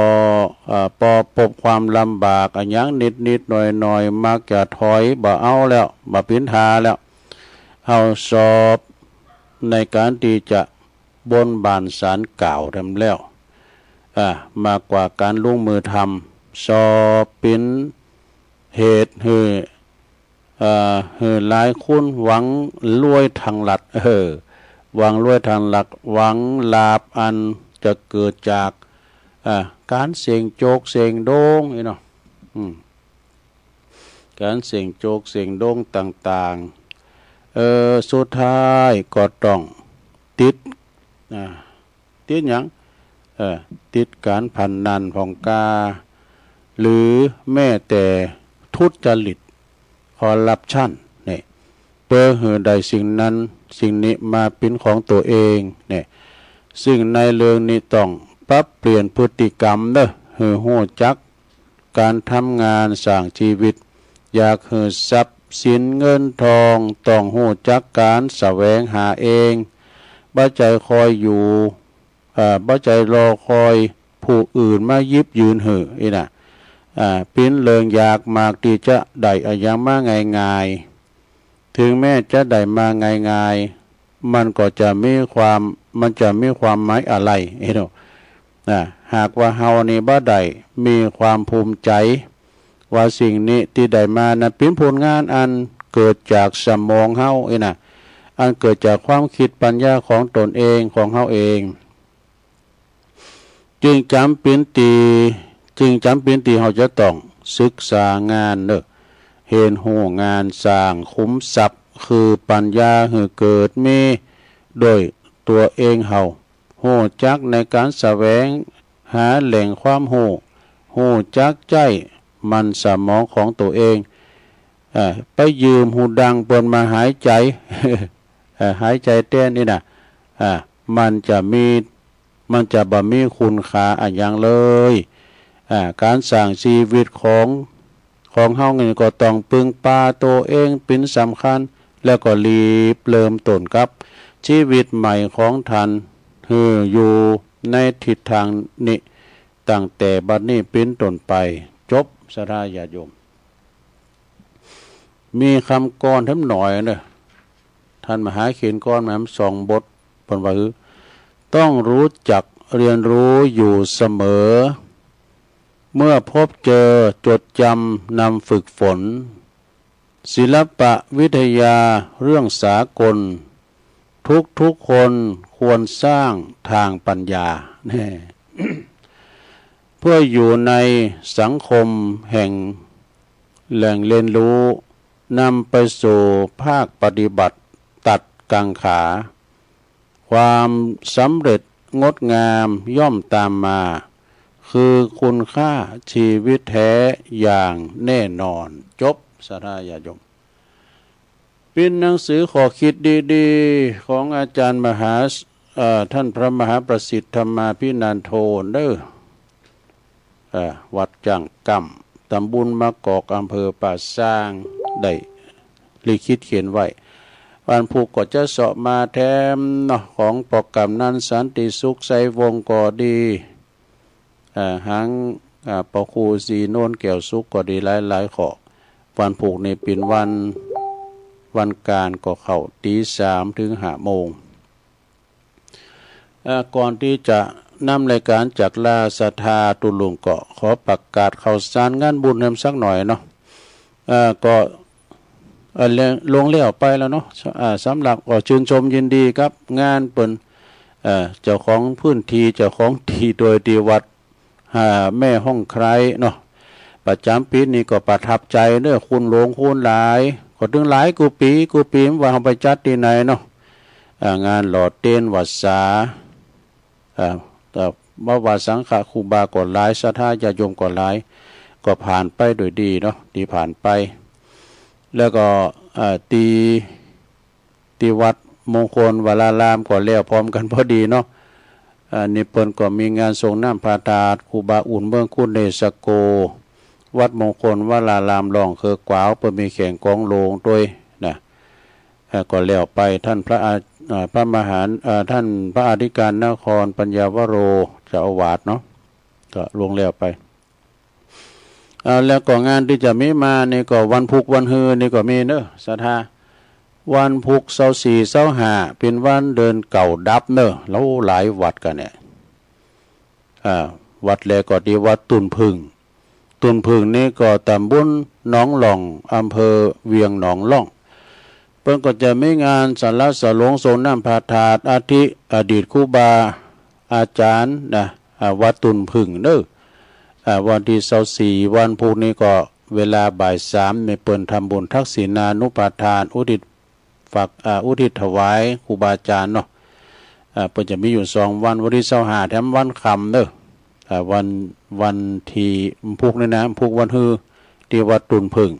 เอ่อปอปบความลำบากอะหยังนิดๆหน่อยๆมักจะถอยบ่เอาแล้วบ่เป็นท่าแล้ว เฮาสอบในการที่จะบนบานสารกล่าวทำแล้วอ่ามากกว่าการลงมือทำสอบเป็นเหตุหื้อเอ่อหื้อหลายคนหวังรวยทางลัดเออหวังรวยทางลัดหวังลาภอันจะเกิดจากอ่าการเสี่ยงโชคเสี่ยงดวงนี่เนาะอืม การเสี่ยงโชคเสี่ยงดวงต่างๆ เออสุดท้ายก็ต้องติดอ่าติดหยังเออติดการพนันผ่องกา หรือแม้แต่ทุจริตคอร์รัปชันเนี่ยเพื่อหื้อได้สิ่งนั้นสิ่งนี้มาเป็นของตัวเองเนี่ยซึ่งในเรื่องนี้ต้องปรับเปลี่ยนพฤติกรรมเนอะหื้อฮู้จัก การทำงานสร้างชีวิต อยากหื้อทรัพย์สินเงินทอง ต้องฮู้จักการแสวงหาเองบ่ใจ้คอยอยู่เอ่อบ่ใจ้รอคอยผู้อื่นมาหยิบยืนหื้ออีนะอ่าปิ้นเรื่องยากมากที่จะได้อะหยังมาง่ายๆ ถึงแม้จะได้มาง่ายๆ มันก็จะมีความมันจะมีความหมายอะไรเห็นบ่นะหากว่าเฮานี่บ่ได้มีความภูมิใจ ว่าสิ่งนี้ที่ได้มานั้นเป็นผลงานอันเกิดจากสมองเฮาเองนะอันเกิดจากความคิดปัญญาของตนเองของเฮาเอง จึงจำเป็นที่จึงจำเป็นที่เฮาจะต้องศึกษางานเนอะเฮียนฮู้งานสร้างขุมทรัพย์คือปัญญาหื้อเกิดมีโดยตัวเองเฮาฮู้จักในการแสวงหาแหล่งความฮู้ฮู้จักใจ๊มันสมองของตัวเองเอ่อไปยืมฮูดังเปิ้นมาหายใจ๋เอ่อหายใจ๋แตนนี่นะอ่ามันจะมี มันจะบ่มีคุณค่าอะหยังเลยอ่าการสร้างชีวิตของของเฮานี่ก็ต้องพึ่งพาตัวเองเป็นสำคัญ แล้วก็รีบเริ่มต้นกับชีวิตใหม่ของท่านหื้ออยู่ในทิศทางนี้ตั้งแต่บัดนี้เป็นต้นไป จบ ศรัทธาญาติโยม มีกำกลอนแถมหน่อยเนอะ ท่านมหาเขียนกลอนมาสองบท เปิ้นว่าคือ ต้องรู้จักเรียนรู้อยู่เสมอ เมื่อพบเจอจดจำนำฝึกฝน ศิลปะวิทยาเรื่องสากล ทุกๆคนควรสร้างทางปัญญา แน่ เพื่ออยู่ในสังคมแห่งแหล่งเรียนรู้ นำไปสู่ภาคปฏิบัติตัดกังขา ความสำเร็จงดงามย่อมตามมา คือคุณค่าชีวิตแท้อย่างแน่นอน จบ ศรัทธาญาติโยม เป็นหนังสือข้อคิดดีๆ ของอาจารย์มหาเอ่อท่านพระมหาประสิทธิ์ธรรมาภินันโทเด้อเอ่อวัดจ้างกำ ตำบลมะกอก อำเภอป่าซาง ได้ลิขิตเขียนไว้ วันพุธก็จะเสาะมาแถมเนาะ ของปอกกำนันสันติสุข ไซวงศ์ก็ดี เอ่อหางเอ่อปอครูศรีโนนแก้วสุขก็ดีหลายๆข้อ วันพุธนี่เป็นวันวันการก็เข้าตีสามถึงห้าโมง เอ่อก่อนที่จะนำรายการจากลาศรัทธาตุลุงก็ขอประกาศข่าวสารงานบุญแหมสักหน่อยเนาะ เอ่อก็เอ่อเรื่องลงแล้วไปแล้วเนาะ อ่าสำหรับก็ชื่นชมยินดีกับงานเปิ้น เอ่อเจ้าของพื้นที่เจ้าของที่โดยที่วัดอ่าแม่ห้องไคร้เนาะ ประจ๋ำปี๋นี่ก็ประทับใจ๋เด้อ คนหลวงคนหลาย ก็ตึงหลายกู้ปี๋กู้ปี๋ ว่าเฮาไปจัดตี้ไหนเนาะ อ่างานหล่อเตียนวัดสา อ่าแต่ บ่ว่าสังฆะครูบาก็หลาย ศรัทธาญาติโยมก็หลาย ก็ผ่านไปโดยดีเนาะ ที่ผ่านไป แล้วก็เอ่อที่ที่วัดมงคลวรารามก็แล้วพร้อมกันพอดีเนาะ อันนี้เปิ้นก็มีงานส่งน้ำพระธาตุครูบาอุ่นเมืองคุเรศโก วัดมงคลวราราม ร่องเคือขวาว เปิ้นมีแข่งกลองโลงด้วยนะ เอ่อก็แล้วไป ท่านพระอาเอ่อพระมหาเอ่อท่านพระอธิการนครปัญญาวโร เจ้าอาวาสเนาะ ก็ล่วงแล้วไป เอ่อแล้วก็งานที่จะมีมานี่ก็วันพุธวันฮือนี่ก็มีเนอะ ศรัทธา วันพุธซาวสี่ซาวห้า เป็นวันเดือนเก้าดับเนอะ แล้วหลายวัดกันเนี่ย อ่า วัดแรกก็ที่วัดตุ่นผึ่ง ตุ่นผึ่งนี่ก็ตำบลหนองหล่อง อำเภอเวียงหนองหล่อง เปิ้นก็จะมีงานสรรเสริญส่งน้ำพระธาตุอาทิอดีตครูบาอาจารย์นะ อ่า วัดตุ่นผึ่งเนอะ อ่า วันที่ซาวสี่ วันพุธนี้ก็เวลาบ่ายสาม มีเปิ้นทำบุญทักษิณานุปทานอุทิศ ฝากอ่าอุทิศถวายครูบาอาจารย์เนาะ อ่า เปิ้นจะมีอยู่สองวัน วันที่ซาวห้า แถมวันค่ำเนอะ อ่า วันวันที่พุธนี่นะ พุธวันฮือ ที่วัดตุ่นผึ่ง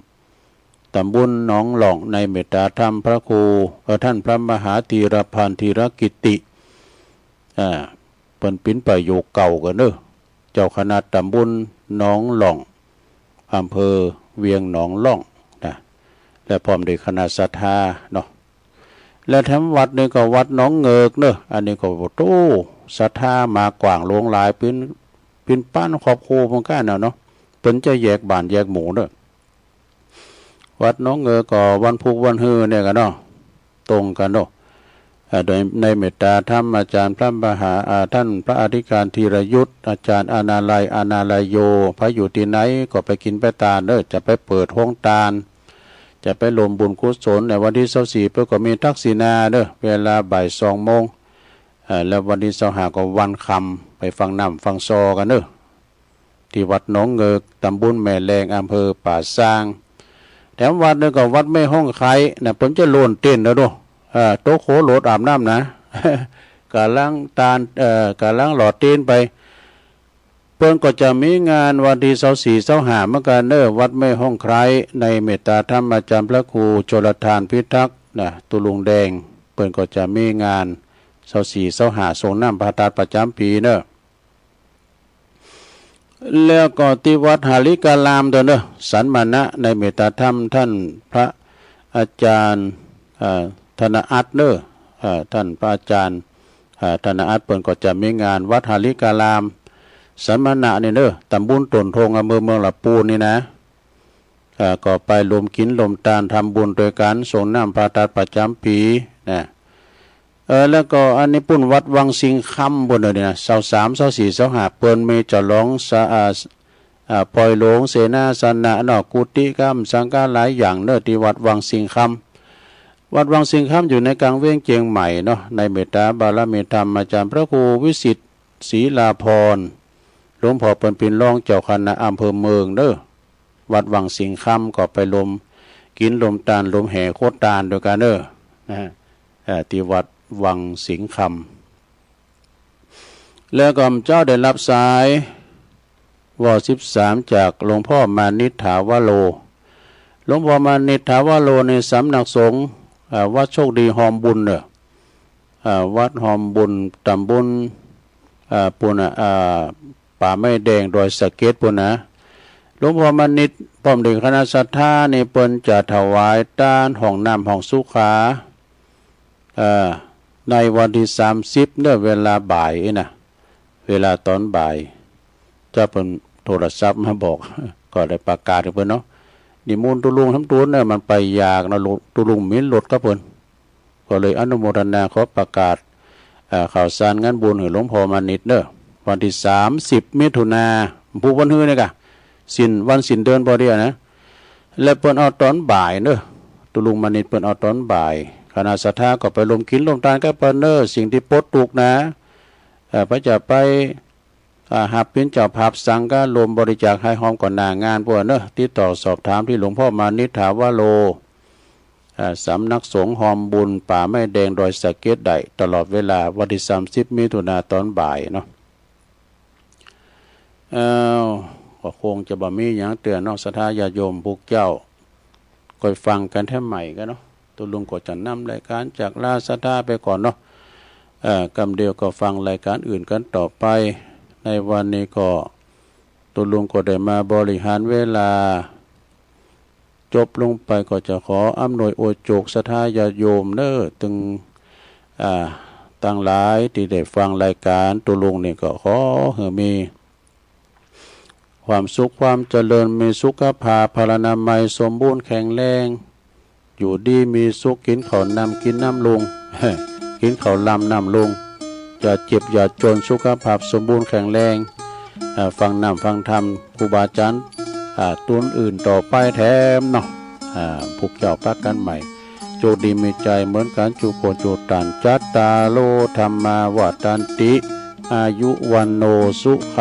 ตำบลหนองหล่อง ในเมตตาธรรมพระครูเอ่อท่านพระมหาธีรพันธ์ธีรกิตติ อ่า เปิ้นปินประโยคเก่ากันเนอะ เจ้าคณะตำบลหนองหล่อง อำเภอเวียงหนองหล่องนะ และพร้อมด้วยคณะศรัทธาเนาะ และแถมวัดนี่ก็วัดหนองเงิกเนอะ อันนี้ก็โอ้โหศรัทธามากว้างหลวงหลาย ปินปินป้านครอบครัวเหมือนกันนะเนาะ เปิ้นจะแยกบ้านแยกหมู่เนอะ วัดหนองเงิกก็วันพุธวันฮือเนี่ยกันเนาะ ตรงกันเนาะ อ่า โดยในเมตตาธรรมอาจารย์พระมหาอ่าท่านพระอธิการธีรยุทธ อาจารย์อาณาลัย อาณาลัยโย ไปอยู่ที่ไหนก็ไปกินไปตานเด้อ จะไปเปิดห้องตาน จะไปรวมบุญกุศล ในวันที่ซาวสี่ เปิ้นก็มีทักษิณาเด้อ เวลาบ่ายสองโมง อ่า แล้ววันที่ซาวห้า ก็วันค่ำ ไปฟังน้ำฟังซอกันเด้อ ที่วัดหนองเงิก ตำบลแม่แลง อำเภอป่าซาง แถมวัดนี่ก็วัดแม่ห้องไคร้นะ เปิ้นจะโลนเต็นท์แล้วเนาะ เอ่อ โต๊ะโขโหลดอาบน้ำนะ กำลังตาน เอ่อ กำลังหล่อเต็นท์ไป เปิ้นก็จะมีงานวันที่ซาวสี่ซาวห้าเหมือนกันเนอะ วัดแม่ห้องไคร้ ในเมตตาธรรมอาจารย์พระครูชลทานพิทักษ์นะ ตุลุงแดง เปิ้นก็จะมีงานซาวสี่ซาวห้าส่งน้ำพระธาตุประจำปีเนอะ แล้วก็ที่วัดหาริการามตัวเนอะ สันมณะ ในเมตตาธรรมท่านพระอาจารย์เอ่อธนอัตเนอะ เอ่อท่านพระอาจารย์เอ่อธนอัต เปิ้นก็จะมีงานวัดหาริการาม สันมณะนี่เนอะ ตำบลต้นทง อำเภอเมืองละปูนนี่นะ เอ่อก็ไปรวมกินรวมตานทำบุญด้วยกัน ส่งน้ำพระธาตุประจำปีนะ เออ แล้วก็อันนี้ปุ้นวัดวังสิงห์คำปุ้นเนอะนี่นะ ซาวสาม ซาวสี่ ซาวห้า เปิ้นมีเจ้าหลวงสะอาอ่าปอยหลวงเสนาสนะเนาะ กุฏิกำสังฆาหลายอย่างเนอะ ที่วัดวังสิงห์คำ วัดวังสิงห์คำอยู่ในกลางเวียงเจียงใหม่เนาะ ในเมตตาบารมีธรรมอาจารย์พระครูวิสิทธิ์ศรีลาภรณ์ หลวงพ่อเปิ้นปินรองเจ้าคณะอำเภอเมืองเนอะ วัดวังสิงห์คำ ก็ไปรวมกินรวมตานรวมแห่โคตรตานด้วยกันเนอะ นะฮะ เอ่อที่วัดวังสิงห์คำ แล้วก็เจ้าได้รับสายวอสิบสาม จากหลวงพ่อมานิษฐาวโร หลวงพ่อมานิษฐาวโรในสำนักสงฆ์อ่าวัดโชคดีฮอมบุญเนอะอ่าวัดฮอมบุญตำบลอ่าปุณณะอ่าป่าไม้แดงดอยสะเก็ดปุณณะ หลวงพ่อมานิษฐพร้อมด้วยคณะศรัทธานี่เปิ้นจะถวายตานห้องน้ำห้องสุขา เอ่อในวันที่สามสิบเนอะเวลาบ่ายนะ เวลาตอนบ่าย เจ้าเปิ้นโทรศัพท์มาบอก ก็ได้ประกาศให้เปิ้นเนาะ นิมนต์ตุลุงทั้งตัวเนอะ มันไปยากเนาะ ตุลุงมีรถครับเปิ้น ก็เลยอนุโมทนาขอประกาศเอ่อข่าวสารงานบุญให้หลวงพ่อมานิษเนอะ วันที่สามสิบมิถุนา ผู้วันฮือนี่กะ สิ้นวันสิ้นเดือนพอดีนะ และเปิ้นเอาตอนบ่ายเนอะ ตุลุงมานิษเปิ้นเอาตอนบ่าย คณะศรัทธาก็ไปรวมกินรวมตานกับเปิ้นเนอะ สิ่งที่ปลดทุกข์นะเอ่อไปจะไปอ่าหากเป็นเจ้าภาพสังก็รวมบริจาคให้ฮอมก่อนหน้างานพวกเนอะ ติดต่อสอบถามที่หลวงพ่อมานิษฐาวโรอ่าสำนักสงฆ์ฮอมบุญป่าไม้แดงดอยสะเก็ดได้ตลอดเวลาวันที่สามสิบมิถุนาตอนบ่ายเนาะ อ้าว ก็คงจะบ่มีหยังเตื้อเนาะ ศรัทธาญาติโยมพวกเจ้า ก็ฟังกันแท้ใหม่กันเนาะ ตกลงก็จะนำรายการจากลาศรัทธาไปก่อนเนาะ เอ่อกำเดียวก็ฟังรายการอื่นกันต่อไป ในวันนี้ก็ตกลงก็ได้มาบริหารเวลา จบลงไปก็จะขออำนวยอวยโจกศรัทธาญาติโยมเน้อ ตึง อ่า ตังหลายที่ได้ฟังรายการตกลงนี่ก็ขอให้มี ความสุขความเจริญ มีสุขภาพพลานามัยสมบูรณ์แข็งแรง อยู่ดีมีสุข กินข้าวน้ำกินน้ำลุง กินข้าวลำน้ำลุง อย่าเจ็บอย่าจน สุขภาพสมบูรณ์แข็งแรง อ่า ฟังน้ำฟังธรรมครูบาอาจารย์ อ่า ตูนอื่นต่อไปแถมเนาะ อ่า พวกเจ้าปะกันใหม่ โจคดีมีใจ๋เหมือนกั๋นจุคนจุต๋าน จัตตาโร ธัมมา วัฑฒันติ อายุ วัณโณ สุขัง